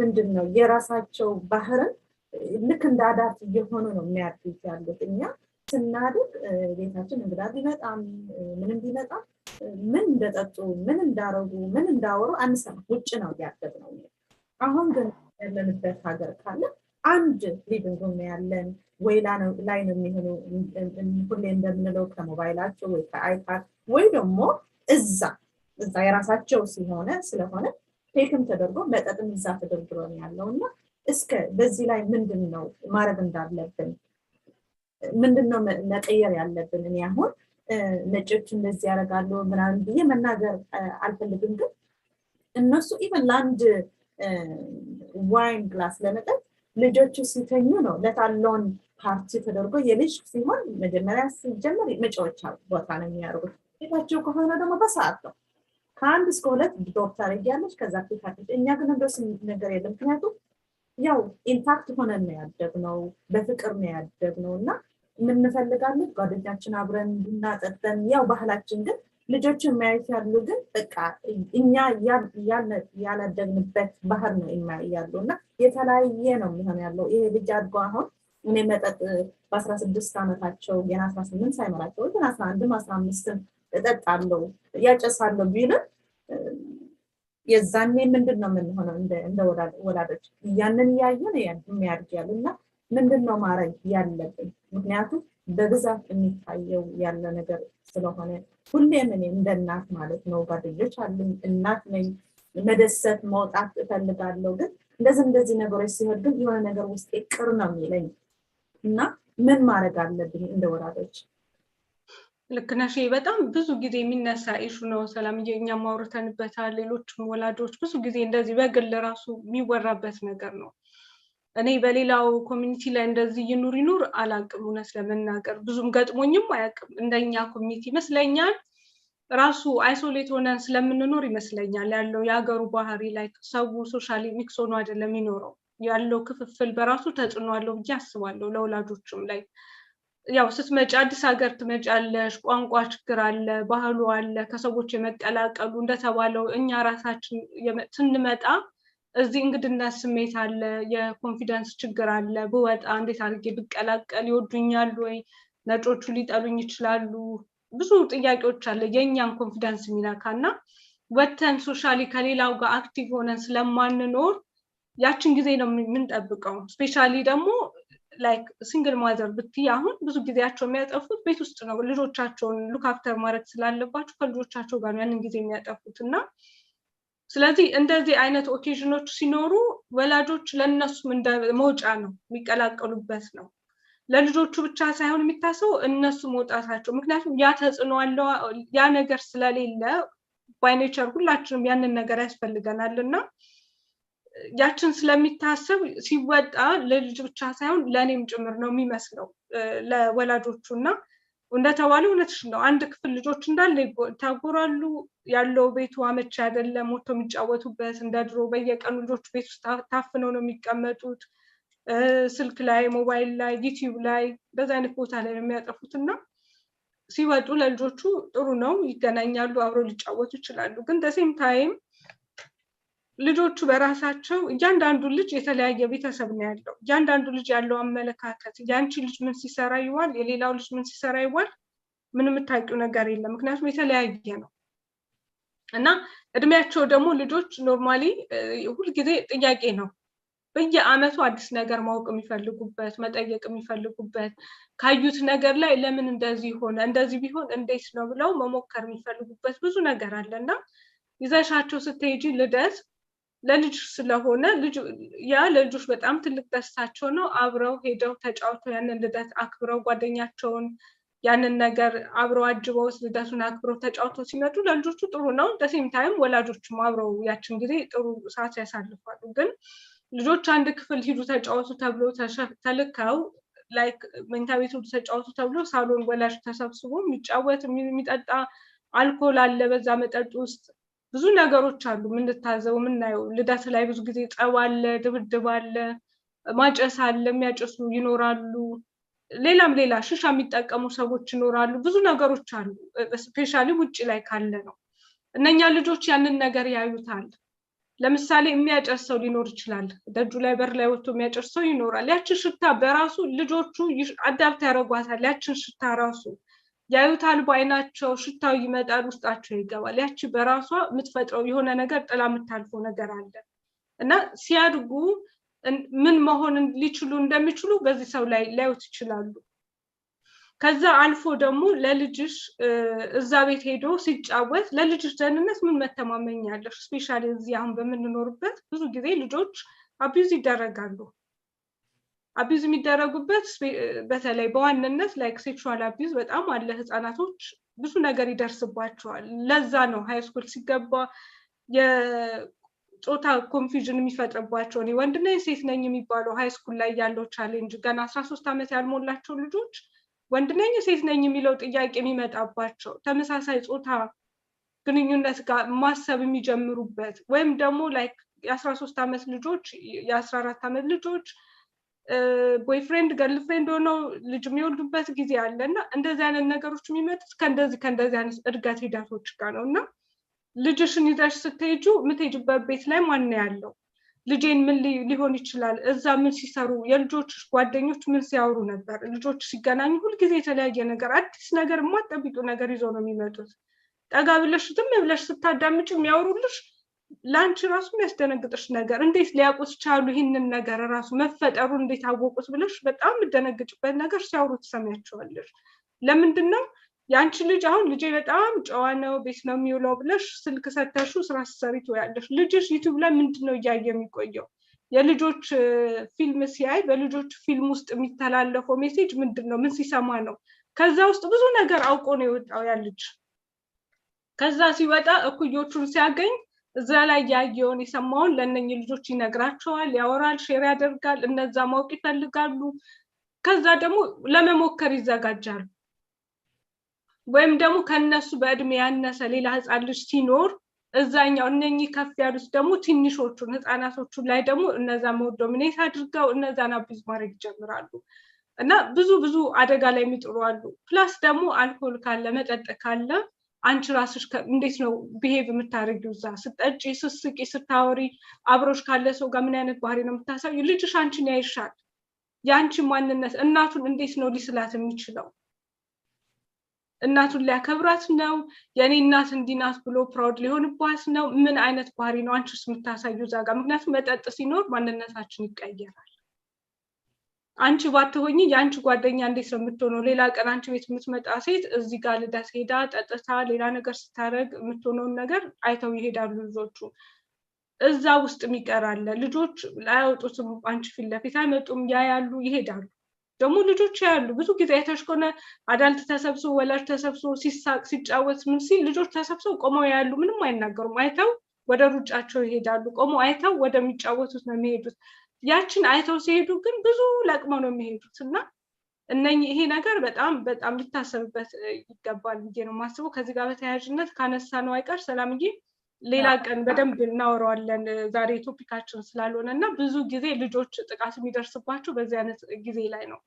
ምንድን ነው የራሳቸው ባህርን ልክ እንደ adult እየሆኑ ነው የሚያድጉት ያሉት። እኛ ስናድግ ቤታችን እንግዳ ቢመጣም ምንም ቢመጣም ምን እንደጠጡ፣ ምን እንዳረጉ፣ ምን እንዳወሩ አንሰማ። ውጭ ነው ያደግነው። አሁን ግን ያለንበት ሀገር ካለ አንድ living room ያለን ወይ ላይ ነው የሚሆኑ፣ ሁሌ እንደምንለው ከሞባይላቸው ወይ ከ iPad ወይ ደግሞ እዛ የራሳቸው ሲሆነ ስለሆነ ኬክም ተደርጎ መጠጥም እዛ ተደርድሮ ነው ያለው። እና እስከ በዚህ ላይ ምንድን ነው ማድረግ እንዳለብን፣ ምንድን ነው መቀየር ያለብን? እኔ አሁን ነጮች እንደዚህ ያደርጋሉ ምናምን ብዬ መናገር አልፈልግም። ግን እነሱ even ለአንድ wine glass ለመጠጥ ልጆቹ ሲተኙ ነው let alone party ተደርጎ። የልጅ ሲሆን መጀመሪያ ሲጀመር መጫወቻ ቦታ ነው የሚያደርጉት። ቤታቸው ከሆነ ደግሞ በሰዓት ነው፣ ከ1 እስከ 2 drop ታደርጊያለሽ፣ ከዛ ፊታለች። እኛ ግን እንደሱ ነገር የለም። ምክንያቱም ያው intact ሆነን ነው ያደግነው፣ በፍቅር ነው ያደግነው እና የምንፈልጋለን ጓደኛችን አብረን ቡና ጠጥተን፣ ያው ባህላችን። ግን ልጆችን ማየት ያሉ ግን በቃ እኛ ያላደግንበት ባህል ነው ያሉ እና የተለያየ ነው የሚሆን ያለው። ይሄ ልጅ አድጎ አሁን እኔ መጠጥ በ16 ዓመታቸው ገና 18 ሳይሞላቸው ግን 11ም 15ም እጠጣለሁ ያጨሳለሁ ቢልም የዛኔ ምንድን ነው የምንሆነው? እንደ ወላጆች ያንን እያየን የሚያድግ ያሉ እና ምንድን ነው ማድረግ ያለብን? ምክንያቱም በብዛት የሚታየው ያለ ነገር ስለሆነ ሁሌም እኔ እንደ እናት ማለት ነው፣ ጓደኞች አሉኝ፣ እናት ነኝ፣ መደሰት መውጣት እፈልጋለሁ። ግን እንደዚህ እንደዚህ ነገሮች ሲሆን ግን የሆነ ነገር ውስጤ ቅር ነው የሚለኝ እና ምን ማድረግ አለብኝ እንደ ወላጆች? ልክ ነሽ። በጣም ብዙ ጊዜ የሚነሳ issue ነው ሰላምዬ፣ እኛም አውርተንበታል። ሌሎችም ወላጆች ብዙ ጊዜ እንደዚህ በግል ራሱ የሚወራበት ነገር ነው። እኔ በሌላው community ላይ እንደዚህ ይኑር ይኑር አላውቅም፣ እውነት ለመናገር ብዙም ገጥሞኝም አያውቅም። እንደኛ community ይመስለኛል፣ ራሱ isolate ሆነን ስለምንኖር ይመስለኛል፣ ያለው የሀገሩ ባህሪ ላይ ሰው socially mix ሆኖ አይደለም የሚኖረው፣ ያለው ክፍፍል በራሱ ተጽዕኖ አለው ብዬ አስባለሁ። ለወላጆችም ላይ ያው ስትመጪ አዲስ ሀገር ትመጫለሽ፣ ቋንቋ ችግር አለ፣ ባህሉ አለ፣ ከሰዎች የመቀላቀሉ፣ እንደተባለው እኛ ራሳችን ስንመጣ እዚህ እንግድነት ስሜት አለ፣ የ confidence ችግር አለ። ብወጣ እንዴት አድርጌ ብቀላቀል፣ ይወዱኛል ወይ፣ ነጮቹ ሊጠሉኝ ይችላሉ፣ ብዙ ጥያቄዎች አለ የእኛን confidence የሚነካ። እና ወተን socially ከሌላው ጋር active ሆነን ስለማንኖር ያችን ጊዜ ነው የምንጠብቀው። Especially ደግሞ like single mother ብትይ አሁን ብዙ ጊዜያቸው የሚያጠፉት ቤት ውስጥ ነው። ልጆቻቸውን look after ማድረግ ስላለባቸው ከልጆቻቸው ጋር ነው ያንን ጊዜ የሚያጠፉት። እና ስለዚህ እንደዚህ አይነት occasion ኖች ሲኖሩ ወላጆች ለእነሱም እንደ መውጫ ነው፣ የሚቀላቀሉበት ነው። ለልጆቹ ብቻ ሳይሆን የሚታሰበው እነሱ መውጣታቸው፣ ምክንያቱም ያ ተጽዕኖ አለው። ያ ነገር ስለሌለ by nature ሁላችንም ያንን ነገር ያስፈልገናል እና ያችን ስለሚታሰብ ሲወጣ ለልጅ ብቻ ሳይሆን ለእኔም ጭምር ነው የሚመስለው ለወላጆቹ። እና እንደተባለው እውነትሽ ነው። አንድ ክፍል ልጆች እንዳለ ይታጎራሉ። ያለው ቤቱ አመቺ አይደለም፣ ወጥቶ የሚጫወቱበት እንደ ድሮ በየቀኑ ልጆች ቤት ውስጥ ታፍነው ነው የሚቀመጡት። ስልክ ላይ፣ ሞባይል ላይ፣ YouTube ላይ፣ በዛ አይነት ቦታ ላይ ነው የሚያጠፉት። እና ሲወጡ ለልጆቹ ጥሩ ነው፣ ይገናኛሉ፣ አብረው ሊጫወቱ ይችላሉ። ግን the same time ልጆቹ በራሳቸው እያንዳንዱ ልጅ የተለያየ ቤተሰብ ነው ያለው። እያንዳንዱ ልጅ ያለው አመለካከት፣ የአንቺ ልጅ ምን ሲሰራ ይዋል፣ የሌላው ልጅ ምን ሲሰራ ይዋል፣ ምን የምታውቂው ነገር የለም። ምክንያቱም የተለያየ ነው እና እድሜያቸው ደግሞ ልጆች normally ሁልጊዜ ጥያቄ ነው። በየአመቱ አዲስ ነገር ማወቅ የሚፈልጉበት፣ መጠየቅ የሚፈልጉበት፣ ካዩት ነገር ላይ ለምን እንደዚህ ሆነ፣ እንደዚህ ቢሆን እንዴት ነው ብለው መሞከር የሚፈልጉበት ብዙ ነገር አለ። እና ይዘሻቸው ስትሄጂ ልደት ለልጅ ስለሆነ ያ ለልጆች በጣም ትልቅ ደስታቸው ነው። አብረው ሄደው ተጫውተው ያንን ልደት አክብረው፣ ጓደኛቸውን ያንን ነገር አብረው አጅበውት ልደቱን አክብረው ተጫውተው ሲመጡ ለልጆቹ ጥሩ ነው። The same time ወላጆችም አብረው ያችን ጊዜ ጥሩ ሰዓት ያሳልፋሉ። ግን ልጆች አንድ ክፍል ሂዱ ተጫወቱ ተብሎ ተልከው፣ like መኝታ ቤት ሂዱ ተጫወቱ ተብሎ ሳሎን ወላጅ ተሰብስቦ የሚጫወት፣ የሚጠጣ፣ አልኮል አለ በዛ መጠጥ ውስጥ፣ ብዙ ነገሮች አሉ የምንታዘበው፣ የምናየው። ልደት ላይ ብዙ ጊዜ ጸብ አለ፣ ድብድብ አለ፣ ማጨስ አለ፣ የሚያጨሱ ይኖራሉ። ሌላም ሌላ ሽሻ የሚጠቀሙ ሰዎች ይኖራሉ። ብዙ ነገሮች አሉ። Especially ውጭ ላይ ካለ ነው። እነኛ ልጆች ያንን ነገር ያዩታል። ለምሳሌ የሚያጨስ ሰው ሊኖር ይችላል። ደጁ ላይ በር ላይ ወጥቶ የሚያጨስ ሰው ይኖራል። ያችን ሽታ በራሱ ልጆቹ adapt ያደርጓታል። ያችን ሽታ ራሱ ያዩታል በአይናቸው፣ ሽታው ይመጣል፣ ውስጣቸው ይገባል። ያቺ በራሷ የምትፈጥረው የሆነ ነገር፣ ጥላ የምታልፈው ነገር አለ። እና ሲያድጉ ምን መሆን ሊችሉ እንደሚችሉ በዚህ ሰው ላይ ሊያዩት ይችላሉ። ከዛ አልፎ ደግሞ ለልጅሽ እዛ ቤት ሄዶ ሲጫወት ለልጅሽ ደህንነት ምን መተማመኛ አለሽ? Especially እዚህ አሁን በምንኖርበት ብዙ ጊዜ ልጆች abuse ይደረጋሉ። Abuse የሚደረጉበት በተለይ በዋናነት like sexual abuse በጣም አለ። ህፃናቶች ብዙ ነገር ይደርስባቸዋል። ለዛ ነው high school ሲገባ የጾታ confusion የሚፈጥርባቸው፣ እኔ ወንድ ነኝ ሴት ነኝ የሚባለው። High school ላይ ያለው challenge፣ ገና 13 ዓመት ያልሞላቸው ልጆች ወንድ ነኝ ሴት ነኝ የሚለው ጥያቄ የሚመጣባቸው፣ ተመሳሳይ ጾታ ግንኙነት ጋር ማሰብ የሚጀምሩበት፣ ወይም ደግሞ like የ13 ዓመት ልጆች፣ የ14 ዓመት ልጆች boyfriend girlfriend ሆነው ልጅ የሚወልዱበት ጊዜ አለ። እና እንደዚህ አይነት ነገሮች የሚመጡት ከእንደዚህ አይነት እድገት ሂደቶች ጋር ነው። እና ልጅሽን ይዘሽ ስትሄጁ የምትሄጂበት ቤት ላይ ማን ነው ያለው? ልጄን ምን ሊሆን ይችላል? እዛ ምን ሲሰሩ፣ የልጆች ጓደኞች ምን ሲያወሩ ነበር? ልጆች ሲገናኙ ሁልጊዜ የተለያየ ነገር፣ አዲስ ነገር፣ የማትጠብቂው ነገር ይዘው ነው የሚመጡት። ጠጋ ብለሽ ዝም ብለሽ ስታዳምጭ የሚያወሩልሽ ለአንቺ ራሱ የሚያስደነግጥሽ ነገር፣ እንዴት ሊያውቁት ቻሉ፣ ይህንን ነገር ራሱ መፈጠሩን እንዴት አወቁት ብለሽ በጣም የምትደነግጭበት ነገር ሲያወሩ ትሰሚያቸዋለሽ። ለምንድን ነው የአንቺ ልጅ፣ አሁን ልጄ በጣም ጨዋ ነው፣ ቤት ነው የሚውለው ብለሽ ስልክ ሰተሹ ስራ ስትሰሪ ትውያለሽ። ልጅሽ YouTube ላይ ምንድን ነው እያየ የሚቆየው? የልጆች ፊልም ሲያይ በልጆች ፊልም ውስጥ የሚተላለፈው message ምንድን ነው? ምን ሲሰማ ነው? ከዛ ውስጥ ብዙ ነገር አውቆ ነው የወጣው ያ ልጅ። ከዛ ሲወጣ እኩዮቹን ሲያገኝ እዛ ላይ ያየውን የሰማውን ለእነኝህ ልጆች ይነግራቸዋል፣ ያወራል፣ share ያደርጋል። እነዛ ማወቅ ይፈልጋሉ። ከዛ ደግሞ ለመሞከር ይዘጋጃሉ። ወይም ደግሞ ከነሱ በእድሜ ያነሰ ሌላ ህፃን ልጅ ሲኖር እዛኛው እነኚህ ከፍ ያሉት ደግሞ ትንሾቹን ህፃናቶቹን ላይ ደግሞ እነዛ dominate አድርገው እነዛን abuse ማድረግ ይጀምራሉ። እና ብዙ ብዙ አደጋ ላይ የሚጥሩ አሉ። Plus ደግሞ አልኮል ካለ፣ መጠጥ ካለ አንቺ ራስሽ እንዴት ነው behave የምታደርጊው? እዛ ስትጠጪ፣ ስትስቂ፣ ስታወሪ አብሮሽ ካለ ሰው ጋር ምን አይነት ባህሪ ነው የምታሳዩ? ልጅሽ አንቺን ያይሻል። የአንቺ ማንነት፣ እናቱን እንዴት ነው ሊስላት የሚችለው? እናቱን ሊያከብራት ነው? የእኔ እናት እንዲህ ናት ብሎ proud ሊሆንባት ነው? ምን አይነት ባህሪ ነው አንቺስ የምታሳዩ እዛ ጋር? ምክንያቱም መጠጥ ሲኖር ማንነታችን ይቀየራል። አንቺ ባትሆኚ የአንቺ ጓደኛ እንዴት ነው የምትሆነው? ሌላ ቀን አንቺ ቤት የምትመጣ ሴት እዚህ ጋር ልደት ሄዳ ጠጥታ ሌላ ነገር ስታደርግ የምትሆነውን ነገር አይተው ይሄዳሉ ልጆቹ። እዛ ውስጥ የሚቀር አለ። ልጆች አያወጡትም፣ አንቺ ፊት ለፊት አይመጡም፣ ያያሉ፣ ይሄዳሉ። ደግሞ ልጆች ያያሉ። ብዙ ጊዜ አይተሽ ከሆነ adult ተሰብስቦ፣ ወላጅ ተሰብስቦ ሲሳቅ ሲጫወት ምን ሲል ልጆች ተሰብስበው ቆመው ያያሉ፣ ምንም አይናገሩም። አይተው ወደ ሩጫቸው ይሄዳሉ። ቆመው አይተው ወደሚጫወቱት ነው የሚሄዱት። ያችን አይተው ሲሄዱ ግን ብዙ ለቅመው ነው የሚሄዱት። እና እነኚህ ይሄ ነገር በጣም በጣም ሊታሰብበት ይገባል ብዬ ነው የማስበው። ከዚህ ጋር በተያያዥነት ካነሳ ነው አይቀር ሰላምዬ፣ ሌላ ቀን በደንብ እናወራዋለን። ዛሬ topic ኣችን ስላልሆነ። እና ብዙ ጊዜ ልጆች ጥቃት የሚደርስባቸው በዚህ አይነት ጊዜ ላይ ነው።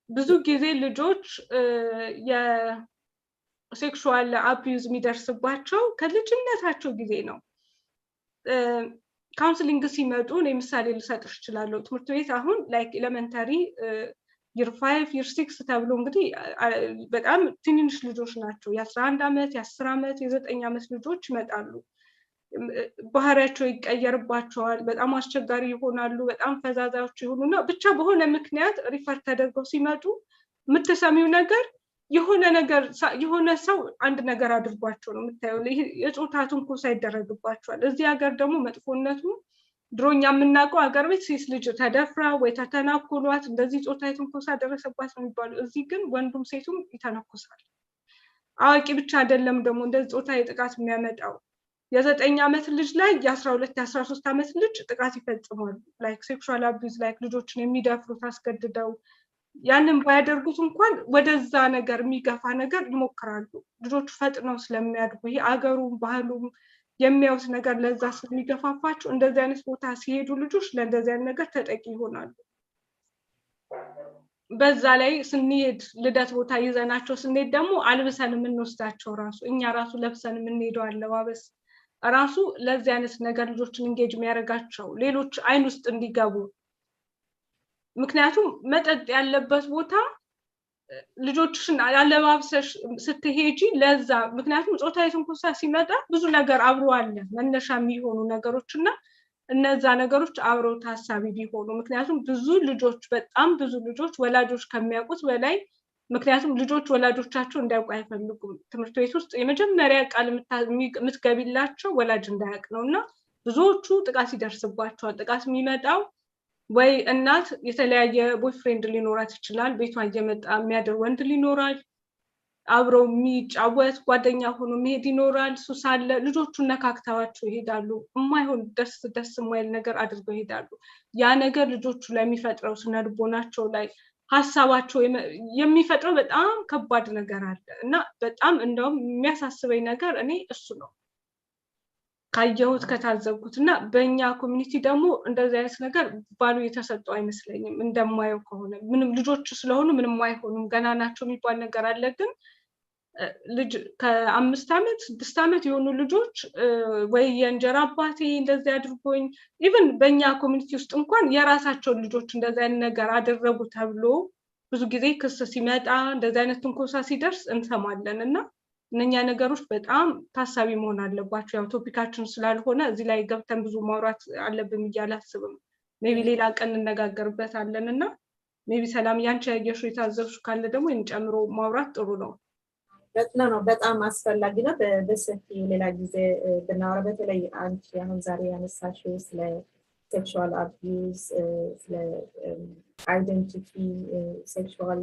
ብዙ ጊዜ ልጆች የ sexual abuse የሚደርስባቸው ከልጅነታቸው ጊዜ ነው። Counseling ሲመጡ እኔ ምሳሌ ልሰጥሽ እችላለሁ። ትምህርት ቤት አሁን like elementary year 5፣ year 6 ተብሎ እንግዲህ በጣም ትንንሽ ልጆች ናቸው። የ11 ዓመት፣ የ10 ዓመት፣ የ9 ዓመት ልጆች ይመጣሉ። ባህሪያቸው ይቀየርባቸዋል። በጣም አስቸጋሪ ይሆናሉ። በጣም ፈዛዛዎች ይሆኑና ብቻ በሆነ ምክንያት refer ተደርገው ሲመጡ የምትሰሚው ነገር የሆነ ነገር፣ የሆነ ሰው አንድ ነገር አድርጓቸው ነው የምታየው። የጾታ ትንኮሳ ይደረግባቸዋል። እዚህ ሀገር ደግሞ መጥፎነቱ፣ ድሮ እኛ የምናውቀው ሀገር ቤት ሴት ልጅ ተደፍራ ወይ ተተናኮሏት እንደዚህ ጾታዊ ትንኮሳ ደረሰባት ነው የሚባለው። እዚህ ግን ወንዱም ሴቱም ይተነኩሳል። አዋቂ ብቻ አይደለም ደግሞ እንደዚህ ጾታዊ ጥቃት የሚያመጣው። የ9 ዓመት ልጅ ላይ የ12፣ የ13 ዓመት ልጅ ጥቃት ይፈጽማሉ። Like sexual abuse፣ like ልጆችን የሚደፍሩት አስገድደው ያንን ባያደርጉት እንኳን ወደዛ ነገር የሚገፋ ነገር ይሞክራሉ። ልጆቹ ፈጥነው ስለሚያድጉ፣ ይሄ አገሩም ባህሉም የሚያዩት ነገር ለዛ ስለሚገፋፋቸው እንደዚህ አይነት ቦታ ሲሄዱ ልጆች ለእንደዚህ አይነት ነገር ተጠቂ ይሆናሉ። በዛ ላይ ስንሄድ፣ ልደት ቦታ ይዘናቸው ስንሄድ ደግሞ አልብሰን የምንወስዳቸው ራሱ፣ እኛ ራሱ ለብሰን የምንሄደው አለባበስ ራሱ ለዚህ አይነት ነገር ልጆችን engage የሚያደርጋቸው፣ ሌሎች አይን ውስጥ እንዲገቡ። ምክንያቱም መጠጥ ያለበት ቦታ ልጆችሽን አለባብሰሽ ስትሄጂ ለዛ፣ ምክንያቱም ጾታዊ ትንኮሳ ሲመጣ ብዙ ነገር አብሮ አለ፣ መነሻ የሚሆኑ ነገሮች፣ እና እነዛ ነገሮች አብረው ታሳቢ ቢሆኑ። ምክንያቱም ብዙ ልጆች፣ በጣም ብዙ ልጆች ወላጆች ከሚያውቁት በላይ፣ ምክንያቱም ልጆች ወላጆቻቸው እንዲያውቁ አይፈልጉም። ትምህርት ቤት ውስጥ የመጀመሪያ ቃል የምትገቢላቸው ወላጅ እንዳያውቅ ነው። እና ብዙዎቹ ጥቃት ይደርስባቸዋል። ጥቃት የሚመጣው ወይ እናት የተለያየ boyfriend ሊኖራት ይችላል። ቤቷ እየመጣ የሚያድር ወንድ ሊኖራል። አብረው የሚጫወት ጓደኛ ሆኖ መሄድ ይኖራል። ሱስ አለ። ልጆቹን ነካክተዋቸው ይሄዳሉ። የማይሆን፣ ደስ ደስ የማይል ነገር አድርገው ይሄዳሉ። ያ ነገር ልጆቹ ላይ የሚፈጥረው፣ ስነ ልቦናቸው ላይ፣ ሀሳባቸው የሚፈጥረው በጣም ከባድ ነገር አለ። እና በጣም እንደውም የሚያሳስበኝ ነገር እኔ እሱ ነው፣ ካየሁት፣ ከታዘብኩት። እና በእኛ community ደግሞ እንደዚህ አይነት ነገር value የተሰጠው አይመስለኝም። እንደማየው ከሆነ ምንም ልጆች ስለሆኑ ምንም አይሆኑም፣ ገና ናቸው የሚባል ነገር አለ። ግን ልጅ ከ5 ዓመት 6 ዓመት የሆኑ ልጆች ወይ የእንጀራ አባቴ እንደዚህ አድርጎኝ፣ even በእኛ community ውስጥ እንኳን የራሳቸውን ልጆች እንደዚህ አይነት ነገር አደረጉ ተብሎ ብዙ ጊዜ ክስ ሲመጣ፣ እንደዚህ አይነት ትንኮሳ ሲደርስ እንሰማለን። እና እነኛ ነገሮች በጣም ታሳቢ መሆን አለባቸው። ያው topic ኣችን ስላልሆነ እዚህ ላይ ገብተን ብዙ ማውራት አለብን ብዬ አላስብም። Maybe ሌላ ቀን እንነጋገርበታለን። እና maybe ሰላም፣ ያንቺ ያየሽው፣ የታዘብሽው ካለ ደግሞ ይህን ጨምሮ ማውራት ጥሩ ነው። ነው፣ በጣም አስፈላጊ ነው። በሰፊው ሌላ ጊዜ ብናወራ፣ በተለይ አንቺ አሁን ዛሬ ያነሳሽው ስለ sexual abuse፣ ስለ identity፣ sexual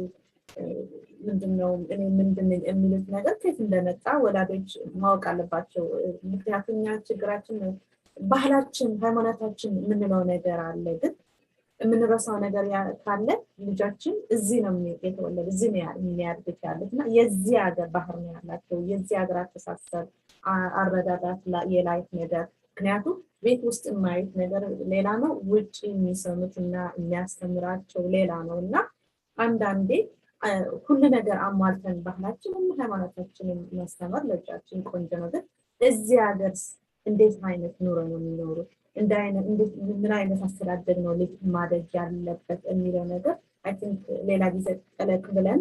ምንድነው፣ እኔ ምንድን ነኝ የሚሉት ነገር ከየት እንደመጣ ወላጆች ማወቅ አለባቸው። ምክንያቱም እኛ ችግራችን ባህላችን፣ ሃይማኖታችን የምንለው ነገር አለ። ግን የምንረሳው ነገር ካለ ልጃችን እዚህ ነው የተወለደ፣ እዚህ ነው የሚያድጉት ያሉት፣ እና የዚህ ሀገር ባህል ነው ያላቸው፣ የዚህ ሀገር አስተሳሰብ፣ አረዳዳት፣ የ life ነገር። ምክንያቱም ቤት ውስጥ የማዩት ነገር ሌላ ነው፣ ውጭ የሚሰሙት እና የሚያስተምራቸው ሌላ ነው። እና አንዳንዴ ሁሉ ነገር አሟልተን ባህላችንም ሃይማኖታችንን ማስተማር ለልጃችን ቆንጆ ነው። ግን እዚህ ሀገር እንዴት አይነት ኑሮ ነው የሚኖሩት፣ ምን አይነት አስተዳደግ ነው ልጅ ማደግ ያለበት የሚለው ነገር I think ሌላ ጊዜ ጠለቅ ብለን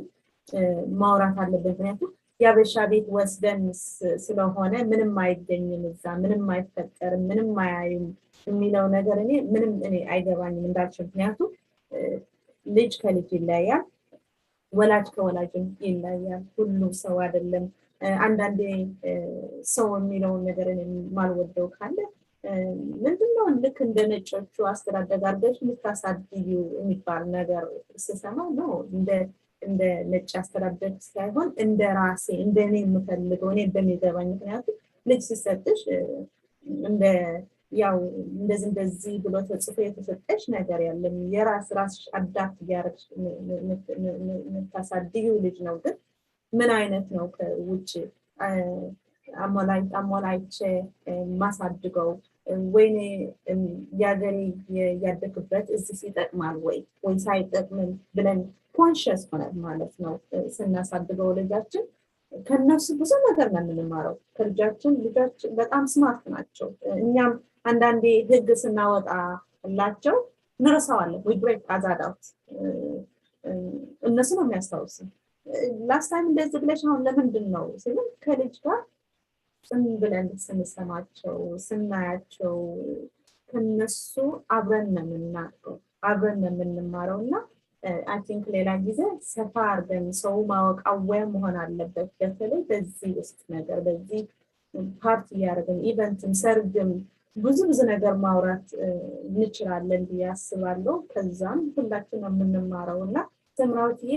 ማውራት አለብን። ምክንያቱም የአበሻ ቤት ወስደን ስለሆነ ምንም አይገኝም፣ እዛ ምንም አይፈጠርም፣ ምንም አያዩም የሚለው ነገር እኔ ምንም እኔ አይገባኝም እንዳልችል። ምክንያቱም ልጅ ከልጅ ይለያል፣ ወላጅ ከወላጅም ይለያል። ሁሉም ሰው አይደለም። አንዳንዴ ሰው የሚለውን ነገር እኔ የማልወደው ካለ፣ ምንድነው ልክ እንደ ነጮቹ አስተዳደግ አድርገሽ የምታሳድጊው የሚባል ነገር ስሰማ ነው፣ እንደ ነጭ አስተዳደግ ሳይሆን እንደ ራሴ፣ እንደ እኔ የምፈልገው፣ እኔ በሚገባኝ። ምክንያቱም ልጅ ሲሰጥሽ እንደ ያው እንደዚህ እንደዚህ ብሎ ተጽፎ የተሰጠሽ ነገር ያለም፣ የራስ ራስሽ adapt እያደረግሽ የምታሳድጊው ልጅ ነው። ግን ምን አይነት ነው ከውጭ አሟላይቼ ማሳድገው፣ ወይኔ የሀገሬ ያደግበት እዚህ ይጠቅማል ወይ ወይስ አይጠቅምም ብለን conscious ሆነን ማለት ነው ስናሳድገው ልጃችን፣ ከነሱ ብዙ ነገር ነው የምንማረው። ከልጃችን፣ ልጃችን በጣም smart ናቸው። እኛም አንዳንዴ ህግ ስናወጣላቸው እንረሳዋለን። We break as adult፣ እነሱ ነው የሚያስታውሱ። Last time እንደዚህ ብለሽ አሁን ለምንድን ነው ሲሉ፣ ከልጅ ጋር ዝም ብለን ስንሰማቸው፣ ስናያቸው፣ ከነሱ አብረን ነው የምናድገው፣ አብረን ነው የምንማረው። እና I think ሌላ ጊዜ ሰፋ አድርገን ሰው ማወቅ፣ aware መሆን አለበት። በተለይ በዚህ ውስጥ ነገር በዚህ ፓርቲ እያደረግን event ም ሰርግም ብዙ ብዙ ነገር ማውራት እንችላለን ብዬ አስባለሁ። ከዛም ሁላችን ነው የምንማረው። እና ሰምራዊትዬ፣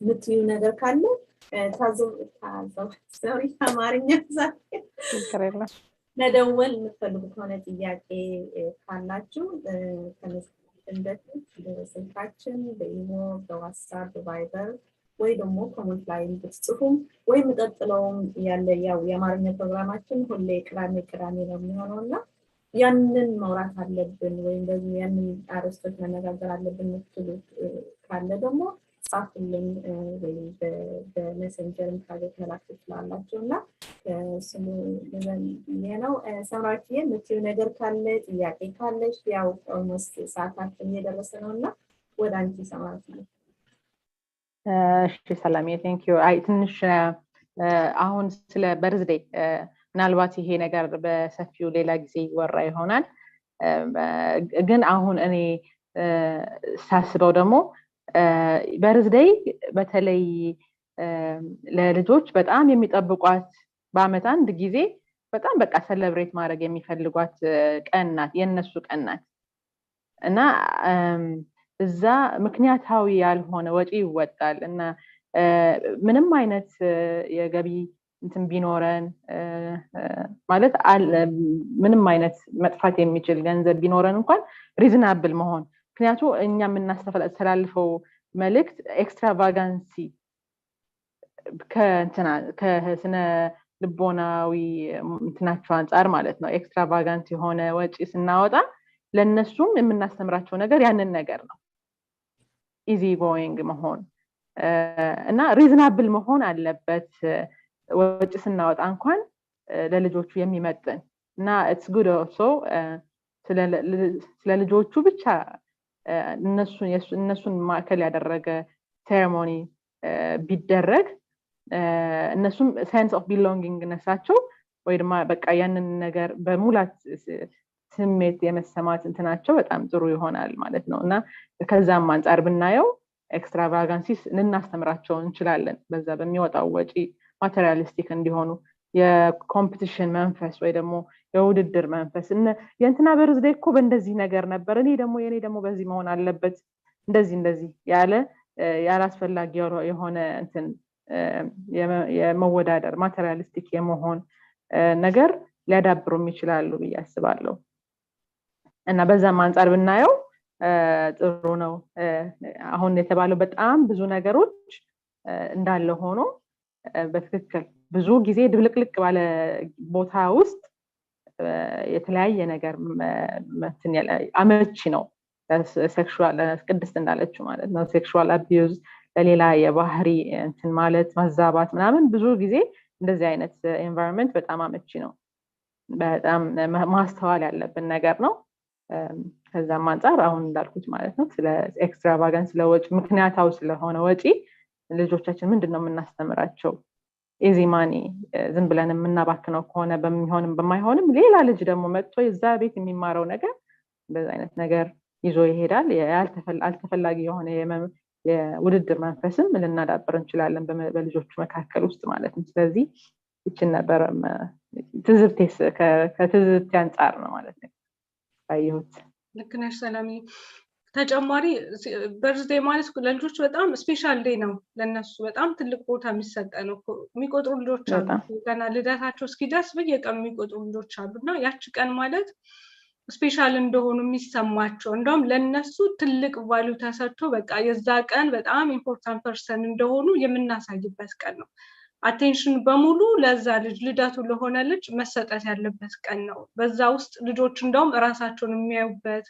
የምትዩ ነገር ካለ፣ ታዘው ታዘው፣ sorry አማርኛ ዛሬ። ችግር የለም። መደወል የምትፈልጉ ከሆነ፣ ጥያቄ ካላችሁ ከመዝጋታችን በፊት በስልካችን በኢሞ፣ በዋትሳፕ፣ በቫይበር ወይ ደግሞ comment ላይ ብትጽፉም፣ ወይ የሚቀጥለውም ያለ ያው የአማርኛ ፕሮግራማችን ሁሌ ቅዳሜ ቅዳሜ ነው የሚሆነው፣ እና ያንን ማውራት አለብን ወይም ደግሞ ያንን አርዕስቶች መነጋገር አለብን የምትሉት ካለ ደግሞ ጻፉልን፣ ወይም በ Messenger private መላክ ትችላላችሁ። እና ስሙ ነው። ሰምራዊትዬ፣ የምትይው ነገር ካለ፣ ጥያቄ ካለሽ፣ ያው almost ሰዓታችን እየደረሰ ነው እና ወደ አንቺ ሰምራዊት ነው። እሺ ሰላም፣ thank you። አይ ትንሽ አሁን ስለ birthday ምናልባት ይሄ ነገር በሰፊው ሌላ ጊዜ ይወራ ይሆናል። ግን አሁን እኔ ሳስበው ደግሞ birthday በተለይ ለልጆች በጣም የሚጠብቋት፣ በአመት አንድ ጊዜ በጣም በቃ celebrate ማድረግ የሚፈልጓት ቀን ናት፣ የእነሱ ቀን ናት። እና እዛ ምክንያታዊ ያልሆነ ወጪ ይወጣል። እና ምንም አይነት የገቢ እንትን ቢኖረን፣ ማለት ምንም አይነት መጥፋት የሚችል ገንዘብ ቢኖረን እንኳን reasonable መሆን፣ ምክንያቱ እኛ የምናስተላልፈው መልእክት extravagancy ከእንትና ከስነ ልቦናዊ እንትናቸው አንጻር ማለት ነው። Extravagant የሆነ ወጪ ስናወጣ ለእነሱም የምናስተምራቸው ነገር ያንን ነገር ነው። Easy going መሆን እና reasonable መሆን አለበት። ወጪ ስናወጣ እንኳን ለልጆቹ የሚመጥን። እና it's good also ስለ ልጆቹ ብቻ እነሱን ማዕከል ያደረገ ceremony ቢደረግ እነሱም sense of belongingness ኣቸው ወይ ድማ በቃ ያንን ነገር በሙላት ስሜት የመሰማት እንትናቸው በጣም ጥሩ ይሆናል ማለት ነው። እና ከዛም አንጻር ብናየው extravagancy ልናስተምራቸው እንችላለን። በዛ በሚወጣው ወጪ materialistic እንዲሆኑ፣ የ competition መንፈስ ወይ ደግሞ የውድድር መንፈስ፣ የእንትና birthday እኮ በእንደዚህ ነገር ነበር፣ እኔ ደግሞ የኔ ደግሞ በዚህ መሆን አለበት፣ እንደዚህ እንደዚህ ያለ ያላስፈላጊ የሆነ እንትን የመወዳደር፣ materialistic የመሆን ነገር ሊያዳብሩም ይችላሉ ብዬ አስባለሁ። እና በዛም አንጻር ብናየው ጥሩ ነው። አሁን የተባለው በጣም ብዙ ነገሮች እንዳለ ሆኖ በትክክል ብዙ ጊዜ ድብልቅልቅ ባለ ቦታ ውስጥ የተለያየ ነገር አመቺ ነው። Sexual፣ ቅድስት እንዳለችው ማለት ነው፣ sexual abuse፣ ለሌላ የባህሪ እንትን ማለት መዛባት ምናምን ብዙ ጊዜ እንደዚህ አይነት environment በጣም አመቺ ነው። በጣም ማስተዋል ያለብን ነገር ነው። ከዛም አንጻር አሁን እንዳልኩት ማለት ነው፣ ስለ extravagance፣ ስለ ወጪ፣ ምክንያታዊ ስለሆነ ወጪ ልጆቻችን ምንድን ነው የምናስተምራቸው? Easy money ዝም ብለን የምናባክነው ከሆነ በሚሆንም በማይሆንም ሌላ ልጅ ደግሞ መጥቶ የዛ ቤት የሚማረው ነገር እንደዚ አይነት ነገር ይዞ ይሄዳል። አልተፈላጊ የሆነ የውድድር መንፈስም ልናዳብር እንችላለን በልጆቹ መካከል ውስጥ ማለት ነው። ስለዚህ ይችን ነበር ትዝብቴ፣ ከትዝብቴ አንጻር ነው ማለት ነው ባየሁት። ልክ ነሽ ሰላሚ። ተጨማሪ birthday ማለት ለልጆች በጣም special day ነው። ለነሱ በጣም ትልቅ ቦታ የሚሰጠ ነው። የሚቆጥሩ ልጆች አሉ። ገና ልደታቸው እስኪደርስ በየቀኑ የሚቆጥሩ ልጆች አሉ። እና ያቺ ቀን ማለት special እንደሆኑ የሚሰማቸው፣ እንደውም ለነሱ ትልቅ value ተሰጥቶ በቃ የዛ ቀን በጣም important person እንደሆኑ የምናሳይበት ቀን ነው። Attention በሙሉ ለዛ ልጅ፣ ልደቱ ለሆነ ልጅ መሰጠት ያለበት ቀን ነው። በዛ ውስጥ ልጆች እንደውም እራሳቸውን የሚያዩበት፣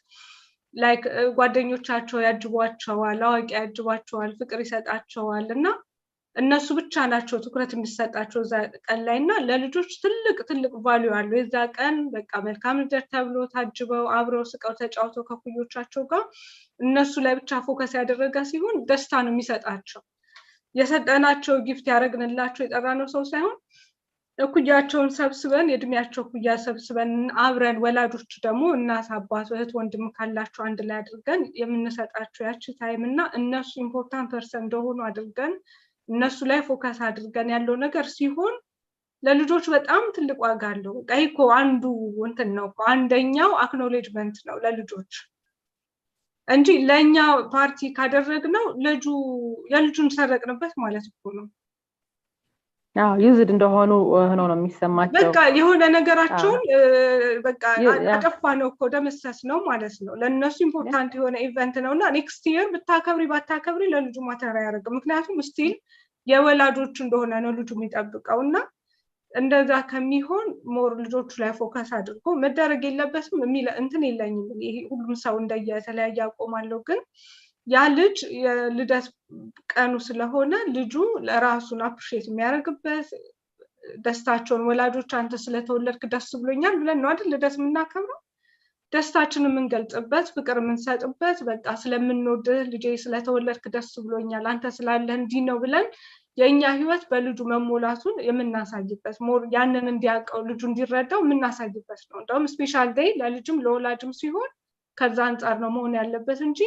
like ጓደኞቻቸው ያጅቧቸዋል፣ አዋቂ ያጅቧቸዋል፣ ፍቅር ይሰጣቸዋል። እና እነሱ ብቻ ናቸው ትኩረት የሚሰጣቸው እዛ ቀን ላይ። እና ለልጆች ትልቅ ትልቅ value አለው የዛ ቀን። በቃ መልካም ልደት ተብሎ ታጅበው፣ አብረው ስቀው ተጫውተው ከኩዮቻቸው ጋር እነሱ ላይ ብቻ focus ያደረገ ሲሆን ደስታ ነው የሚሰጣቸው። የሰጠናቸው gift፣ ያደረግንላቸው፣ የጠራነው ሰው ሳይሆን እኩያቸውን ሰብስበን፣ የእድሜያቸው እኩያ ሰብስበን አብረን፣ ወላጆች ደግሞ እናት፣ አባት፣ እህት፣ ወንድም ካላቸው አንድ ላይ አድርገን የምንሰጣቸው ያቺ time እና እነሱ important person እንደሆኑ አድርገን እነሱ ላይ focus አድርገን ያለው ነገር ሲሆን ለልጆች በጣም ትልቅ ዋጋ አለው። በቃ ይሄ እኮ አንዱ እንትን ነው እኮ፣ አንደኛው acknowledgement ነው ለልጆች እንጂ ለእኛ ፓርቲ ካደረግነው ልጁ የልጁን ሰረቅንበት ማለት እኮ ነው። Used እንደሆኑ ሆኖ ነው የሚሰማቸው። በቃ የሆነ ነገራቸውን በቃ አጠፋ ነው እኮ፣ ደመሰስ ነው ማለት ነው። ለእነሱ important የሆነ event ነው። እና next year ብታከብሪ ባታከብሪ ለልጁ matter አያደርግም። ምክንያቱም still የወላጆቹ እንደሆነ ነው ልጁ የሚጠብቀው። እና እንደዛ ከሚሆን more ልጆቹ ላይ focus አድርጎ፣ መደረግ የለበትም የሚል እንትን የለኝም። ይሄ ሁሉም ሰው እንደየተለያየ አቋም አለው። ግን ያ ልጅ የልደት ቀኑ ስለሆነ ልጁ ለራሱን appreciate የሚያደርግበት ደስታቸውን፣ ወላጆች አንተ ስለተወለድክ ደስ ብሎኛል ብለን ነው አይደል ልደት የምናከብረው? ደስታችን የምንገልጽበት፣ ፍቅር የምንሰጥበት፣ በቃ ስለምንወድህ ልጄ፣ ስለተወለድክ ደስ ብሎኛል፣ አንተ ስላለህ እንዲህ ነው ብለን የእኛ ህይወት በልጁ መሞላቱን የምናሳይበት፣ more ያንን እንዲያውቀው፣ ልጁ እንዲረዳው የምናሳይበት ነው። እንደውም special day ለልጅም ለወላጅም ሲሆን ከዛ አንጻር ነው መሆን ያለበት እንጂ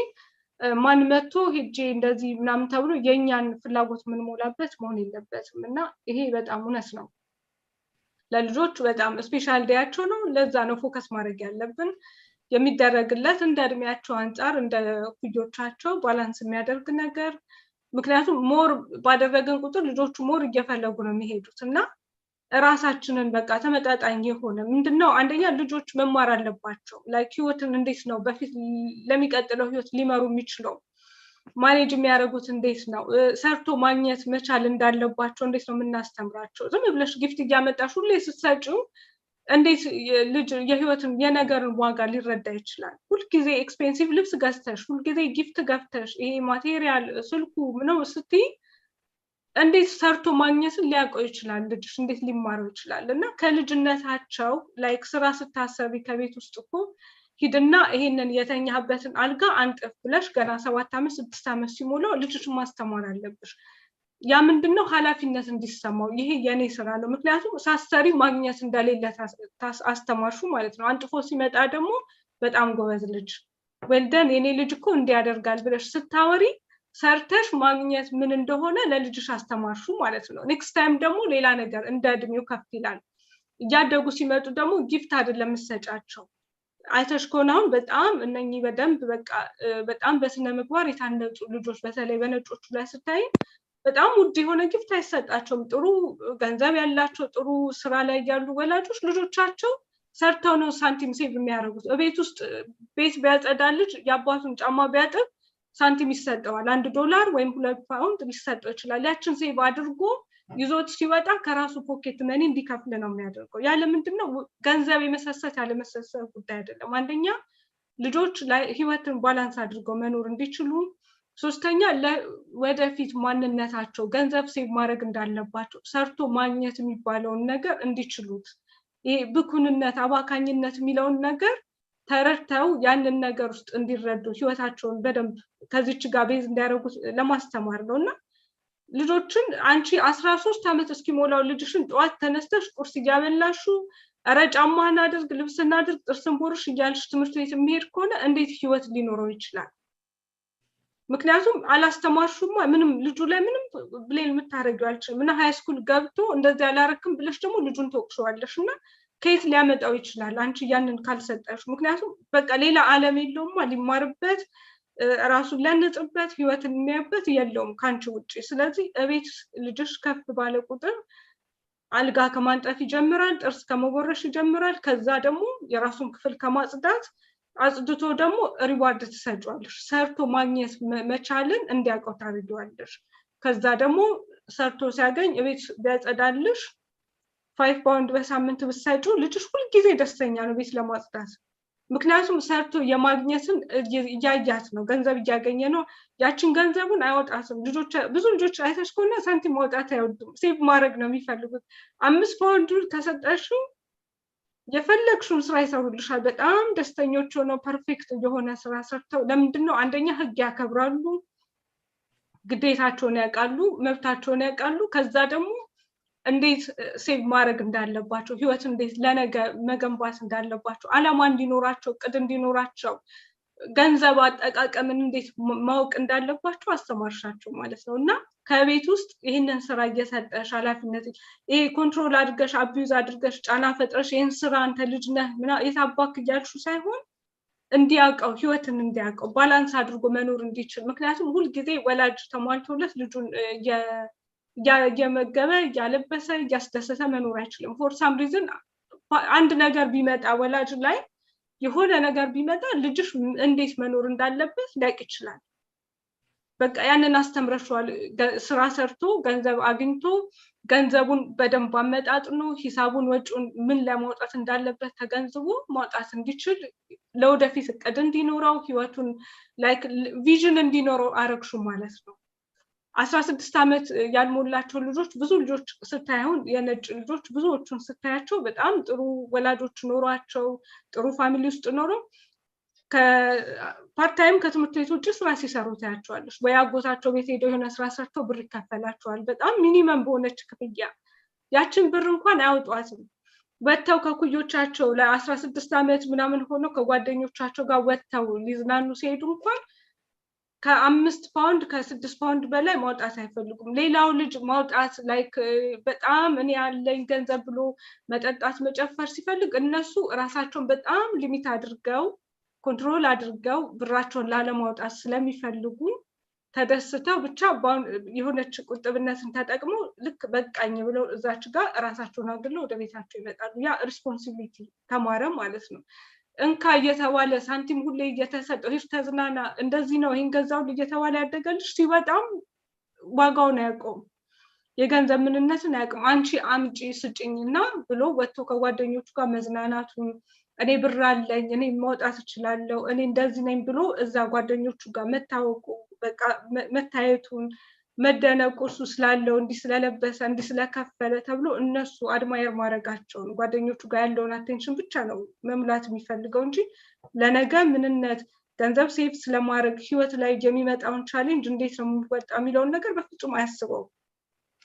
ማን መጥቶ ሄጄ እንደዚህ ምናምን ተብሎ የእኛን ፍላጎት የምንሞላበት መሆን የለበትም። እና ይሄ በጣም እውነት ነው። ለልጆች በጣም special day ያቸው ነው። ለዛ ነው focus ማድረግ ያለብን። የሚደረግለት እንደ እድሜያቸው አንጻር፣ እንደ እኩዮቻቸው balance የሚያደርግ ነገር። ምክንያቱም more ባደረግን ቁጥር ልጆቹ more እየፈለጉ ነው የሚሄዱት። እና እራሳችንን በቃ ተመጣጣኝ የሆነ ምንድነው፣ አንደኛ ልጆች መማር አለባቸው። Like ህይወትን እንዴት ነው በፊት ለሚቀጥለው ህይወት ሊመሩ የሚችለው፣ manage የሚያደርጉት እንዴት ነው፣ ሰርቶ ማግኘት መቻል እንዳለባቸው እንዴት ነው የምናስተምራቸው? ዝም ብለሽ gift እያመጣሽ ሁሌ ስትሰጪው እንዴት ልጅ የህይወትን የነገርን ዋጋ ሊረዳ ይችላል? ሁልጊዜ expensive ልብስ ገዝተሽ፣ ሁልጊዜ gift ገፍተሽ፣ ይሄ material ስልኩ ምነው ስትይ እንዴት ሰርቶ ማግኘትን ሊያውቀው ይችላል ልጅሽ? እንዴት ሊማረው ይችላል? እና ከልጅነታቸው like ስራ ስታሰቢ ከቤት ውስጥ እኮ ሂድና ይሄንን የተኛህበትን አልጋ አንጥፍ ብለሽ ገና 7 ዓመት 6 ዓመት ሲሞላው ልጅሽን ማስተማር አለብሽ። ያ ምንድነው? ኃላፊነት እንዲሰማው፣ ይሄ የኔ ስራ ነው። ምክንያቱም ሳሰሪ ማግኘት እንደሌለ አስተማርሹ ማለት ነው። አንጥፎ ሲመጣ ደግሞ በጣም ጎበዝ ልጅ፣ well done፣ የኔ ልጅ እኮ እንዲህ ያደርጋል ብለሽ ስታወሪ ሰርተሽ ማግኘት ምን እንደሆነ ለልጅሽ አስተማርሹ ማለት ነው። Next time ደግሞ ሌላ ነገር እንደ እድሜው ከፍ ይላል። እያደጉ ሲመጡ ደግሞ gift አይደለም የምትሰጫቸው። አይተሽ ከሆነ አሁን በጣም እነኚህ በደንብ በቃ በጣም በስነ ምግባር የታነጹ ልጆች፣ በተለይ በነጮቹ ላይ ስታይ በጣም ውድ የሆነ gift አይሰጣቸውም። ጥሩ ገንዘብ ያላቸው፣ ጥሩ ስራ ላይ ያሉ ወላጆች ልጆቻቸው ሰርተው ነው ሳንቲም save የሚያደርጉት። ቤት ውስጥ ቤት ቢያጸዳ ልጅ፣ የአባቱን ጫማ ቢያጥብ ሳንቲም ይሰጠዋል። 1 ዶላር ወይም 2 ፓውንድ ሊሰጠው ይችላል። ያችን save አድርጎ ይዞት ሲወጣ ከራሱ pocket money እንዲከፍል ነው የሚያደርገው። ያለ ምንድን ነው፣ ገንዘብ የመሰሰት ያለመሰሰት ጉዳይ አይደለም። አንደኛ ልጆች ላይ ህይወትን balance አድርገው መኖር እንዲችሉ፣ ሶስተኛ ወደፊት ማንነታቸው ገንዘብ save ማድረግ እንዳለባቸው፣ ሰርቶ ማግኘት የሚባለውን ነገር እንዲችሉት፣ ይሄ ብኩንነት፣ አባካኝነት የሚለውን ነገር ተረድተው ያንን ነገር ውስጥ እንዲረዱ፣ ህይወታቸውን በደንብ ከዚች ጋር base እንዲያደርጉት ለማስተማር ነው። እና ልጆችን አንቺ 13 ዓመት እስኪሞላው ልጅሽን ጠዋት ተነስተሽ ቁርስ እያበላሹ፣ ኧረ ጫማህን አድርግ፣ ልብስን አድርግ፣ ጥርስን ቦርሽ እያልሽ ትምህርት ቤት የሚሄድ ከሆነ እንዴት ህይወት ሊኖረው ይችላል? ምክንያቱም አላስተማርሹማ። ምንም ልጁ ላይ ምንም blame የምታደርጊው አልችልም። እና high school ገብቶ እንደዚህ አላረክም ብለሽ ደግሞ ልጁን ትወቅሸዋለሽ። እና ከየት ሊያመጣው ይችላል አንቺ ያንን ካልሰጠሽ? ምክንያቱም በቃ ሌላ ዓለም የለውማ፣ ሊማርበት፣ ራሱን ሊያነጽበት፣ ህይወትን የሚያዩበት የለውም ከአንቺ ውጭ። ስለዚህ እቤት ልጅሽ ከፍ ባለ ቁጥር አልጋ ከማንጠፍ ይጀምራል፣ ጥርስ ከመቦረሽ ይጀምራል። ከዛ ደግሞ የራሱን ክፍል ከማጽዳት፣ አጽድቶ ደግሞ reward ትሰጪዋለሽ። ሰርቶ ማግኘት መቻልን እንዲያውቀው ታደርጊዋለሽ። ከዛ ደግሞ ሰርቶ ሲያገኝ እቤት ቢያጸዳልሽ 5 ፓውንድ በሳምንት ብትሰጪው ልጅሽ ሁልጊዜ ደስተኛ ነው ቤት ለማጽዳት። ምክንያቱም ሰርቶ የማግኘትን እያያት ነው፣ ገንዘብ እያገኘ ነው። ያችን ገንዘቡን አያወጣትም። ልጆች፣ ብዙ ልጆች አይተሽ ከሆነ ሳንቲም ማውጣት አይወዱም። Save ማድረግ ነው የሚፈልጉት። 5 ፓውንድ ከሰጠሽው የፈለግሽውን ስራ ይሰሩልሻል። በጣም ደስተኞች ሆነው perfect የሆነ ስራ ሰርተው። ለምንድን ነው? አንደኛ ህግ ያከብራሉ፣ ግዴታቸውን ያውቃሉ፣ መብታቸውን ያውቃሉ። ከዛ ደግሞ እንዴት save ማድረግ እንዳለባቸው፣ ህይወት እንዴት ለነገ መገንባት እንዳለባቸው፣ አላማ እንዲኖራቸው፣ እቅድ እንዲኖራቸው፣ ገንዘብ አጠቃቀምን እንዴት ማወቅ እንዳለባቸው አስተማርሻቸው ማለት ነው። እና ከቤት ውስጥ ይህንን ስራ እየሰጠሽ፣ ኃላፊነት ይሄ control አድርገሽ፣ abuse አድርገሽ፣ ጫና ፈጥረሽ፣ ይህን ስራ አንተ ልጅ ነህ የታባክ እያልሹ ሳይሆን እንዲያውቀው፣ ህይወትን እንዲያውቀው፣ balance አድርጎ መኖር እንዲችል። ምክንያቱም ሁልጊዜ ወላጅ ተሟልቶለት ልጁን እየመገበ፣ እያለበሰ፣ እያስደሰተ መኖር አይችልም። For some reason አንድ ነገር ቢመጣ፣ ወላጅ ላይ የሆነ ነገር ቢመጣ ልጅሽ እንዴት መኖር እንዳለበት ሊያውቅ ይችላል። በቃ ያንን አስተምረሽዋል። ስራ ሰርቶ ገንዘብ አግኝቶ ገንዘቡን በደንብ አመጣጥኖ ሂሳቡን፣ ወጪውን ምን ለማውጣት እንዳለበት ተገንዝቦ ማውጣት እንዲችል፣ ለወደፊት እቅድ እንዲኖረው፣ ህይወቱን like vision እንዲኖረው አረግሹ ማለት ነው። 16 ዓመት ያልሞላቸው ልጆች፣ ብዙ ልጆች ስታይ፣ አሁን የነጭ ልጆች ብዙዎቹን ስታያቸው በጣም ጥሩ ወላጆች ኖሯቸው፣ ጥሩ family ውስጥ ኖረው ከ part time ከትምህርት ቤት ውጭ ስራ ሲሰሩ ታያቸዋለሽ። ወይ አጎታቸው ቤት ሄደው የሆነ ስራ ሰርተው ብር ይከፈላቸዋል። በጣም minimum በሆነች ክፍያ ያችን ብር እንኳን አያወጧትም። ወጥተው ከኩዮቻቸው ለ16 ዓመት ምናምን ሆነው ከጓደኞቻቸው ጋር ወጥተው ሊዝናኑ ሲሄዱ እንኳን ከ5 ፓውንድ፣ ከ6 ፓውንድ በላይ ማውጣት አይፈልጉም። ሌላው ልጅ ማውጣት like በጣም እኔ ያለኝ ገንዘብ ብሎ መጠጣት፣ መጨፈር ሲፈልግ እነሱ ራሳቸውን በጣም limit አድርገው፣ control አድርገው ብራቸውን ላለማውጣት ስለሚፈልጉ ተደስተው ብቻ የሆነች ቁጥብነትን ተጠቅመው ልክ በቃኝ ብለው እዛች ጋር ራሳቸውን አግለው ወደ ቤታቸው ይመጣሉ። ያ responsibility ተማረ ማለት ነው። እንካ እየተባለ፣ ሳንቲም ሁሌ እየተሰጠው፣ ሂድ ተዝናና፣ እንደዚህ ነው፣ ይህን ገዛው እየተባለ ያደገ ልጅ ሲወጣም ዋጋውን አያውቀውም። የገንዘብ ምንነትን አያውቅም። አንቺ አምጪ ስጭኝና ብሎ ወጥቶ ከጓደኞቹ ጋር መዝናናቱን፣ እኔ ብር አለኝ፣ እኔ ማውጣት እችላለሁ፣ እኔ እንደዚህ ነኝ ብሎ እዛ ጓደኞቹ ጋር መታወቁ፣ በቃ መታየቱን፣ መደነቁ፣ እሱ ስላለው፣ እንዲህ ስለለበሰ፣ እንዲህ ስለከፈለ ተብሎ እነሱ admire ማድረጋቸውን፣ ጓደኞቹ ጋር ያለውን attention ብቻ ነው መሙላት የሚፈልገው እንጂ ለነገ ምንነት፣ ገንዘብ save ስለማድረግ፣ ህይወት ላይ የሚመጣውን challenge እንዴት ነው የሚወጣ የሚለውን ነገር በፍጹም አያስበውም።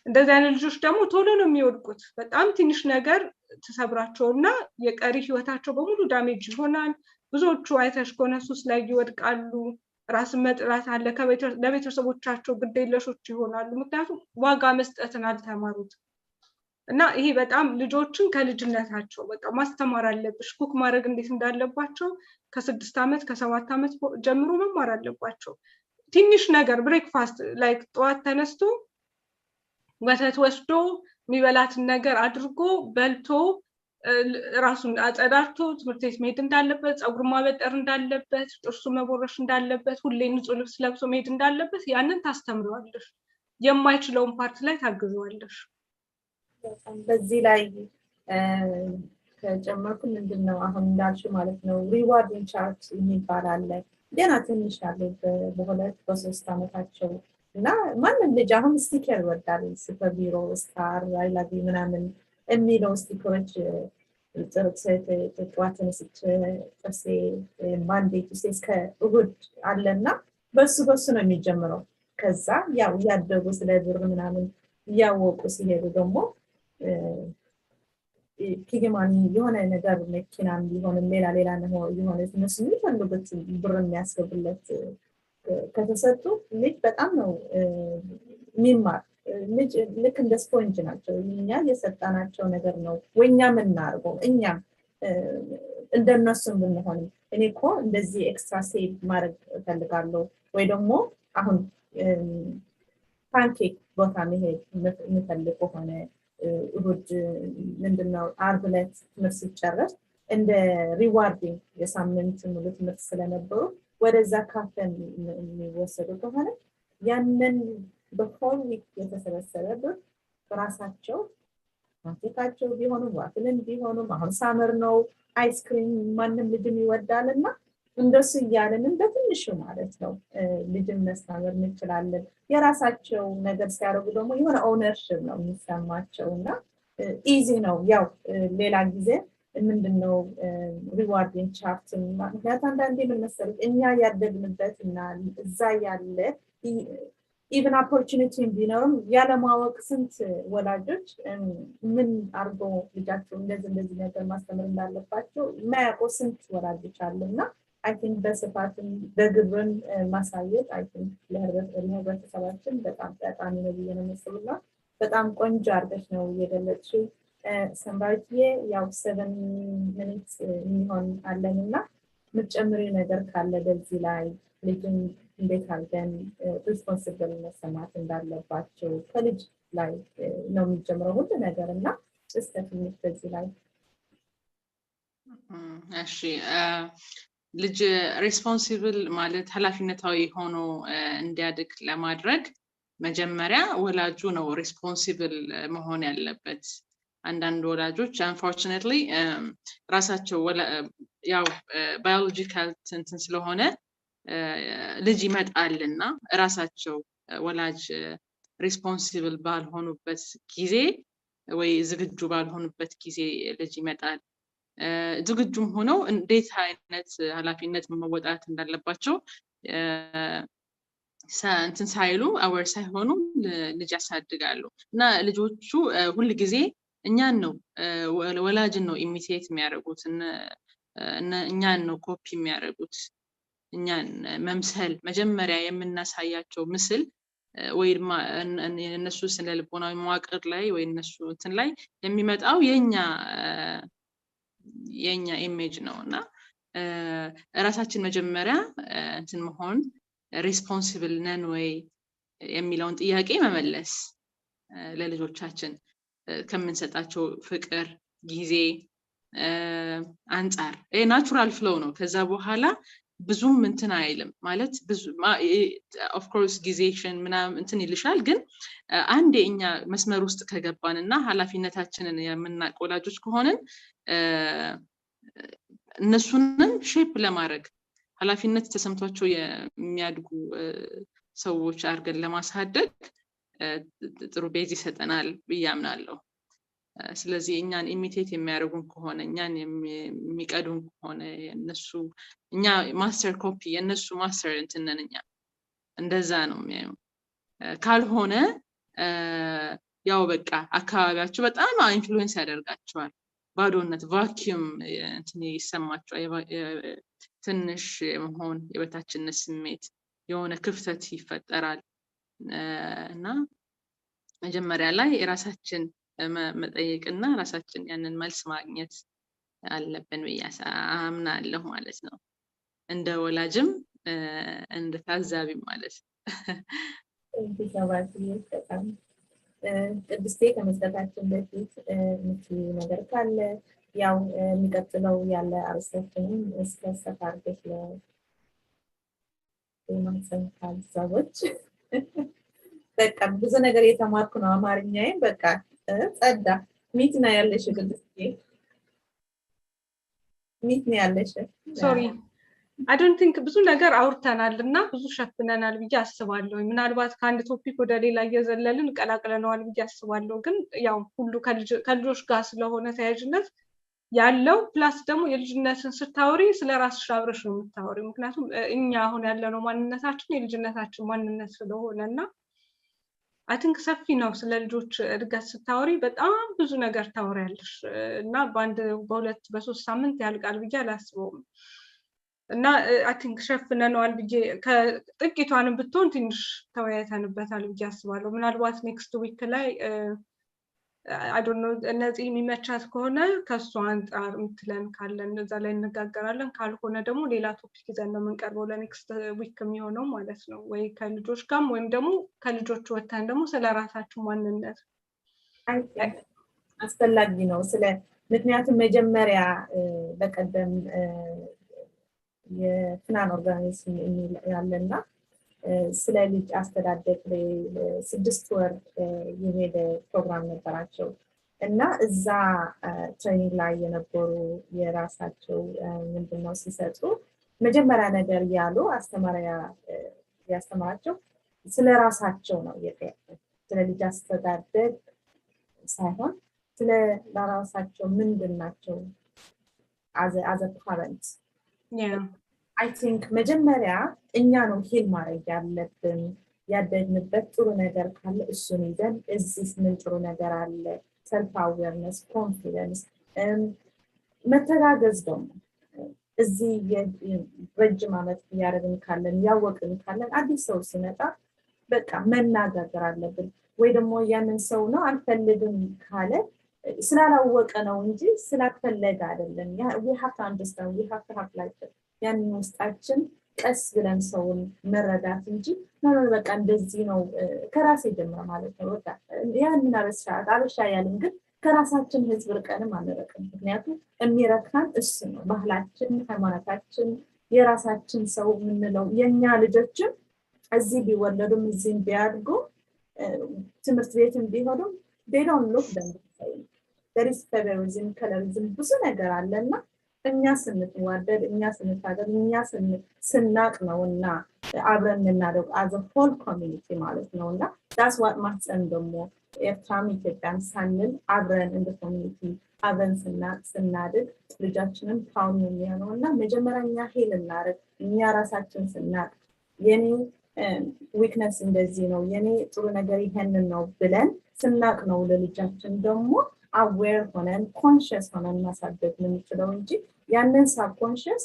እንደዚህ አይነት ልጆች ደግሞ ቶሎ ነው የሚወድቁት። በጣም ትንሽ ነገር ትሰብራቸውና የቀሪ ህይወታቸው በሙሉ damage ይሆናል። ብዙዎቹ አይተሽ ከሆነ ሱስ ላይ ይወድቃሉ። ራስን መጥላት አለ። ለቤተሰቦቻቸው ግዴለሾች ይሆናሉ። ምክንያቱም ዋጋ መስጠትን አልተማሩትም። እና ይሄ በጣም ልጆችን ከልጅነታቸው በቃ ማስተማር አለብሽ። Cook ማድረግ እንዴት እንዳለባቸው ከ6 ዓመት፣ ከ7 ዓመት ጀምሮ መማር አለባቸው። ትንሽ ነገር breakfast like ጠዋት ተነስቶ ወተት ወስዶ፣ የሚበላትን ነገር አድርጎ በልቶ፣ ራሱን አጸዳድቶ ትምህርት ቤት መሄድ እንዳለበት፣ ፀጉር ማበጠር እንዳለበት፣ ጥርሱ መቦረሽ እንዳለበት፣ ሁሌ ንጹህ ልብስ ለብሶ መሄድ እንዳለበት ያንን ታስተምረዋለሽ። የማይችለውን part ላይ ታግዘዋለሽ። በዚህ ላይ ከጨመርኩ ምንድን ነው፣ አሁን እንዳልሽው ማለት ነው፣ rewarding chart የሚባል አለ። ገና ትንሽ ያሉ በ2 በ3 ዓመታቸው እና ማንም ልጅ አሁን sticker ይወዳል። Super hero፣ star፣ I love you ምናምን የሚለው sticker ኦች ጠዋት ተነስቼ ጥርሴ Monday፣ Tuesday እስከ እሁድ አለና በሱ ነው የሚጀምረው። ከዛ ያው እያደጉ ስለ ብር ምናምን እያወቁ ሲሄዱ ደግሞ piggy money የሆነ ነገር መኪናም ቢሆንም ሌላ ሌላ የሆነ እነሱ የሚፈልጉት ብር የሚያስገቡለት ከተሰጡ ልጅ በጣም ነው የሚማር። ልጅ ልክ እንደ ስፖንጅ ናቸው። እኛ የሰጠናቸው ነገር ነው ወይ እኛ የምናደርገው። እኛም እንደነሱም ብንሆንም እኔ እኮ እንደዚህ extra save ማድረግ እፈልጋለሁ ወይ ደግሞ አሁን pancake ቦታ መሄድ የምፈልግ ከሆነ እሁድ፣ ምንድነው፣ አርብ ዕለት ትምህርት ሲጨረስ እንደ rewarding የሳምንት ሙሉ ትምህርት ስለነበሩ ወደዛ ካፌ የሚወሰዱ ከሆነ ያንን በ whole week የተሰበሰበ ብር በራሳቸው pancake ኣቸው ቢሆኑም waffle ን ቢሆኑም፣ አሁን summer ነው፣ ice cream ማንም ልጅም ይወዳል እና እንደሱ እያለንም በትንሹ ማለት ነው ልጅን ማስተማር እንችላለን። የራሳቸው ነገር ሲያደርጉ ደግሞ የሆነ ownership ነው የሚሰማቸው እና easy ነው። ያው ሌላ ጊዜ ምንድነው rewarding chart፣ ምክንያቱ አንዳንዴ ምን መሰለኝ እኛ ያደግንበት እና እዛ ያለ even opportunity ቢኖርም ያለማወቅ ስንት ወላጆች ምን አድርጎ ልጃቸው እንደዚህ እንደዚህ ነገር ማስተማር እንዳለባቸው የማያውቁ ስንት ወላጆች አሉ። እና I think በስፋትም በግብርም ማሳየት I think ለህብረተሰባችን በጣም ጠቃሚ ነው ብዬ ነው የማስበው። በጣም ቆንጆ አድርገሽ ነው እየገለጽሽው ሰንባዊትዬ። ያው 7 minutes የሚሆን አለን እና የምትጨምሪው ነገር ካለ በዚህ ላይ፣ ልጅን እንዴት አድርገን responsible መሰማት እንዳለባቸው፣ ከልጅ ላይ ነው የሚጀምረው ሁሉ ነገር እና እስከ ትንሽ በዚህ ላይ። እሺ፣ ልጅ responsible ማለት ኃላፊነታዊ ሆኖ እንዲያድግ ለማድረግ መጀመሪያ ወላጁ ነው responsible መሆን ያለበት። አንዳንድ ወላጆች unfortunately ራሳቸው ያው biological እንትን ስለሆነ ልጅ ይመጣልና ራሳቸው ወላጅ responsible ባልሆኑበት ጊዜ ወይ ዝግጁ ባልሆኑበት ጊዜ ልጅ ይመጣል። ዝግጁም ሆነው እንዴት አይነት ኃላፊነት መወጣት እንዳለባቸው እንትን ሳይሉ፣ aware ሳይሆኑ ልጅ ያሳድጋሉ። እና ልጆቹ ሁል ጊዜ እኛን ነው፣ ወላጅን ነው imitate የሚያደርጉት፣ እኛን ነው ኮፒ የሚያደርጉት። እኛን መምሰል፣ መጀመሪያ የምናሳያቸው ምስል ወይ የእነሱ ስነ ልቦናዊ መዋቅር ላይ ወይ እነሱ እንትን ላይ የሚመጣው የኛ image ነው። እና እራሳችን መጀመሪያ እንትን መሆን፣ responsible ነን ወይ የሚለውን ጥያቄ መመለስ፣ ለልጆቻችን ከምንሰጣቸው ፍቅር፣ ጊዜ አንጻር natural flow ነው። ከዛ በኋላ ብዙም እንትን አይልም ማለት፣ ብዙ of course ጊዜሽን ምናምን እንትን ይልሻል። ግን አንዴ እኛ መስመር ውስጥ ከገባን እና ኃላፊነታችንን የምናውቅ ወላጆች ከሆንን እነሱንም shape ለማድረግ፣ ኃላፊነት ተሰምቷቸው የሚያድጉ ሰዎች አድርገን ለማሳደግ ጥሩ base ይሰጠናል ብዬ አምናለሁ። ስለዚህ እኛን imitate የሚያደርጉን ከሆነ፣ እኛን የሚቀዱን ከሆነ፣ እነሱ እኛ master copy፣ የእነሱ master እንትን ነን እኛ፣ እንደዛ ነው የሚያዩ። ካልሆነ ያው በቃ አካባቢያቸው በጣም influence ያደርጋቸዋል። ባዶነት፣ vacuum እንትን ይሰማቸዋል። ትንሽ የመሆን፣ የበታችነት ስሜት፣ የሆነ ክፍተት ይፈጠራል። እና መጀመሪያ ላይ የራሳችን መጠየቅና ራሳችን ያንን መልስ ማግኘት አለብን ብዬ አምናለሁ ማለት ነው። እንደ ወላጅም እንደ ታዛቢም ማለት ነው። በጣም ቅድስቴ፣ ከመስጠታችን በፊት የምትይው ነገር ካለ፣ ያው የሚቀጥለው ያለ አርዕስታችንም እስከ ሰፋ አድርገሽ ለማህፀን ታዛቦች። በቃ ብዙ ነገር እየተማርኩ ነው። አማርኛዬም በቃ ጸዳ። Mute ነው ያለሽ ቅድስቴ፣ mute ነው ያለሽ። Sorry, I don't think ብዙ ነገር አውርተናል እና ብዙ ሸፍነናል ብዬ አስባለሁ። ምናልባት ከአንድ topic ወደ ሌላ እየዘለልን ቀላቅለነዋል ብዬ አስባለሁ። ግን ያው ሁሉ ከልጆች ጋር ስለሆነ ተያያዥነት ያለው፣ plus ደግሞ የልጅነትን ስታወሪ ስለ ራስሽ አብረሽ ነው የምታወሪው። ምክንያቱም እኛ አሁን ያለነው ማንነታችን የልጅነታችን ማንነት ስለሆነ። እና I think ሰፊ ነው። ስለ ልጆች እድገት ስታወሪ በጣም ብዙ ነገር ታወሪያለሽ እና በአንድ፣ በሁለት፣ በ3 ሳምንት ያልቃል ብዬ አላስበውም። እና I think ሸፍነነዋል ብዬ፣ ከጥቂቷንም ብትሆን ትንሽ ተወያይተንበታል ብዬ አስባለሁ። ምናልባት next week ላይ፣ I don't know፣ እነዚህ የሚመቻት ከሆነ ከእሱ አንጻር የምትለን ካለን እዛ ላይ እንነጋገራለን። ካልሆነ ደግሞ ሌላ topic ይዘን ነው የምንቀርበው ለ next week የሚሆነው ማለት ነው። ወይ ከልጆች ጋርም ወይም ደግሞ ከልጆች ወጥተን ደግሞ ስለ ራሳችሁ ማንነት። አስፈላጊ ነው። ስለ ምክንያቱም መጀመሪያ በቀደም የፍናን organization ያለና ስለ ልጅ አስተዳደግ 6 ወር የሄደ ፕሮግራም ነበራቸው። እና እዛ training ላይ የነበሩ የራሳቸው ምንድነው ሲሰጡ መጀመሪያ ነገር ያሉ አስተማሪያ ያስተማራቸው ስለ ራሳቸው ነው የጠየቁት። ስለ ልጅ አስተዳደግ ሳይሆን ስለ ለራሳቸው ምንድን ናቸው as a parent። I think መጀመሪያ እኛ ነው heal ማድረግ ያለብን። ያደግንበት ጥሩ ነገር ካለ እሱን ይዘን እዚህ ምን ጥሩ ነገር አለ፣ self awareness፣ confidence፣ መተጋገዝ። ደግሞ እዚህ ረጅም ዓመት እያደረግን ካለን፣ ያወቅን ካለን፣ አዲስ ሰው ሲመጣ በቃ መናገር አለብን። ወይ ደግሞ ያንን ሰው ነው አልፈልግም ካለ ስላላወቀ ነው እንጂ ስላልፈለገ አይደለም። We have to understand, we have to have like ያንን ውስጣችን ቀስ ብለን ሰውን መረዳት እንጂ no፣ በቃ እንደዚህ ነው፣ ከራሴ ጀምረ ማለት ነው። በቃ ያንን አበሻ አበሻ ያልን ግን ከራሳችን ህዝብ ርቀንም አንረቅም። ምክንያቱም የሚረካን እሱ ነው። ባህላችን፣ ሃይማኖታችን፣ የራሳችን ሰው የምንለው። የእኛ ልጆችም እዚህ ቢወለዱም እዚህም ቢያድጉ ትምህርት ቤትም ቢሆኑም they don't look them the same. There is favorism, colorism፣ ብዙ ነገር አለ። እና እኛ ስንዋደድ፣ እኛ ስንታገል፣ እኛ ስናቅ ነው እና አብረን የምናደርገው as a whole community ማለት ነው። እና that's what ማህፀን ደግሞ ኤርትራም ኢትዮጵያም ሳንል አብረን እንደ community አብረን ስናድግ ልጃችንን proud ነው የሚሆነው። እና መጀመሪያ እኛ heal እናደርግ፣ እኛ ራሳችን ስናቅ የኔ weakness እንደዚህ ነው፣ የኔ ጥሩ ነገር ይሄንን ነው ብለን ስናቅ ነው ለልጃችን ደግሞ aware ሆነን conscious ሆነን ማሳደግ የምንችለው እንጂ ያንን subconscious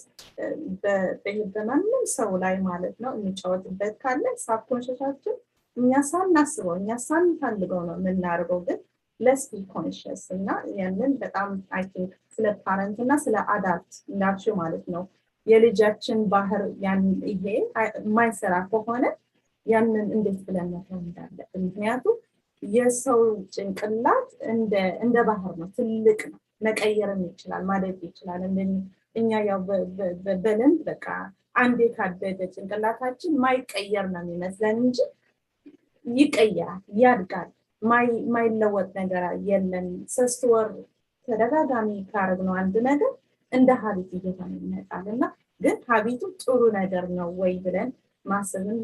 በማንም ሰው ላይ ማለት ነው የሚጫወትበት ካለ subconscious ኣችን እኛ ሳናስበው፣ እኛ ሳንፈልገው ነው የምናደርገው። ግን let's be conscious። እና ያንን በጣም I think ስለ parent እና ስለ adult እንዳልሽው ማለት ነው፣ የልጃችን ባህር ያን ይሄ የማይሰራ ከሆነ ያንን እንዴት ብለን መተው እንዳለብን። ምክንያቱም የሰው ጭንቅላት እንደ ባህር ነው፣ ትልቅ ነው፣ መቀየርም ይችላል፣ ማደግ ይችላል። እኛ ያው በልምድ በቃ አንዴ ካደገ ጭንቅላታችን ማይቀየር ነው የሚመስለን እንጂ ይቀየራል፣ ያድጋል። ማይለወጥ ነገር የለም። 3 ወር ተደጋጋሚ ካረግነው አንድ ነገር እንደ habit እየሆነ ይመጣል። እና ግን habit ኡ ጥሩ ነገር ነው ወይ ብለን ማሰብን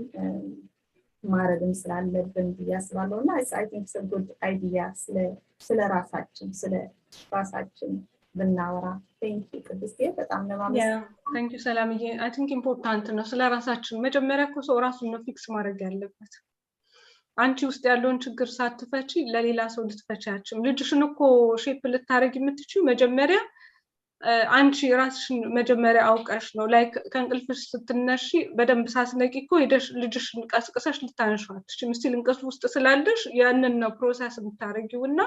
ማድረግም ስላለብን ብዬ አስባለሁ። እና I think good idea ስለ ራሳችን ብናወራ። Thank you ቅድስቴ፣ በጣም ለማመስገን። Thank you ሰላምዬ። I think important ነው ስለ ራሳችን። መጀመሪያ እኮ ሰው ራሱን ነው fix ማድረግ ያለበት። አንቺ ውስጥ ያለውን ችግር ሳትፈቺ ለሌላ ሰው ልትፈቺ አትችይም። ልጅሽን እኮ shape ልታደርጊ የምትችይው መጀመሪያ አንቺ ራስሽን መጀመሪያ አውቀሽ ነው። Like ከእንቅልፍሽ ስትነሺ በደንብ ሳትነቂ እኮ ሄደሽ ልጅሽን ቀስቅሰሽ ልታነሺው አትችይም። Still እንቅልፍ ውስጥ ስላለሽ ያንን ነው process የምታደርጊው እና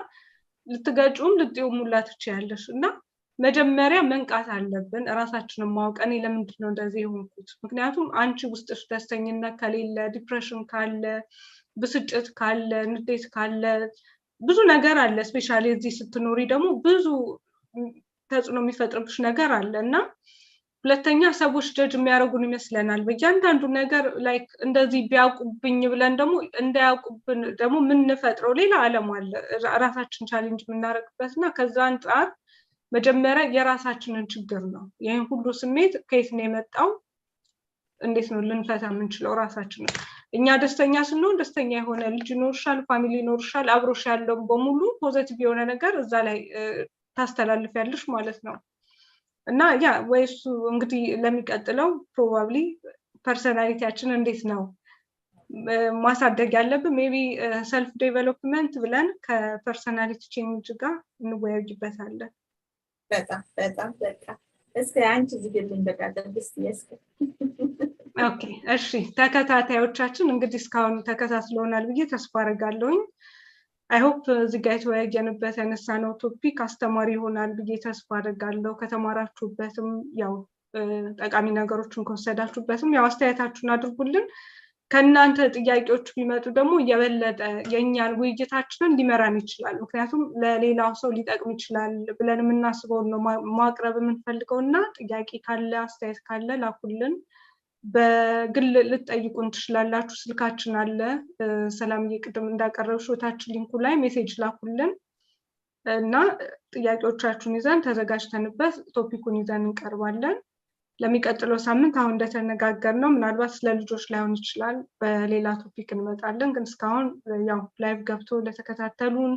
ልትገጩም ልትጥዪውም ሁላ ትችያለሽ። እና መጀመሪያ መንቃት አለብን፣ እራሳችንን ማወቅ። እኔ ለምንድን ነው እንደዚህ የሆንኩት? ምክንያቱም አንቺ ውስጥሽ ደስተኝነት ከሌለ፣ depression ካለ፣ ብስጭት ካለ፣ ንዴት ካለ፣ ብዙ ነገር አለ። Especially እዚህ ስትኖሪ ደግሞ ብዙ ተጽዕኖ የሚፈጥርብሽ ነገር አለ። እና ሁለተኛ ሰዎች judge የሚያደርጉን ይመስለናል በእያንዳንዱ ነገር። Like እንደዚህ ቢያውቁብኝ ብለን ደግሞ እንዳያውቁብን ደግሞ የምንፈጥረው ሌላ ዓለም አለ ራሳችን challenge የምናደርግበት። እና ከዛ አንጻር መጀመሪያ የራሳችንን ችግር ነው፣ ይህን ሁሉ ስሜት ከየት ነው የመጣው፣ እንዴት ነው ልንፈታ የምንችለው ራሳችንን። እኛ ደስተኛ ስንሆን ደስተኛ የሆነ ልጅ ይኖርሻል፣ family ይኖርሻል፣ አብሮሽ ያለውን በሙሉ positive የሆነ ነገር እዛ ላይ ታስተላልፊያለሽ ማለት ነው። እና yeah፣ ወይ እሱ እንግዲህ ለሚቀጥለው probably personality ያችን እንዴት ነው ማሳደግ ያለብን፣ maybe self development ብለን ከ personality change ጋር እንወያይበታለን። በጣም በጣም። በቃ እስከ አንቺ ዝግልን፣ በቃ ቅድስት እስከ Okay፣ እሺ፣ ተከታታዮቻችን እንግዲህ እስካሁን ተከታትለውናል ብዬ ተስፋ አደርጋለሁኝ። I hope እዚህ ጋር የተወያየንበት ያነሳነው topic አስተማሪ ይሆናል ብዬ ተስፋ አደርጋለሁ። ከተማራችሁበትም ያው ጠቃሚ ነገሮችን ከወሰዳችሁበትም ያው አስተያየታችሁን አድርጉልን። ከእናንተ ጥያቄዎች ቢመጡ ደግሞ የበለጠ የእኛን ውይይታችንን ሊመራን ይችላል። ምክንያቱም ለሌላው ሰው ሊጠቅም ይችላል ብለን የምናስበውን ነው ማቅረብ የምንፈልገው። እና ጥያቄ ካለ፣ አስተያየት ካለ ላኩልን። በግል ልትጠይቁን ትችላላችሁ። ስልካችን አለ። ሰላምዬ ቅድም እንዳቀረብሽው ታች link ኡ ላይ message ላኩልን እና ጥያቄዎቻችሁን ይዘን ተዘጋጅተንበት topic ኡን ይዘን እንቀርባለን። ለሚቀጥለው ሳምንት አሁን እንደተነጋገርነው ምናልባት ስለ ልጆች ላይሆን ይችላል፣ በሌላ topic እንመጣለን። ግን እስካሁን ያው live ገብቶ ለተከታተሉን፣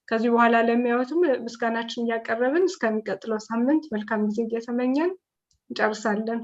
ከዚህ በኋላ ለሚያዩትም ምስጋናችን እያቀረብን እስከሚቀጥለው ሳምንት መልካም ጊዜ እየተመኘን እንጨርሳለን።